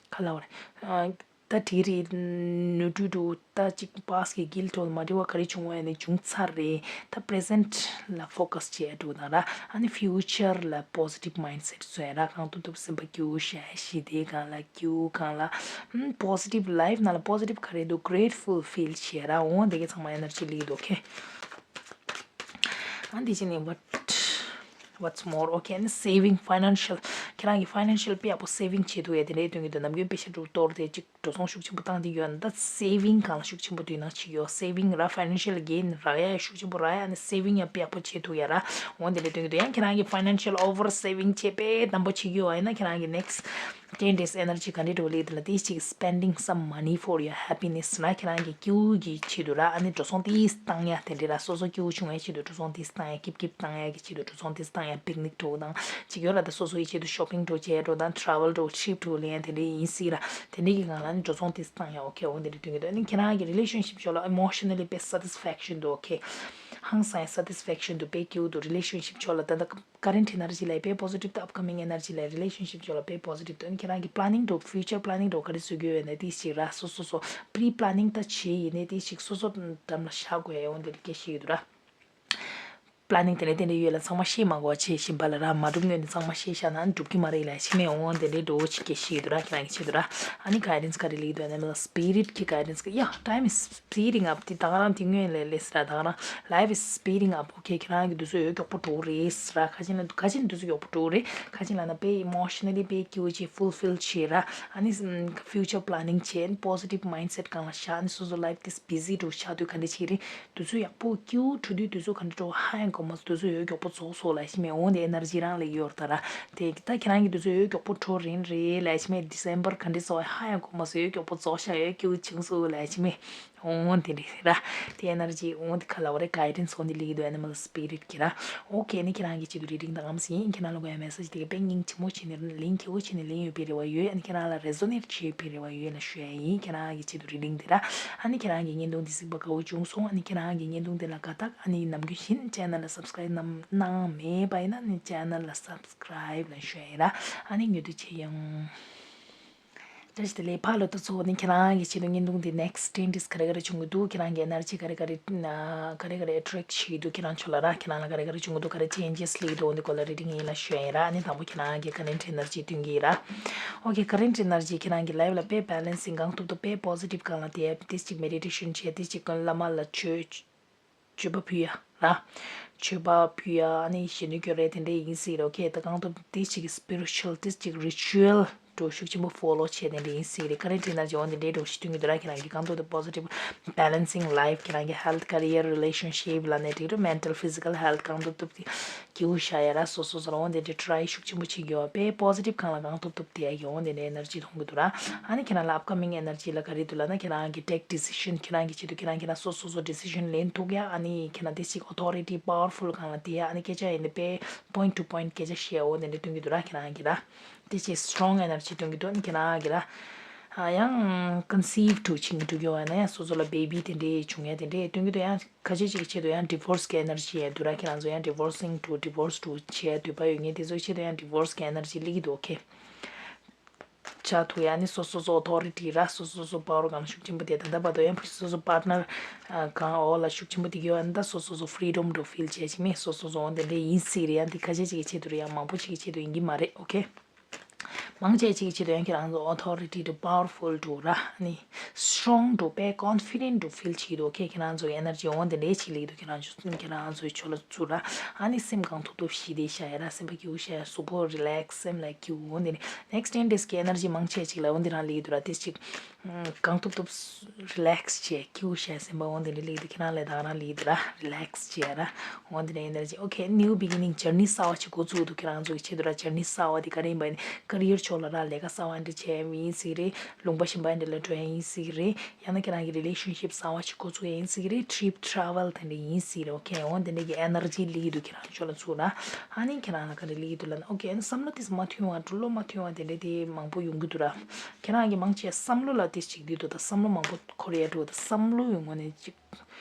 ག་ལབ་དགོས་རེད། ད་དེ་རེད། ནོར་འཁྲུལ་འདུག་ད་ཅིག་past གི་guilt འདྲ་མ་འདྲ་བ་ག་རེ་བྱུང་བ་ཡིན་ནའི་བྱུང་ཚར་རེད། ད་present ལ་focus བྱས་འགྲོ་དང་ར། ཨ་ནི་future ལ་positive mindset བཟོས་ར། གང་ཐུབ་ཐུབ་སེམས་པ་སྐྱིད་པོ་བྱས། ཞི་བདེ་སྒང་ལ་སྐྱིད་པོ་སྒང་ལ། ཨམ་positive life ནང་ལ་positive ག་རེ་འདུག grateful feel བྱས་ར། འོ་དེ་ག་ཚང་མ་energy ལེགས་འདུག okay ཨ་འདི་བྱས་ནས་what what's more okay ཨ་ནི་saving financial ཁྱེད་རང་གི་financial དཔེ་ཡག་པོ་saving བྱེད་ཐུབ་ཡ་དེ་འདྲའི་དོན་གྱི་འདུག་ནམ་རྒྱུན་པེ་ཤ་འགྲོ་གཏོར་ཏེ་ཅིག་འགྲོ་སོང་ཤུགས་ཆེན་པོ་བཏང་བསྡད་ཡོད་ན། ད་saving སྒང་ལ་ཤུགས་ཆེན་པོ་དུས་ནང་བྱེད་ཀྱི་ཡོད། saving ར་financial gain རག་ཡ་ཤུགས་ཆེན་པོ་རག་ཡ་ནི་saving ཡང་དཔེ་ཡག་པོ་བྱེད་ཐུབ་ཡ་ར། འོ་དེ་འདྲའི་དོན་གྱི་འདུག་ཡང་ཁྱེད་རང་གི་financial over saving བྱེད་དཔེ་དམ་པོ་བྱེད་ཀྱི་ཡོད་ཡིན་ན། ཁྱེད་རང་གི་next ten days energy ག་འདྲའི་འགྲོ་ལེགས་དེ་ལ་དེ་ཅིག spending some money for your happiness ན་ཁྱེད་རང་གི་སྐྱིད་པོ་གི་ཆེད་དུ་ར། ཨ་ནི་འགྲོ་སོང་ཏིས་བཏང་ཡ་དེ་འདྲའི་ར། སོ་སོ་སྐྱིད་པོ་བྱུང་ཡ་ཆེད་དུ་འགྲོ་སོང་ཏིས་བཏང་ཡ། སྐྱིད་སྐྱིད་བཏང་ཡ་གི་ཆེད་དུ་འགྲོ་སོང་ཏིས་བཏང་ཡ། picnic འགྲོ་དང་ཅིག་ཡོད་ར། ད་སོ་སོ་ཡི་ཆེད་དུ་shopping འགྲོ་བྱས་འགྲོ་དང་travel འགྲོ་ཤིབ་འགྲོ་ལེན་དེ་འདྲའི་ཡིན་སྲིད་ར། དེ་འདྲའི་གི་སྒང་ལ་ནི་འགྲོ་སོང་ཏིས་བཏང་ཡ། okay འོ་དེ་འདྲའི་དོན་གྱི་འདུག་ཨ་ནི་ཁྱེད་རང་གི་relationship ཕྱོགས་ལ་emotionally དཔེ་satisfaction འདུག okay ཧང་སང་ཡ་satisfaction འདུག་དཔེ་སྐྱིད་པོ་འདུག relationship ཕྱོགས་ལ་ད་ད་current energy ལ་དཔེ་positive དང་upcoming energy ལ་relationship ཕྱོགས་ལ་དཔེ་positive འདུག་ཨ་ནི་ཁྱེད་རང་གི་planning འདུག future planning འདུག་ག་རེ་བཟོ་རྒྱུ་ཡོད་ན་དེ་ཞིག་ར། སོ་སོ་སོ་pre planning ད་བྱས་ཡིན་ནའི་དེ་ཞིག་སོ་སོ་འགྲམ་ལ་བཞག་དགོས་ཡ། འོ་དེ་འདྲ་སྐད་ཤེས་ཡོད་ར། planning དེ་འདྲ་དེ་འདྲ་ཡོད་ལ་ཚང་མ་ཤེས་མ་དགོས་བྱེད་བཞིན་པ་ལ་ར། མ་འགྲུབ་སྔོན་ནས་ཚང་མ་ཤེས་བཞག་ན་འགྲུབ་ཀྱི་མ་རེད་ལ་ཕྱི་མའི་འོང་དེ་འདྲའི་འགྲོ་བོ་ཅིག་སྐད་ཤེས་ཡོད་ར། ཁྱེད་རང་གི་ཆེད་དུ་ར། ཨ་ནི་guidance ག་རེ་ལེགས་འདུག་ཨ་ནི་spirit གི་guidance གི yeah time is speeding up དེ་ད་ག་རང་དེ་སྔོན་ལས་ལས་སི་ར། ད་ག་རང་life is speeding up okay ཁྱེད་རང་གི་དུས་ཚོད་ཡོད་མགྱོགས་པོ་འགྲོ་གི་རེད་སི་ར། ཁ་ཅིག་ན་ཁ་ཅིག་ན་དུས་ཚོད་མགྱོགས་པོ་འགྲོ་གི་རེད། ཁ་ཅིག་ལ་ན་དཔེ་emotionally དཔེ་སྐྱིད་པོ་བྱེད་fulfill བྱེད་ར། ཨ་ནི་future planning བྱེད་positive mindset སྒང་ལ་བཞག་ཨ་ནི་སོ་སོ་life དེ་busy འགྲོ་ཆགས་དུས་ག་འདྲ་བྱེད་རེད། དུས་ཚོད་ཡག་པོ་སྐྱིད་པོ་འགྲོ་དུས་དུས་ཚོད་ག་འདྲ་འགྲོ་ཧ་ཡང་གོ་མ་སོང་། དུས་ཚོད་ཡོད་མགྱོགས་པོ་རྫོགས་སོང་ལ་ཕྱི་མའི་འོང་དེ་energy རང་ལ་ཡོད་རེད་ད་ར། དེ་ད་ཁྱེད་རང་གི་དུས་ཚོད་ཡོད་མགྱོགས་པོ་འགྲོ་རན་རེད་ལ་ཕྱི་མའི་December ག་འདྲ་སོང་ཧ་ཡང་གོ་མ་སོང་། ཡོད་མགྱོགས་པོ་རྫོགས་ཤག་ཡོད་སྐྱིད་པོ་བྱུང་སོང་ལ་ཕྱི་མའི་འོང་དེ་འདྲ་ར། དེ་energy འོང་དེ་ག་ལ་བ་རེད་guidance འོང་དེ་ལེགས་འདུག animal spirit གི་ར། okay ནི་ཁྱེད་རང་གི་ཆེད་དུ་reading དང་ཨམ་སི་ཡིན། ཁྱེད་རང་ལ་དགོས་ཡ་message དེ་གི་དཔེ་སྙིང་རྗེ་མོ་བྱས་ནས་ལན་མཁས་པོ་བྱས་ནས་ལེན་ཡོད་པའི་རེ་བ་ཡོད། ཨ་ནི་ཁྱེད་རང་ལ་resonate བྱེད་པའི་རེ་བ་ཡོད་ལ་ཞུ་ཡ་ཡིན། ཁྱེད་རང་གི་ཆེད་དུ་reading དེ་ར། ཨ་ནི་ཁྱེད་རང་གི་བརྙན་ཐུང་དེ་གཟིགས་པ་དགའ་བོ་བྱུང་སོང་། ཨ་ནི་ཁྱེད་རང་གི་བརྙན་ཐུང་དེ་ལ་དགའ་རྟགས་ཨ་ནི་ནམ་རྒྱུན་བཞིན་channel ལ་subscribe གནང་གནང་མེད་པ་ཡིན་ན་ནི་channel ལ་subscribe ལ་ཞུ་ཡ་ཡིན་ར། ཨ་ནི་ངོ་དུ་ཆེ་ཡང་། བཀྲ་ཤིས་བདེ་ལེགས་ཕ་ལོ་ཏོ་ཚོ་ནི་ཁྱེད་རང་གི་ཆེད་དུ་བརྙན་ཐུང་དེ་next ten days ག་རེ་ག་རེ་བྱུང་གི་འདུག་ཁྱེད་རང་གི་energy ག་རེ་ག་རེ་ན་ག་རེ་ག་རེ་attract བྱེད་ཀྱི་འདུག་ཁྱེད་རང་ཚོ་ལ་ར། ཁྱེད་རང་ལ་ག་རེ་ག་རེ་བྱུང་གི་འདུག་ག་རེ་changes སླེབས་ཀྱི་འདུག་འོ་འདི་སྐོར་ལ་reading ཡིན་ལ་ཞུ་ཡ་ཡིན་ར། ཨ་ནི་དང་པོ་ཁྱེད་རང་གི་current energy སྟོན་གྱི་ཡིན་ར། okay current energy ཁྱེད་རང་གི་life ལ་དཔེ་balancing གང་ཐུབ་ཐུབ་དཔེ་positive གང་ལ་དེ་ཏིས་ཅིག་meditation བྱས་ཏིས་ཅིག་བླ་མ་ལ་བཅོས། མཆོད་པ་ཕུལ་ཡ་ར། མཆོད་པ་ཕུལ་ཡ་ཨ་ནི་གཞོན་ནུ་སྐྱོ་རེ་དེ་འདྲ་ཡིན་སྲིད་རོ། ཁྱེད་ད་གང་ཐུབ་དེ་ཅིག་spiritual དེ་ཅིག་ritual འགྲོ་ཤུགས་ཆེན་པོ་follow བྱས་དེ་འདྲ་ཡིན་སྲིད་རེད། current energy འོ་དེ་འདྲའི་འགྲོ་ཤུགས་སྟོན་གྱི་འདུག་ར། ཁྱེད་རང་གི་གང་ཐུབ་དེ་positive balancing life ཁྱེད་རང་གི་health career relationship ལ་ནས་འགྲིག་རུ་mental physical health གང་ཐུབ་ཐུབ་ཀྱི་སྐྱིད་པོ་བཞག་ཡ་ར། སོ་སོ་སོ་ར་འོ་དེ་འདྲའི་try ཤུགས་ཆེན་པོ་བྱེད་ཀྱི་ཡོད་པས་positive གང་ལ་གང་ཐུབ་ཐུབ་དེ་ཡ་གི་འོ་དེ་འདྲའི་energy མཐོང་གི་འདུག་ར། ཨ་ནི་ཁྱེད་རང་ལ་upcoming energy ལ་ག་རེ་འདུག་ལབ་ན་ཁྱེད་རང་གི་take decision ཁྱེད་རང་གི་ཆེད་དུ་ཁྱེད་རང་ཁྱེད་རང་སོ་སོ་སོ་decision ལེན་ཐུབ་ཡ། ཨ་ནི་ཁྱེད་རང་དེ་ཅིག་authority powerful གང་ལ་དེ་ཡ། ཨ་ནི་སྐད་ཆ་ཡིན་ནི་དཔེ་point to point སྐད་ཆ་བཤད་འོ་དེ་འདྲ་སྟོན་གྱི་འདུག་ར། ཁྱེད་རང་གི་ར་དེ་ཅིག་strong energy སྟོན་གྱི་འདུག་ཨ་ནི་ཁྱེད་རང་གི་ར་ཨ་ཡང་conceive to བྱེད་ཀྱི་འདུག་ཡོད་ཨ་ན་ཡང་སོ་སོ་ལ་baby དེ་འདྲའི་བྱུང་ཡ་དེ་འདྲའི་སྟོན་གྱི་འདུག་ཡང་ཁ་ཤས་ཅིག་གི་ཆེད་དུ་ཡང་divorce གི་energy ཡ་འདུག་ར། ཁྱེད་རང་ཚོ་ཡང་divorcing to divorce to བྱེད་ཡ་འདོད་པ་ཡོད་མཁན་དེ་ཚོའི་ཆེད་དུ་ཡང་divorce གི་energy སླེབས་ཀྱི་འདུག okay ཆགས་ཐུབ་ཡ་ནི་སོ་སོ་སོ་authority ར། སོ་སོ་སོ་power གང་ཤུགས་ཆེན་པོ་དེ་ད་ལྟ་བར་དུ་ཡང་སོ་སོ་partner གང་འོག་ལ་ཤུགས་ཆེན་པོ་དེ་གི་ཡོད་ཨ་ནི་ད་སོ་སོ་སོ་freedom འགྲོ་feel བྱས་ཅི་མེད་སོ་སོ་སོ་འོ་དེ་འདྲ་ཡིན་སྲིད་རེད། ཡང་འདི་ཁ་ཤས་ཅིག་གི་ཆེད་དུ་རེད། ཡང་མང་པོ་ཅིག་གི་ཆེད་དུ་ཡིན་གྱི་མ་རེད། okay མང་ཆེ་ཅིག་གི་ཆེད་དུ་ཡང་ཁྱེད་རང་ཚོ་authority འགྲོ་powerful འགྲོ་ར་ནི་strong འགྲོ་དཔེ་confident འགྲོ་feel བྱེད་ཀྱི་འདུག okay ཁྱེད་རང་ཚོ་གི་energy འོ་དེ་འདྲ་ཅིག་སླེབས་ཀྱི་འདུག་ཁྱེད་རང་ཚོ་ཁྱེད་རང་ཚོའི་ཕྱོགས་ལ་ཚུར་ར། ཨ་ནི་སེམས་གང་ཐུབ་ཐུབ་ཞི་བདེ་བཞག་ཡ་ར། སེམས་པ་སྐྱིད་པོ་བཞག་ཡ་གཟུགས་པོ་relax སེམས་ལ་སྐྱིད་པོ་འོ་འདི་ནི་next ten days གི་energy མང་ཆེ་ཅིག་ལ་འོ་འདི་རང་སླེབས་འདུག་ར། དེ་ཅིག་གང་ཐུབ་ཐུབ་relax བྱས་སྐྱིད་པོ་བཞག་ཡ་སེམས་པ་འོ་འདི་ནི་སླེབས་འདུག་ཁྱེད་རང་ལ་ད་རང་སླེབས་འདུག་ར་relax བྱས་ར། འོ་འདི་ནི་energy okay new beginning journey གསར་བ་ཅིག་འགོ་བཙུགས་འདུག་ཁྱེད་རང་ཚོ་གི་ཆེད་དུ་ར་journey གསར་བ་དེ་ག་རེ་ཡིན་པ་ཡིན་career ཕྱོགས་ལ་ར་ལས་ཀ་གསར་བ་འདི་བྱས་ཡིན་སྲིད་རེད། ལུང་པ་གཞན་པ་འདི་ལ་འགྲོ་ཡ་ཡིན་སྲིད་རེད། ཡང་ན་ཁྱེད་རང་གི་relationship གསར་བ་ཞིག་འགོ་ཚུགས་ཡིན་སྲིད་རེད། trip travel དེ་འདྲ་ཡིན་སྲིད་རེད། okay འོ་དེ་འདྲ་གི་energy སླེབས་ཀྱི་འདུག་ཁྱེད་རང་ཕྱོགས་ལ་ཚུར་ར། ཨ་ནི་ཁྱེད་རང་ལ་ག་རེ་སླེབས་ཀྱི་འདུག་ལབ་ན་okay ཨ་ནི་བསམ་བློ་དེ་མ་མཐུན་པ་འགྲོ་བློ་མ་མཐུན་པ་དེ་འདྲ་དེ་མང་པོ་ཡོང་གི་འདུག་ར། ཁྱེད་རང་གི་མང་ཆེ་བསམ་བློ་ལ་དེ་ཅིག་འདུག་ད་བསམ་བློ་མང་པོ་འཁོར་ཡ་འགྲོ་ད་བསམ་བློ་ཡོང་ངོ་ནས་ཅིག་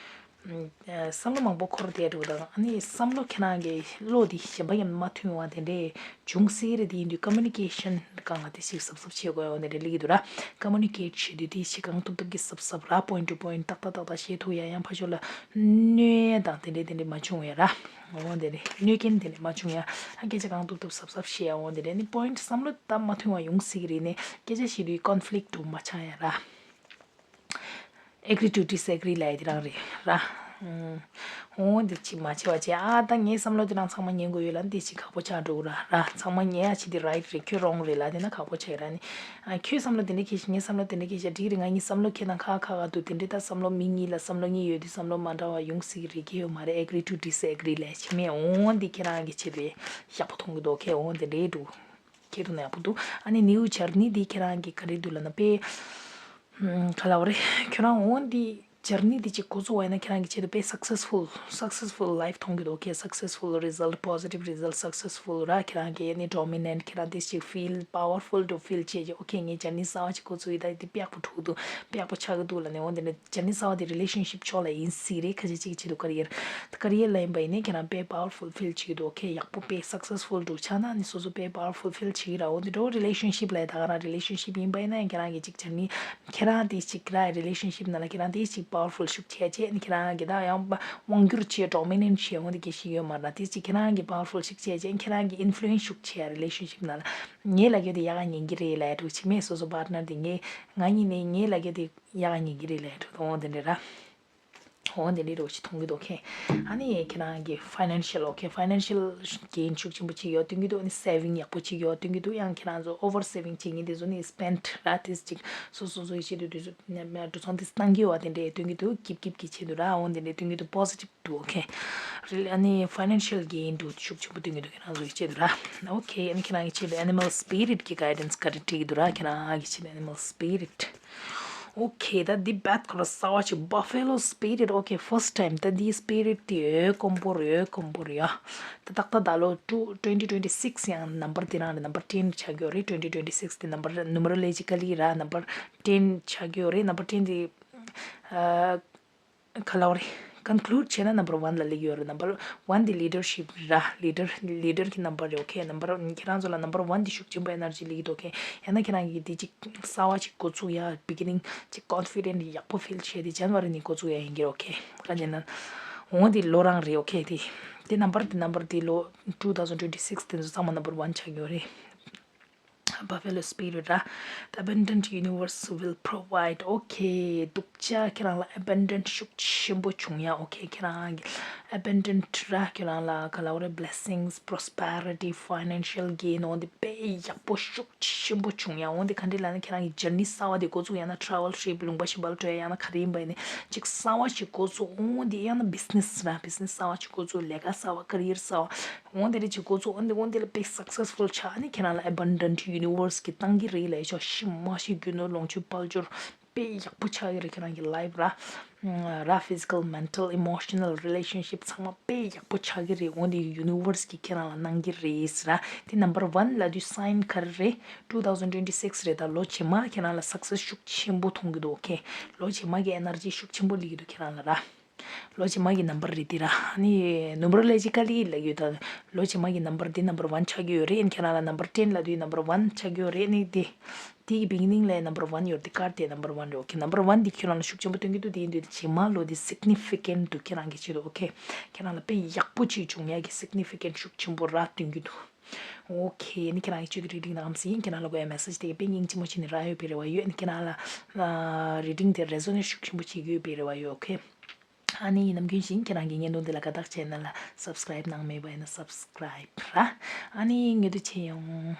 བསམ་བློ་མང་པོ་འཁོར་བསྡད་འདུག་དང་། ཨ་ནི་བསམ་བློ་ཁྱེད་རང་གི་བློ་འདི་གཞན་པ་ཡང་མ་མཐུན་པ་དེ་འདྲས་འབྱུང་སྲིད་རེད། དེ་ཡིན་དུས་ཀ་མུ་ནི་ཀེ་ཤན་སྒང་ལ་དེ་ཞིག་གཟབ་གཟབ་བྱེད་དགོས་འོ་དེ་འདྲས་སླེབས་ཀྱི་འདུག་ར། ཀ་མུ་ནི་ཀེ་ཊི་བྱེད་དུས་དེ་ཞིག་གང་ཐུབ་ཐུབ་ཀྱིས་གཟབ་གཟབ་ར། པོ་ཡིན་ཊུ་པོ་ཡིན་ཊི་ཏག་ཏག་ཏག་ཏག་བཤད་ཐུབ་ཡ། ཡང་ཕར་ཕྱོགས་ལ་གནོད་ཡ་དང་དེ་འདྲས་དེ་འདྲས་མ་བྱུང་ཡ་ར། འོ་དེ་འདྲས་གནོད་རྐྱེན་དེ་འདྲས་མ་བྱུང་ཡ། ཨ་སྐད་ཆ་གང་ཐུབ་ཐུབ་གཟབ་གཟབ་བཤད་ཡ། འོ་དེ་འདྲས་ནི་པོ་ཡིན་ཊི་བསམ་བློ་ད་མ་མཐུན་པ་ཡོང་སྲིད་ཀྱི་རེད། ནི་སྐད་ཆ་བཤད་དུས་ཀོན་ཕི་ལིག་ཊི་མ་ཆགས་ཡ་ར། Agree to disagree ལབ་ཡ་དེ་རང་རེད་ར། ཨུམ། འོ་འདི་ཅིག་མ་བྱེད་པ་བྱས། ཨ་ད་ངའི་བསམ་བློ་དེ་རང་ཚང་མ་ཉན་དགོས་ཡོད་ལ་འདི་ཅིག་ཁག་པོ་ཆགས་འགྲོ་གི་ར། ར་ཚང་མ་ཉན་ཡ་ཅིག་འདི་རའིཊ་རེད། ཁྱོད་རོང་རེད་ལབ་དེ་ན་ཁག་པོ་ཆགས་ཀྱི་ར། ནི་ཨ་ཁྱོད་བསམ་བློ་དེ་འདྲ་ཁྱེད་ཤི། ངའི་བསམ་བློ་དེ་འདྲ་ཁྱེད་ཤི། འགྲིག་རེད། ང་གཉིས་བསམ་བློ་ཁྱེད་དང་ཁ་ཁ་ག་འདུག་དེ་འདྲ་ད་བསམ་བློ་མི་གཉིས་ལ་བསམ་བློ་གཉིས་ཡོད་དུས་བསམ་བློ་མ་འདྲ་བ་ཡོང་སྲིད་ཀྱི་རེད། ཁྱེད་ཡོད་མ་རེད། Agree to disagree ལབ་ཡ་ཅིག་མེད། འོ་འདི་ཁྱེད་རང་གི་ཆེད་དུ་ཡག་པོ་མཐོང་གི་འདུག་ཁྱེད། འོ་འདི་འདྲ་འདུག་ཁྱེད་ཐུག་ན་ཡག་པོ་འདུག་ཨ་ནི་ནིའུ་ཇར་ནི་འདི་ཁྱེད་རང་གི་ག་རེ་འདུག་ལབ་ན་དཔེ། ཧུམ། ག་ལབ་རེད། ཁྱོད་རང་འོ་འདི་ཇར་ནི་འདི་ཅིག་འགོ་བཙུགས་པ་ཡིན་ན་ཁྱེད་རང་གི་ཆེད་དུ་དཔེ་སག་སེ་སི་ཕུལ། སག་སེ་སི་ཕུལ་ལའིཕ་མཐོང་གི་འདུག་ཁྱེད། སག་སེ་སི་ཕུལ་རི་ཛལ་ཊི། པོ་ཟི་ཊིབ་རི་ཛལ་ཊི། སག་སེ་སི་ཕུལ་ར། ཁྱེད་རང་གི་ཨ་ནི་ཌོ་མི་ནེན་ཊི། ཁྱེད་རང་འདི་ཅིག་ཕིལ་པ་ཝར་ཕུལ་འདྲ་པོ་ཕིལ་བྱེད་ཀྱི། ཨོ་ཁེ། ངས་ཇར་ནི་གསར་པ་ཅིག་འགོ་བཙུགས་ཡིན། ད་འདི་དཔེ་ཡག་པོ་འགྲོ་གི་འདུག་དཔེ་ཡག་པོ་ཆགས་ཀྱི་འདུག་ལབ་ནས། འོ་འདི་ནས་ཇར་ནི་གསར་པ་དེ་རི་ལེ་ཤན་ཤིབ་ཕྱོགས་ལ་ཡིན་སྲིད་རེད། ཁ་ཤས་ཅིག་ཆེད་དུ་ཀ་རི་ཡར། ད་ཀ་རི་ཡར་ལ་ཡིན་པ་ཡིན་ནའི་ཁྱེད་རང་དཔེ་པ་ཝར་ཕུལ་ཕིལ་བྱེད་ཀྱི་འདུག་ཨོ་ཁེ། ཡག་པོ་དཔེ་སག་སེ་སི་ཕུལ་འགྲོ་ཆགས་ན་ནི་སོ་སོ་དཔེ་པ་ཝར་ཕུལ་ཕིལ་བྱེད་ཀྱི་ར། འོ་འདི་འདྲ་པོ་རི་ལེ་ཤན་ཤིབ་ལ་ད་ག་རང་རི་ལེ་ཤན་ཤིབ་ཡིན་པ་ཡིན་ན་ཡང་ཁྱེད་རང་གི་ཅིག་ཇར་ནི་ཁྱེད་རང་དེ་ཅིག་ར་རི་ལེ་ཤན་ཤིབ་ནང་ལ་ཁྱེད་རང་དེ་ཅིག་པ་ཝར་ཕུལ་ཤུགས་ཆེ་ཆེ་ནི་ཁྱེད་རང་གི་ད་ཡང་དབང་སྒྱུར་ཆེ་ཌོ་མི་ནེན་ཊི་ཆེ་འོ་འདི་གི་ཞིག་ཡོད་མ་རེད། དེ་ཅིག་ཁྱེད་རང་གི་པ་ཝར་ཕུལ་ཤུགས་ཆེ་ཆེ་ཁྱེད་རང་གི་ཨིན་ཕུ་ལུ་ཨེན་སི་ཤུགས་ཆེ་རི་ལེ་ཤན་ཤིབ་ནང་ལ། ངའི་ལ་རྒྱ་དེ་ཡག་ག་ཉན་གི་རེད་ལབ་ཡ་འདྲ་པོ་ཅིག་མེད། སོ་སོ་པར་ནར་དེ་ངའི་ང་གཉིས་ནས་ངའི་ལ་རྒྱ་དེ་ཡག་ག་ཉན་གི་རེད་ལབ་ཡ་འདྲ་པོ་འོ་དེ་འདྲ་ར། འོ་དེ་འདྲ་པོ་ཅིག་མཐོང་གི་འདུག་ཁེ། ཨ་ནི་ཁྱེད་རང་གི་ཕའི་ནན་ཤལ། ཨོ་ཁེ། ཕའི་ནན་ཤལ་གེན་ཤུགས་ཆེན་པོ་ཅིག་ཡོད་སྟོན་གི་འདུག་ཨ་ནི་སེ་ཝིང་ཡག་པོ་ཅིག་ཡོད་སྟོན་གི་འདུག་ཡང་ཁྱེད་རང་ཚོ་ཨོ་ཝར་སེ་ཝིང་བྱེད་མཁན་དེ་ཚོ་ནི་སི་པེན་ཌི་ར་དེ་ཅིག་སོ་སོ་སོ་ཡི་ཆེད་དུ་དུས་ཚོད་འགྲོ་སོང་དེ་བཏང་གི་ཡོད་པ་དེ་འདྲ་སྟོན་གི་འདུག་ཀིབ་ཀིབ་ཀྱི་ཆེད་དུ་ར། འོ་དེ་འདྲ་སྟོན་གི་འདུག་པོ་སི་ཊིབ་འདུག་ཨོ་ཁེ། རི་ཨ་ནི་ཕའི་ནན་ཤལ་གེན་འདུག་ཤུགས་ཆེན་པོ་སྟོན་གྱི་འདུག་ཁྱེད་རང་ཚོ་ཡི་ཆེད་དུ་ར། ཨོ་ཁེ། ཨ་ནི་ཁྱེད་རང་གི་ཆེད་དུ་ཨེ་ནི་མལ་སི་པི་རི་ཊི་གི་གའི་ཌེན་སི་ག་རེ་སྤྲད་ཀྱི་འདུག་ར། ཁྱེད་རང་གི་ཆེད་དུ་ཨེ་ནི་མལ་སི་པི་རི་ཊི། ཨོ་ཁེ། ད་འདི་བེད་ཁོ་ར་གསར་པ་ཅིག་བ་ཕེ་ལོ་སི་པི་རི་ཊི། ཨོ་ཁེ། ཕར་སི་ཊི་ཊའིམ། ད་འདིའི་སི་པི་རི་ཊི་དེ་ཡོད་དཀོན་པོ་རེད། ཡོད་དཀོན་པོ་རེད་ཡ། ད་ཏག་ཏག་ད་ལོ་ཊུ་ཊུ་ཝེན་ཊི་ཊུ་ཝེན་ཊི་སིག་སི་ཡང་ནམ་བར་དེ་རང་རེད། ནམ་བར་ཊེན་ཆགས་ཀྱི་ཡོད་རེད། ཊུ་ཝེན་ཊི་ཊུ་ཝེན་ཊི་སིག་སི་དེ་ནམ་བར་ནུ་མེ་རོ་ལོ་ཇི་ཀ་ལི་ར་ནམ་བར་ཊེན་ཆགས་ཀྱི་ཡོད་རེད། ནམ་བར་ཊེན་དེ་ཨ། ག་ལབ་དགོས་རེད། ཀོན་ཀུ་ལུཌ་བྱས་ན་ནམ་བར་ཝན་ལ་སླེབས་ཡོད་རེད། ནམ་བར་ཝན་དེ་ལི་ཌར་ཤིབ་ར། ལི་ཌར་ལི་ཌར་གྱི་ནམ་བར་རེད། ཨོ་ཁེ། ནམ་བར་ཁྱེད་རང་ཚོ་ལ་ནམ་བར་ཝན་དེ་ཤུགས་ཆེན་པོ་ཨེ་ནར་ཇི་སླེབས་ཀྱི་འདུག་ཨོ་ཁེ། ཡང་ན་ཁྱེད་རང་གིས་དེ་ཅིག་གསར་པ་ཅིག་འགོ་ཚུགས་ཡ། བི་གི་ནིང་ཅིག་ཀོན་ཕི་ཌེན་ཊི་ཡག་པོ་ཕིལ་བྱས་ཏེ་ཇན་ཝ་རི་ནས་འགོ་ཚུགས་ཡ་ཡིན་གྱི་རེད། ཨོ་ཁེ། ག་ཅེ་ན་འོ་དེ་ལོ་རང་རེད། ཨོ་ཁེ། དེ་དེ་ནམ་བར་དེ་ནམ་བར་དེ་ལོ་ཊུ་ཐའུ་ཟན་ཊུ་ཝེན་ཊི་སིག་སི་དེ་ཚོ་ཚང་མ་ནམ་བར་ཝན་ཆགས་ཡོད་རེད། Buffalo Spirit ར། The abundant universe will provide. ཨོ་ཁེ། སྡུག་ཅག་ཁྱེད་རང་ལ་ཨེ་བན་ཌེན་ཊི་ཤུགས་ཆེན་པོ་བྱུང་ཡ། ཨོ་ཁེ། ཁྱེད་རང་གི་ཨེ་བན་ཌེན་ཊི་ར་ཁྱེད་རང་ལ་ག་ལབ་དགོས་རེད། Blessings, prosperity, financial gain འོ་འདི་དཔེ་ཡག་པོ་ཤུགས་ཆེན་པོ་བྱུང་ཡ། འོ་འདི་ག་འདྲ་ལབ་ན་ཁྱེད་རང་གི་ཇར་ནི་གསར་པ་དེ་འགོ་བཙུགས། ཡང་ན་ཊ་རེ་ཝལ་ཊི་རིབ་ལུང་པ་གཞན་པ་ལ་འགྲོ་ཡ། ཡང་ན་ག་རེ་ཡིན་པ་ཡིན་ནའི་ཅིག་གསར་པ་ཞིག་འགོ་བཙུགས། འོ་འདི་ཡང་ན་བི་ཛི་ནེ་སི་ར་བི་ཛི་ནེ་སི་གསར་པ་ཞིག་འགོ་བཙུགས། ལས་ཀ་གསར་པ་ཀེ་རི་ཡར་གསར་པ། འོ་དེ་འདྲ་ཅིག་འགོ་བཙུགས། འོ་འདི་འོ་འདི་ལ་དཔེ་སག་སེ་སི་ཕུལ་ཆགས། ཨ་ནི་ཁྱེད་རང་ལ་ཨེ་བན་ཌེན་ཊི་ཡུ་ནི་ཝར་སི་གིས་བཏང་གི་རེད་ལབ་ཡ་ཆོག་ཤི་མ་ཤི་རྒྱུ་ནོར་ལོངས་སྤྱོད་དཔལ་འབྱོར་དཔེ་ཡག་པོ་ཆགས་ཀྱི་རེད། ཁྱེད་རང་གི་ལའིཕ་ར་ར་ཕི་ཛི་ཀལ་མེན་ཊལ་ཨི་མོ་ཤི་ནལ་རི་ལེ་ཤན་ཤིབ་ཚང་མ་དཔེ་ཡག་པོ་ཆགས་ཀྱི་རེད། འོ་འདི་ཡུ་ནི་ཝར་སི་གིས་ཁྱེད་རང་ལ་གནང་གི་རེད་ཟེར་ར། དེ་ནམ་བར་ཝན་ལབ་དུས་སའིན་ག་རེ་རེད། ཊུ་ཐའུ་ཟན་ཊུ་ཝེན་ཊི་སིག་སི་རེད། ད་ལོ་རྗེས་མ་ཁྱེད་རང་ལ་སག་སེ་སི་ཤུགས་ཆེན་པོ་མཐོང་གི་འདུག་ཨོ་ཁེ། ལོ་རྗེས་མ་གི་ཨེ་ནར་ཇི་ཤུགས་ཆེན་པོ་སླེབས་ཀྱི་འདུག་ཁྱེད་རང་ལ་ར། ལོ་རྗེས་མ་གི་ནམ་བར་རེད་འདི་ར། ཨ་ནི་ནུ་མེ་རོ་ལོ་ཇི་ཀ་ལི་ལབ་ཡོད་ད། ལོ་རྗེས་མ་གི་ནམ་བར་འདི་ནམ་བར་ཝན་ཆགས་ཀྱི་ཡོད་རེད། ཨ་ནི་ཁྱེད་རང་ལ་ནམ་བར་ཊེན་ལབ་དུས་ནམ་བར་ཝན་ཆགས་ཀྱི་ཡོད་རེད། ཨ་ནི་འདི་འདི་གི་བི་གི་ནིང་ལ་ནམ་བར་ཝན་ཡོད་རེད། འདི་ཀར་ཌི་དེ་ནམ་བར་ཝན་རེད། ཨོ་ཁེ། ནམ་བར་ཝན་འདི་ཁྱོད་རང་ལ་ཤུགས་ཆེན་པོ་སྟོན་གྱི་འདུག་དེ་ཡིན་དུས་རྗེས་མ་ལོ་འདི་སིག་ནི་ཕི་ཀེན་ཊི་འདུག་ཁྱེད་རང་གི་ཆེད་དུ་ཨོ་ཁེ། ཁྱེད་རང་ལ་དཔེ་ཡག་པོ་ཅིག་བྱུང་ཡ་གི་སིག་ནི་ཕི་ཀེན་ཊི་ཤུགས་ཆེན་པོ་ར་སྟོན་གྱི་འདུག་ཨོ་ཁེ། ཨ་ནི་ཁྱེད་རང་གི་ཆེད་དུ་རི་ཌིང་གནང་སྲིད་ཡིན། ཁྱེད་རང་ལ་དགོས་ཡ་མེ་སེ་ཇི་དེ་དཔེ་སྙིང་རྗེ་མོ་བྱས་ནས་རག་ཡོད་པའི་རེ་བ་ཡོད། ཨ་ནི་ཁྱེད་རང་ལ་ཨ་རི་ཌིང་དེ་རེ་ཛོ་ནེ་ཊི་ཤུགས་ཆེན་པོ་བྱེད་ཀྱི་ཡོད་པའི་རེ་བ་ཡོད། ཨོ་ཁེ། ཨ་ནི་ནམ་རྒྱུན་བཞིན་ཁྱེད་རང་གི་བརྙན་ཐུང་འདི་ལ་དགའ་རྟགས་བྱས་ན་ལ་སབ་སི་ཀ་རའིབ་གནང་མེད་པ་ཡིན་ན་སབ་སི་ཀ་རའིབ་ར། ཨ་ནི་ངེད་དུ་ཆེ་ཡོང་།